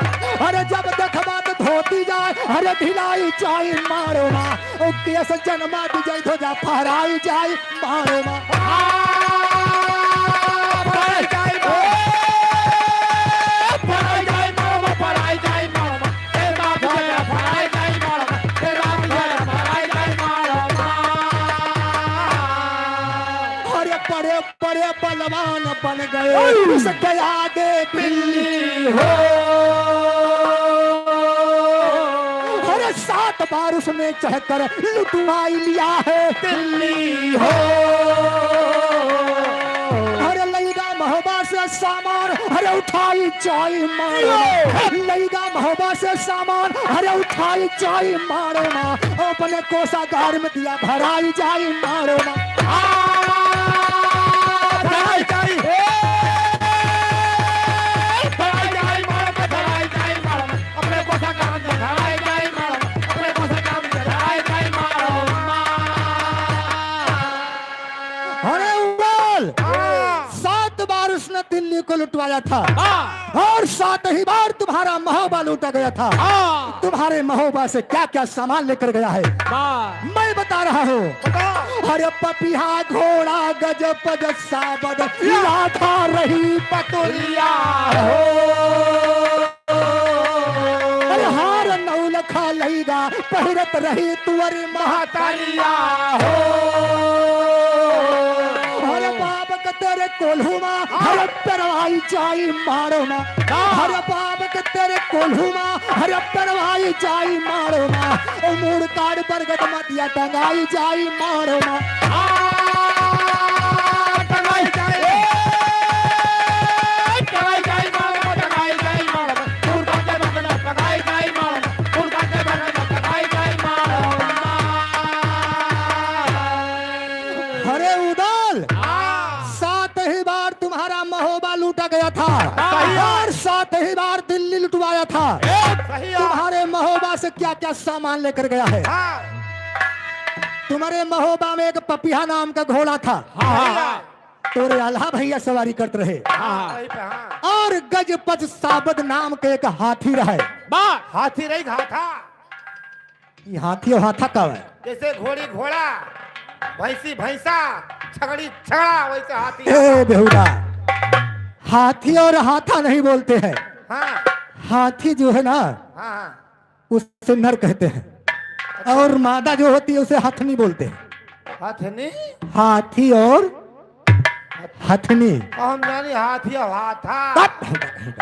अरे जब देखबा त धोती जाए, अरे ढिलाई जाई माड़ो मा। ओ केस जनमा विजय ध्वजा फहराई जाई माड़ो मा। हाँ, फहराई जाई माड़ो मा। फहराई जाई माड़ो मा, फहराई जाई माड़ो मा। ए बाप रे, फहराई जाई माड़ो मा। ए बाप रे, फहराई जाई माड़ो मा। अरे बड़े बड़े बलवान बन गए, ओए! उसके आगे बिल्ली हो। अरे सात बार उसने चढ़कर लुटवाई लिया है दिल्ली हो। अरे लइगा महोबा से सामान, अरे उठाई जाई माड़ो मा। लइगा महोबा से सामान, अरे उठाई जाई माड़ो मा। अपने कोषागार में दिया भराई जाई माड़ो मा। आ, भराई जाई। ए, भराई जाई माड़ो मा, भराई जाई माड़ो मा। अपने कोषागार में भराई जाई माड़ो मा। अपने कोषागार में भराई जाई माड़ो मा। अरे उदल, हाँ। सात बार उसने दिल्ली को लुटवाया था। हाँ। और सात ही बार तुम्हारा महोबा लूटा गया था। हाँ। तुम्हारे महोबा से क्या क्या सामान लेकर गया है, वाह। मैं बता रहा हूँ। बताओ। अरे पपिहा घोड़ा गज पग साबद या। लाठा रही पतुलिया हो। अरे हार नौलखा लइगा पहिरत रही तुअर महतरिया हो। अरे बाप के तेरे कोल्हू मा, अरे पेरवाई जाई माड़ो मा। अरे बाप के तेरे कोल्हू मा, अरे पेरवाई जाई माड़ो मा। ओ मूड़ काट बरगद मतिया टंगाई जाई माड़ो मा। आ, टंगाई जाई। ए, टंगाई जाई माड़ो मा, टंगाई जाई माड़ो मा। मूड़ काट बरगद टंगाई जाई माड़ो मा। मूड़ काट बरगद टंगाई जाई माड़ो मा। अरे उदल, हाँ। सात ही बार तुम्हारा महोबा लूटा गया था। हाँ। और सात ही बार दिल्ली लुटवाया था। ए, सही है। तुम्हारे महोबा से क्या क्या सामान लेकर गया है? हाँ। तुम्हारे महोबा में एक पपिहा नाम का घोड़ा था। हाँ, हाँ। तोरे आल्हा भैया सवारी करत रहे। हाँ, हाँ। सही पे, हाँ। और गजपत साबद नाम के एक हाथी रहे। बा, हाथी रही हाथा। ई हाथी और हाथा का है? जैसे घोड़ी घोड़ा, भैंसी भैंसा, छगड़ी छगड़ा, वैसे हाथी ए हाथा। बेहुदा, हाथी और हाथा नहीं बोलते हैं। हाँ। हाथी जो है ना, हाँ, हाँ। उसे नर कहते हैं। अच्छा। और मादा जो होती है उसे हथनी बोलते हैं। हथनी? हाथी और हथनी। हम जानी हाथी और हाथा। हट, हट, हट।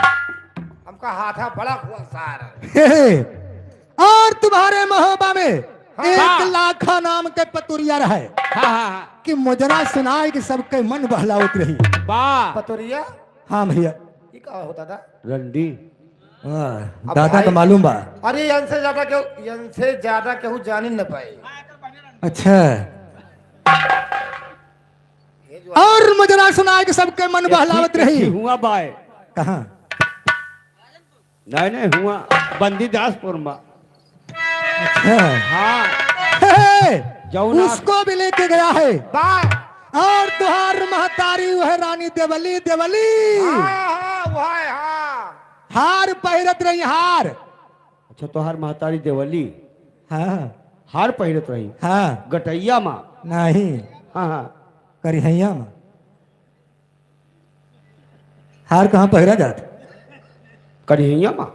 हमका हाथा बड़ा हुआ सार। हे, हे। और तुम्हारे महोबा में हाँ। एक लाखा नाम के पतुरिया रहे हाँ, हाँ, हाँ। कि मुजरा सुनाए कि सबके मन बहलावत रही। वाह। पतुरिया? हाँ भैया। ये का हो दादा? रंडी। हाँ, अब दादा भाई, का मालूम बा। अरे, इनसे ज्यादा केहू, इनसे ज्यादा केहू जान ही न पाए। अच्छा। ये जो और मुजरा सुनाए कि सबके मन ये बहलावत ठीक, रही। ठीक हुआ बाय। कहाँ? नहीं, नहीं हुआ, बंदीदासपुर में। अच्छा। हाँ। हे, हे, जौन आप उसको भी लेके गया है। बा। और तुहार महतारी वह रानी देवली, देवली। हाँ, हाँ, वह है, हाँ। हार पहिरत रही, हार। अच्छा, तोहार महतारी देवली। हाँ। हार पहिरत रही। हाँ। गटैया मा। नहीं। हाँ, हाँ। करिहैया मा। हार कहाँ पहिरा जात? करिहैया मा।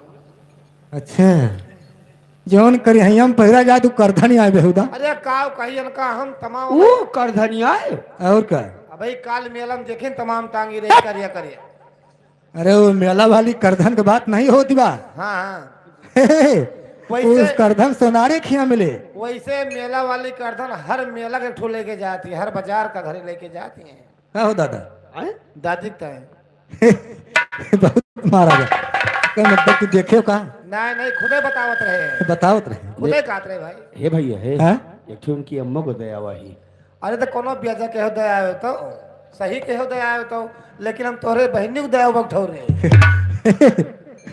अच्छा, जौन करिहैया मा पहिरा जात, उ करधन आए बेहुदा। अरे, काव कही इनका हम तमाम। ऊ करधन आए? और का? अबे काल मेला में देखें तमाम टांगी रही करिया करिया। अरे, वो मेला वाली करधन के बात नहीं होती बा। हाँ, हाँ। वैसे उस करधन सोनारे खिया मिले। वैसे मेला वाली करधन हर मेला के ठो लेके जाती है, हर बाजार का घरे लेके जाती है। का हो दादा? आए? दादी का है। बहुत मारा गया। का मतलब तू देखे का? नहीं, नहीं, खुदे बतावत रहे। बतावत रहे। खुदे कहत रहे भाई। हे भैया, हे। हाँ? एक ठो उनकी अम्मा को दया वही। अरे तो कोनो ब्याजा के हो दया आवे तो, सही के हो दया आवे तो, लेकिन हम तोहरे बहिनी को दया बक ठौरे।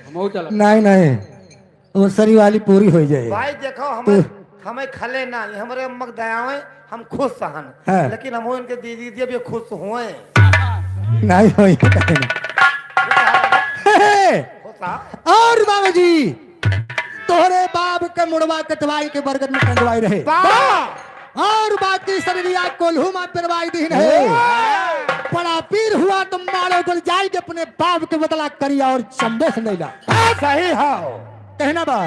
हमहू चलब। नहीं, नहीं, वो सरी वाली पूरी हो जाए। भाई देखो, हमें, तू हमें खले ना, ये हमरे अम्मक दया आवे, हम खुश हन। हाँ। लेकिन हम इनके दीदी, दीदी भी खुश हुए। नहीं होई, कहीं ना। खुश हन। और बाबूजी, तोहरे बाप के मुड़वा कटवाई के बरगद में टंगवाई रहे। वाह! और बाकी शरीरिया कोल्हू में पेरवाई दीन है। वाह! बड़ा पीर हुआ तो मारो गुल जाई के अपने बाप के बदला करिया और चंबे से लेला। सही है। कहना बा,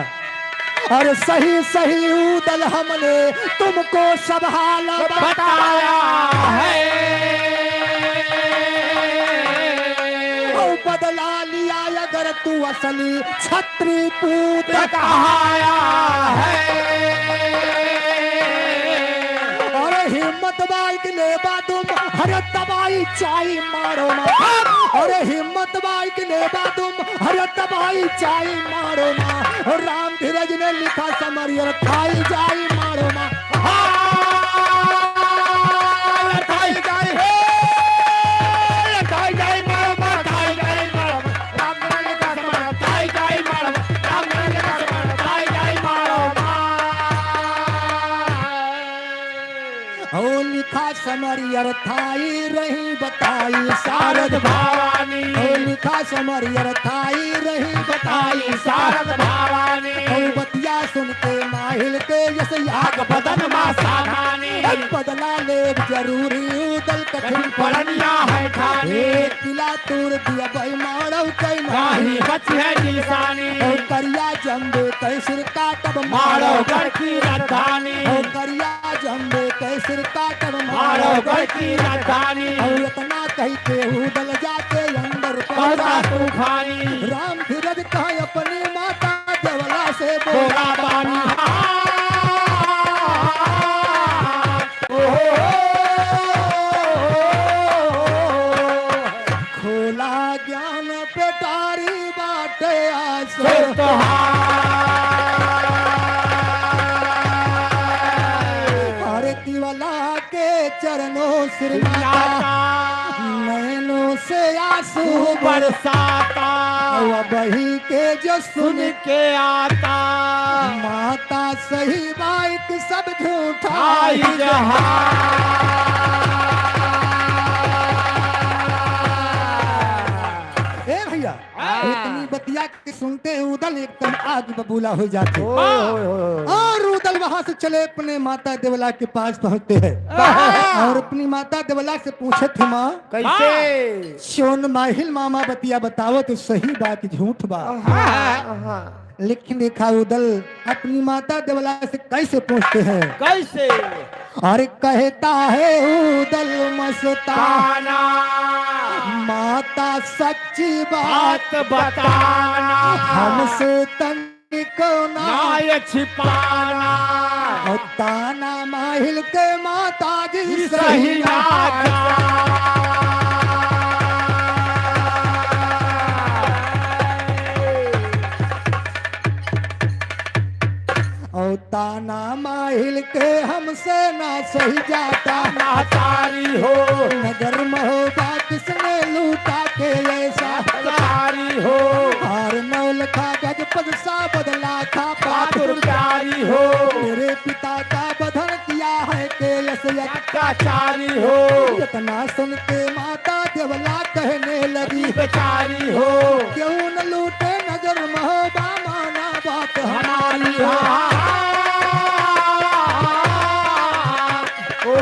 अरे सही सही उदल हमने तुमको सब हाल बताया है। ओ बदला लिया अगर तू असली छत्री पूत कहाया है। अरे हिम्मत बाइक लेबा तुम, अरे दबाई चाई मारो ना। अरे हिम्मत बाइक लेबा तुम, अरे दबाई चाई मारो ना। और राम धीरज ने लिखा समरियर थाई जाई मारो ना। हाँ, थाई जाई, हे, थाई जाई मारो ना, थाई जाई मारो ना। राम धीरज लिखा समरियर थाई जाई मारो ना, राम धीरज लिखा समरियर थाई जाई मारो ना। हो लिखा समरियर थाई रही बताई शारद भवानी। हो लिखा समरियर थाई रही बताई शारद भवानी। हो बतिया सुन के माहिल के यस आग बदन मा साधानी। ए बदला लेब जरूरी उदल कठिन परनिया है ठानी। ए किला तूर दिया बेईमानव कई नाही बची है निशानी। ओ करिया जम्बे कै सिर काटब मारो गढ़ की राजधानी। ओ करिया जम्बे कै सिर काटब मारो गढ़ की राजधानी। ओ इतना कही के उदल जाके अंदर पहुंचा तूफानी। राम धीरज कहा अपनी माता देवला से बोला बानी। खोला ज्ञान पेटारी बाटे आस। हर तिवला के चरणों श्रीमाता नैनों से आंसू बरसाता। वही के जो सुन के आता। माता सही बाइक सब झूठा आई जहां। ए भैया, बतिया के सुनते उदल एकदम आग बबूला हो जाते। ओए, ओए, ओए, ओए। और उदल वहां से चले अपने माता देवला के पास पहुंचते हैं। आहा। और अपनी माता देवला से पूछत है, माँ, कैसे? हाँ। सोन माहिल मामा बतिया बतावत सही बा कि झूठ बा। आहा, आहा। लेकिन देखा उदल अपनी माता देवला से कैसे पूछते हैं? कैसे? अरे कहता है उदल मस्ताना, ताना। माता सच्ची बात बात बताना। बताना। हमसे तनिको ना ना ये छिपाना। और ताना माहिल के माता जी जी सही सही ना ना जा। और ताना माहिल के हमसे ना सही जाता। महतारी हो। नगर महोबा किसने लूटा के ऐसा। महतारी हो। हार नौलखा गजपत सा बदला था पात्र पात्र प्यारी हो। मेरे पिता का बधन किया है केलस अत्याचारी हो। इतना सुन के माता देवला कहने लगी, बेचारी हो। क्यों न लूटे नगर महोबा माना बात हमारी हो। ओ,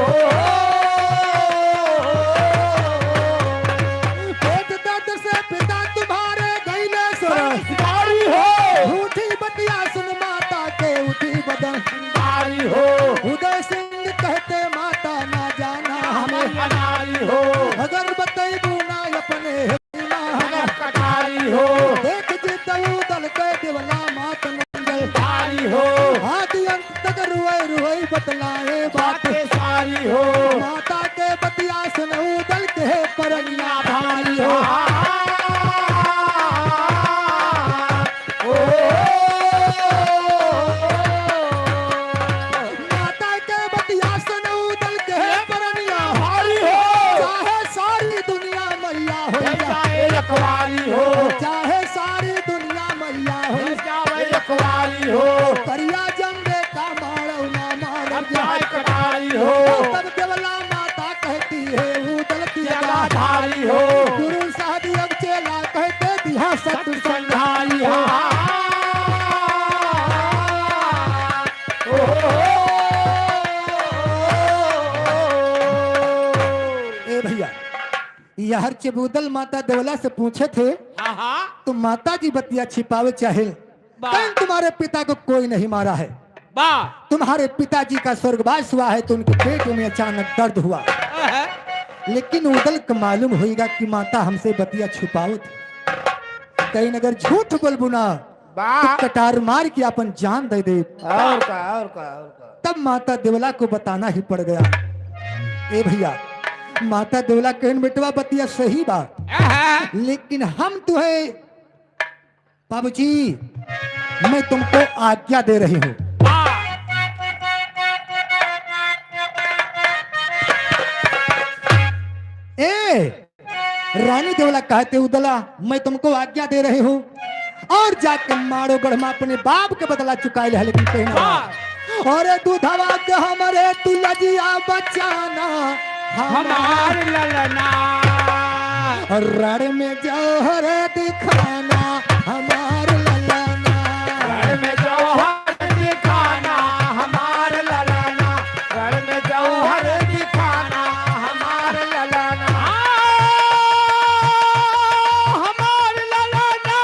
पेट दर्द से पिता तुम्हारे गईले सर। संस्कारी हो। झूठी बतिया सुन माता के उठी बदन। संस्कारी हो। उदय सिंह कहते माता ना जाना हमें। हमें अनारी हो। अगर बतैबू ना अपने हिम्मत। अगर कटारी हो। देख जितऊ दल के देवला मात मंगल। भारी हो। आदि अंत तक रुए रुए बतलाए बात। बातें सारी हो। माता के बतिया सुनऊ दल के परनिया भारी हो। माता के बतिया सुनऊ दल के परनिया भारी हो। चाहे सारी दुनिया मैया हो जाए। चाहे सारी दुनिया मैया हो जाए। करिया जंगे का मारऊ ना मार जाए। कटारी हो। तब देवला माता कहती है उदल की जगाधारी हो। गुरु साहब अब चेला कहते दिया सत संघारी हो। ए भैया, यहर चबूदल माता देवला से पूछे थे, हाँ, हाँ। तो माता जी बतिया छिपावे चाहे। वाह। कहीं तुम्हारे पिता को कोई नहीं मारा है। वाह। तुम्हारे पिताजी का स्वर्गवास हुआ है तो उनके पेट में अचानक दर्द हुआ। अहं। लेकिन उदल को मालूम होइगा कि माता हमसे बतिया छुपावत। कहीं अगर झूठ बोलबू ना, वाह। तो कटार मार के अपन जान दे दे। और का, और का, और का। तब माता देवला को बताना ही पड़ गया। ए भैया, माता देवला कहन, "बेटवा, बतिया सही बा, आहा। लेकिन हम तुहे, बाबूजी, मैं तुमको आज्ञा दे रही हूँ।" वाह। ए, रानी देवला कहते, "उदला, मैं तुमको आज्ञा दे रही हूँ।" और जाके माड़ो गढ़ में अपने बाप के बदला चुकाए ले, लेकिन कहना, हाँ। "अरे दूधवा के हमरे तू लजिया बचाना, हमार हमार ललना। रण में जौहर दिखाना, हमार ललना। रण में जौहर दिखाना, हमार ललना।" रण में जौहर दिखाना, हमार ललना। हमार ललना,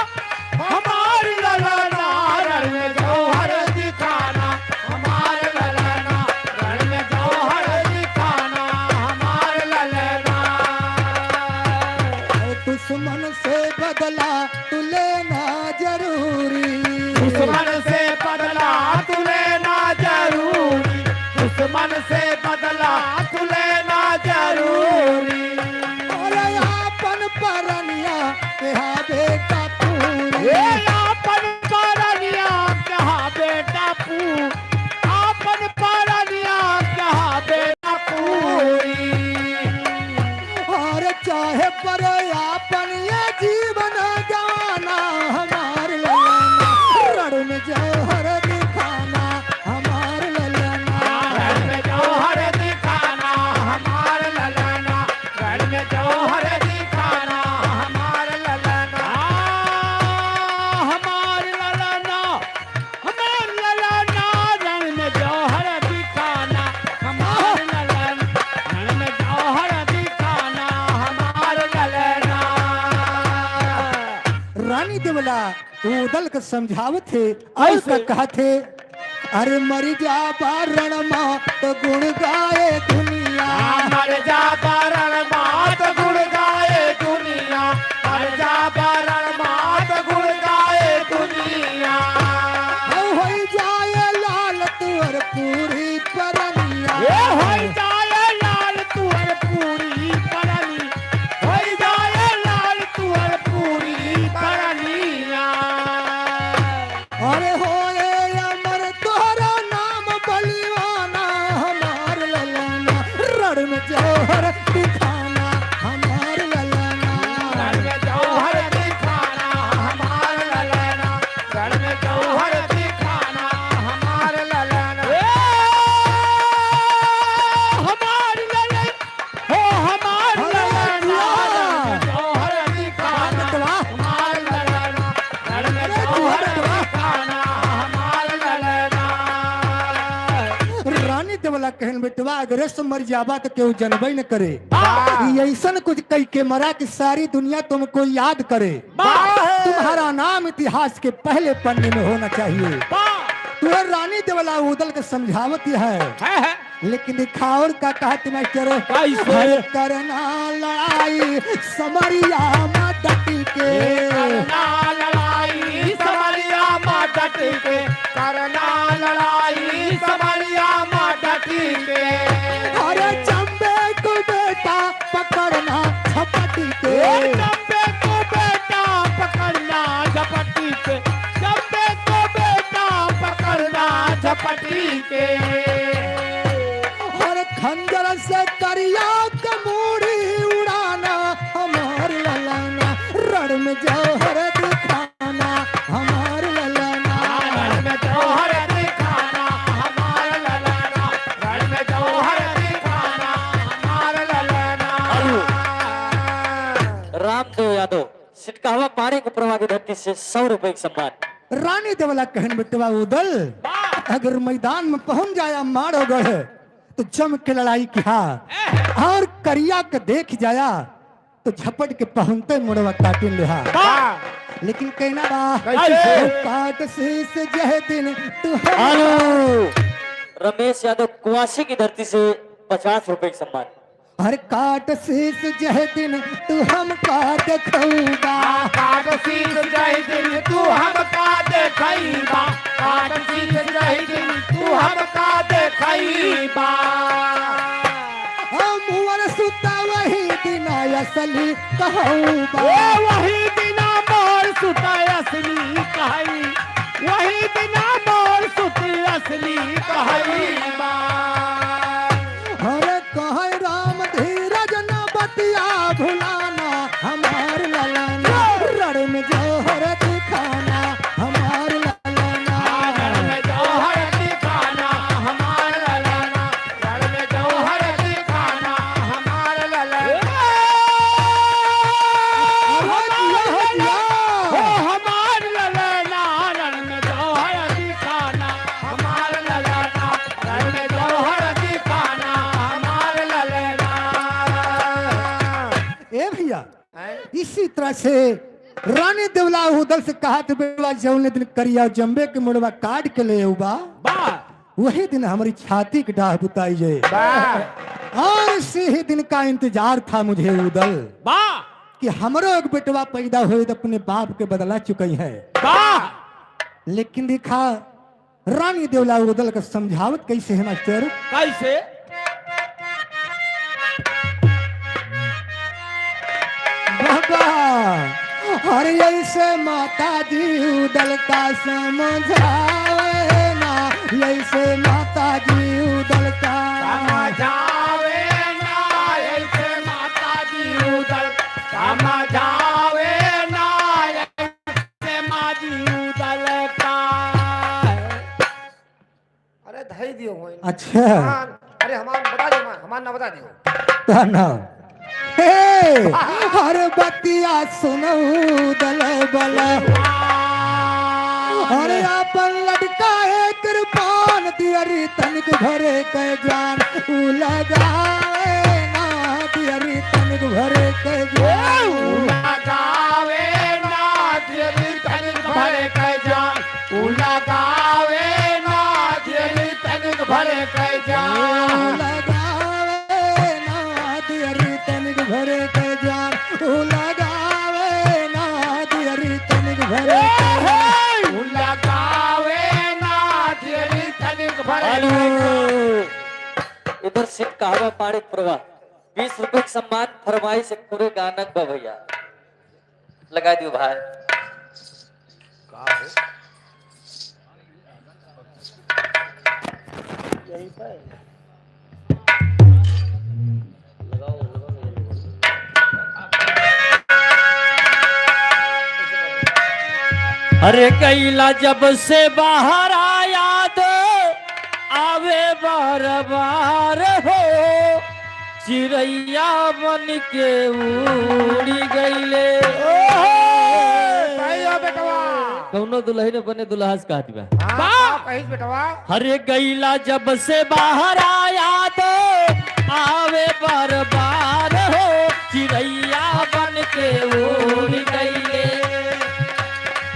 हमार ललना। रण में जौहर दिखाना, हमार ललना। रण में जौहर दिखाना, हमार ललना। दुश्मन से बदला तू लेना जरूरी। बेटवा उदल के समझावत है और का कहत है? अरे मरि जा बारण मात गुण गाए दुनिया। हाँ, मरि जा बारण मात गुण गाए दुनिया, मरि जा बारण मात गुण गाए दुनिया। हो होई जाए लाल तुअर पूरी परनिया। ए होई जाए लाल तुअर पूरी परनी, होई जाए लाल तुअर पूरी परनिया। अरे होए अमर तोहरा नाम बलिवाना हमार ललना, रण में जौहर दिखाना हमार ललना। रण में जौहर दिखाना हमार ललना, रण में जौहर दिखाना हमार ललना। ए, हमार ललना। हो हमार अरे ललना, वाह! जौहर दिखाना, वाह! हमार ललना, रण में अरे जौहर वाह! दिखाना, हमार ललना। रानी देवला कहन, "बेटवा, अगर से मर जाबा तो केहू जनबे न करे।" वाह! ये ऐसन कुछ कई के मरा कि सारी दुनिया तुमको याद करे। वाह! तुम्हारा नाम इतिहास के पहले पन्ने में होना चाहिए। वाह! तुहे रानी देवला उदल के समझावत है। है, है। लेकिन दिखाओ और का कहत मास्टर? कैसे? हर करना लड़ाई समरिया मा डटी के। ए करना लड़ाई समरिया मा डटी के, करना लड़ाई समरिया मा डटी के। अरे चंबे को बेटा पकड़ना झपटी के। ए चंबे को बेटा पकड़ना झपटी के, चंबे को बेटा पकड़ना झपटी के। और खंजर से करिया के मूड़ी उड़ाना, हमार ललना, रण में जौहर दिखाना, हमार ललना। रण में जौहर दिखाना, हमार ललना, रण में जौहर दिखाना, हमार ललना। रामदेव यादव, सिटकावा पारे के प्रवाह की धरती से सौ रुपए के सम्मान। रानी देवला कहन, "बेटवा उदल, वाह! अगर मैदान में पहुंच जाया माड़ोगढ़, तो जम के लड़ाई किहा, एह! और करिया के देख जाया, तो झपट के पहुंचते मुड़वा काटिन लेहा।" वाह! लेकिन कहना बा, कैसे? "काट शीश जह दिन तू हम" हेलो, रमेश यादव कुआसी की धरती से पचास रुपए के सम्मान। हर काट शीश जह दिन तू हमका देखौबा। काट शीश जह दिन तू हमका देखैबा। काट शीश जह दिन तू हमका देखैबा। हम मोर सुता वही दिन असली कहौबा। ओ वही दिन मोर सुता असली कहई। वही दिन मोर सुता असली कहैबा। हरे कहे राम धीरज न बतिया भुलाना, हमार ललना, रण में जौहर दिखाना, हमार ललना। रण में जौहर दिखाना, हमार ललना, रण में जौहर दिखाना, हमार ललना। अरे जिया हो जिया। हो हमार ललना, रण में जौहर दिखाना, हमार ललना, रण में जौहर दिखाना, हमार ललना। ए भैया, हैं? इसी तरह से रानी देवला उदल से कहत, "बेटवा, जौने दिन करिया जम्बे के मुड़वा काट के ले अउबा, वाह! वही दिन हमारी छाती के डाह बुताई जाए।" वाह! और इसी ही दिन का इंतजार था मुझे उदल, वाह! कि हमरो एक बेटवा पैदा होए तो अपने बाप के बदला चुकई है। वाह! लेकिन देखा, रानी देवला उदल का समझावत कैसे है मास्टर? कैसे? बाबा, अरे ऐसे माता जी उदल का समझावे ना, ऐसे माता जी उदल का समझावे ना, ऐसे माता जी उदल समझावे ना, ऐसे माँ जी उदल का। अरे धई दियो होई। अच्छा। हमार, अरे हमार बता दियो, हमार, हमार ना बता दियो। का नाम? हे, हर बतिया सुनऊ दल बल। अरे आपन लटका है कृपान दियरी तनिक भरे के जान। उ लगावे ना दियरी तनिक भरे के जान। उ लगावे ना दियरी तनिक भर के जान, उ लगावे ना दियरी तनिक भर के। ए, हे! उ लगावे ना दियरी तनिक भर के। हेलो। इधर से कहवा पाड़े प्रवाह, बीस रुपए के सम्मान फरमाइश एक पूरे गानक बा भैया। लगा दियो भाई। का हो? यहीं पे। लगाओ, लगाओ, लगाओ। अरे गइला जब से बहरा याद आवे बार बार हो, चिरैया बन के उड़ी गइले। ओहो! भाई हो बेटवा। कौनो दुल्हन अपने दुल्हा से कहत बा। हाँ, बा! का कहिस बेटवा? अरे गइला जब से बहरा याद आवे बार बार हो, चिरैया बन के उड़ी गइले।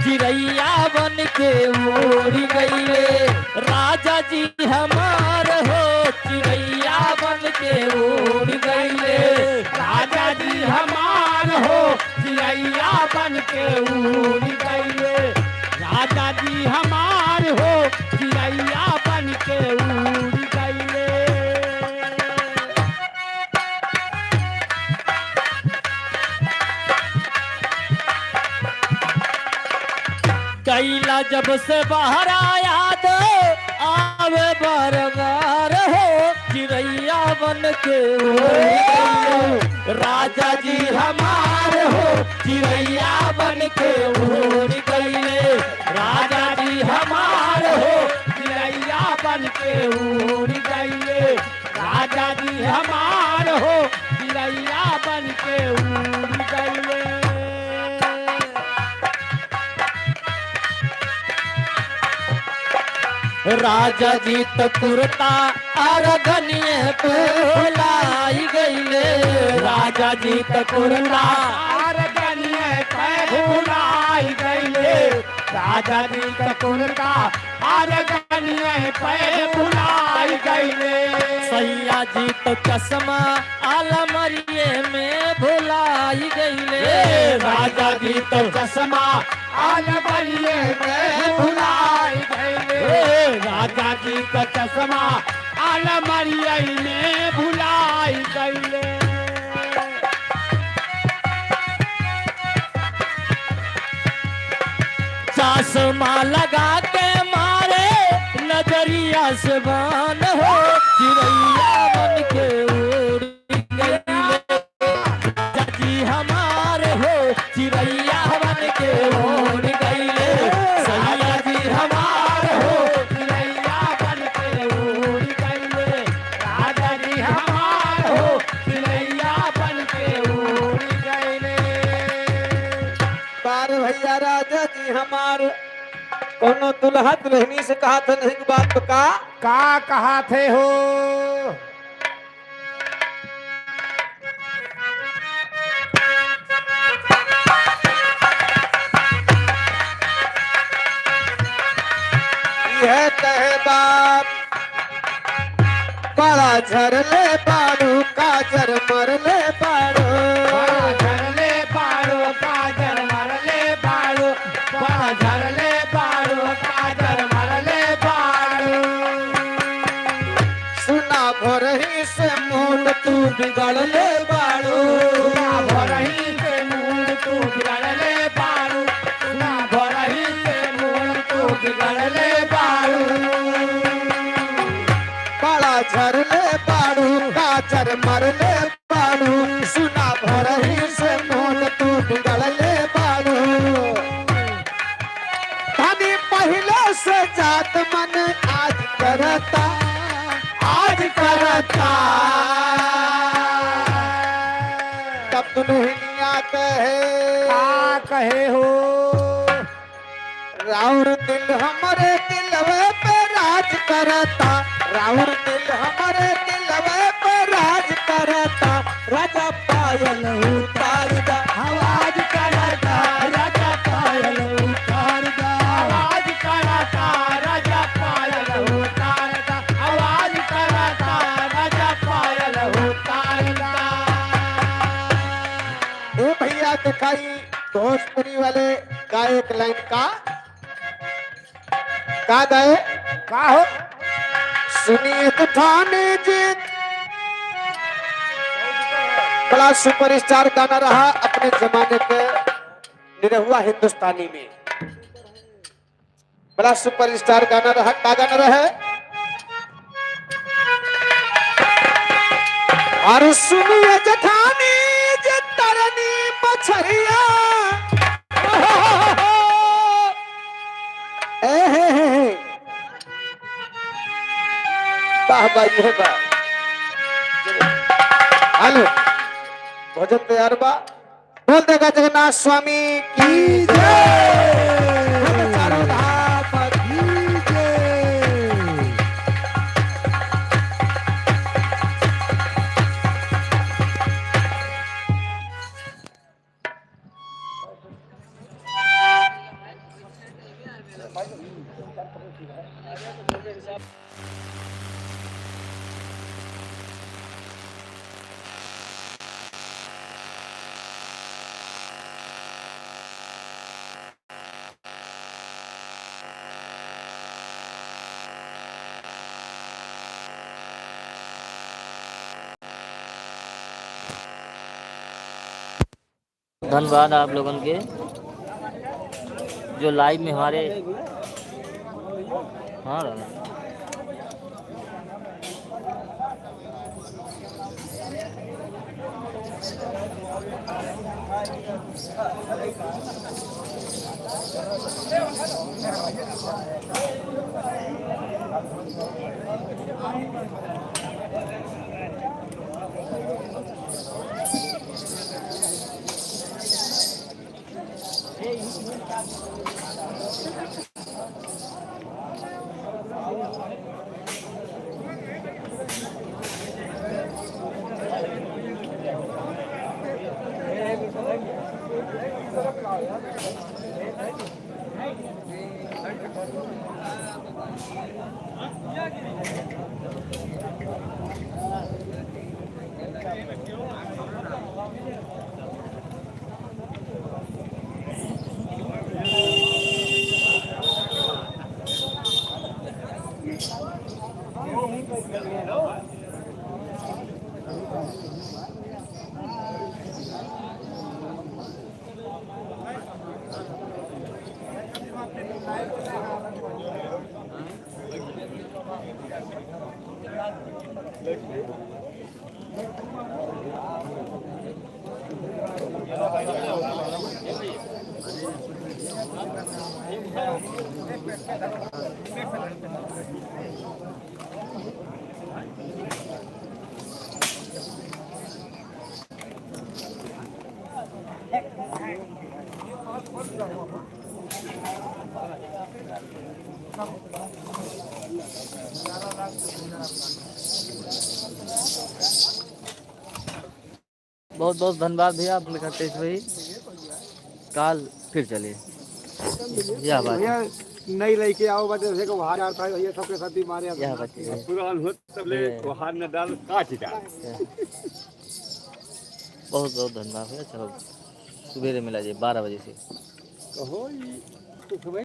चिरैया बन के उड़ी गइले, राजा जी हमार हो, चिरैया बन के उड़ी गइले। राजा जी हमार हो, चिरैया बन के उड़ी गइले। राजा जी हमार हो, चिरैया बन के उड़ी गइले। गइला जब से बहरा याद आवे बार बार हो, चिरैया बन के उड़ी गइले। राजा जी हमार हो, चिरैया बन के उड़ी गइले। राजा जी हमार हो, चिरैया बन के उड़ी गइले। राजा जी हमार हो, चिरैया बन के उड़ी गइले। राजा जी त कुर्ता अरगनिये पे भुलाई गइले। राजा जी त कुर्ता अरगनिये पे भुलाई गइले। राजा जी त कुर्ता अरगनिये पे भुलाई गइले। सैया जी त चश्मा अलमरिये में भुलाई गइले। ए, राजा जी त चश्मा अलमरिये में भुलाई गइले। ए, राजा जी त चश्मा अलमरिये में भुलाई गइले। चश्मा लगा के मारे नजरिया से बान हो, चिरैया बन के उड़ी गइले। राजा जी हमार हो, चिरैया बन के उड़ी गइले। सैया जी हमार हो, चिरैया बन के उड़ी गइले। राजा जी हमार हो, चिरैया बन के उड़ी गइले। बार भैया राजा जी हमार, कौनो दुल्हा दुल्हनी से कहा था नहीं बात तो का? का कहा थे हो? यह कहे बाप, बड़ा झरले बाड़ू, काजर मरले बाड़ू। बड़ा झरले बाड़ू, काजर मरले बाड़ू। बड़ा झरले बाड़ू, काजर मरले बाड़ू। सुना भोरही से मूड तू बिगड़ले बाड़ू। सुना भोरही से मूड तू बिगड़ले बाड़ू। सुना भोरही से मूड तू बिगड़ले बाड़ू। बड़ा झरले बाड़ू, काजर मरले बाड़ू, सुना भोरही से मूड तू बिगड़ले बाड़ू। धनी पहिले से जात मन आज करता, आज करता। तब दुल्हनिया कहे, का कहे हो? राउर दिल हमरे दिलवे पे राज करता, राउर दिल हमरे दिलवे पे राज करता। राजा पायल उतार दा, आवाज करता, राजा पायल उतार दा। आवाज करता, राजा पायल उतार दा। आवाज करता, राजा पायल उतार दा। दिखाई भोजपुरी वाले गायक लाइन का, का गाए? का हो? सुनिए जेठानी जी, बड़ा सुपरस्टार गाना रहा अपने जमाने के निरहुआ हिंदुस्तानी में। बड़ा सुपरस्टार गाना रहा, का गाना रहा? अरे सुनिए जेठानी जे तरनी मछरिया। ए हे हे हे। वाह, वाह, ये वाह। हेलो, भजन तैयार बा? बोल देगा जगन्नाथ स्वामी की जय। बोल चारों धाम की जय। धन्यवाद आप लोगन के जो लाइव में हमारे, हाँ दादा। बहुत बहुत धन्यवाद भैया, आप लिखा तेज भाई, काल फिर चलिए। यह बात है। भैया, नई लइके आओ, बस जैसे को बाहर आता है भैया, सबके साथ ही मारे। यह बात है। पुरान हो तब ले ये बाहर न डाल, काट डाल। बहुत बहुत धन्यवाद भैया, चलो सुबेरे मिला जाए बारह बजे से। कहो, ये तो सुबह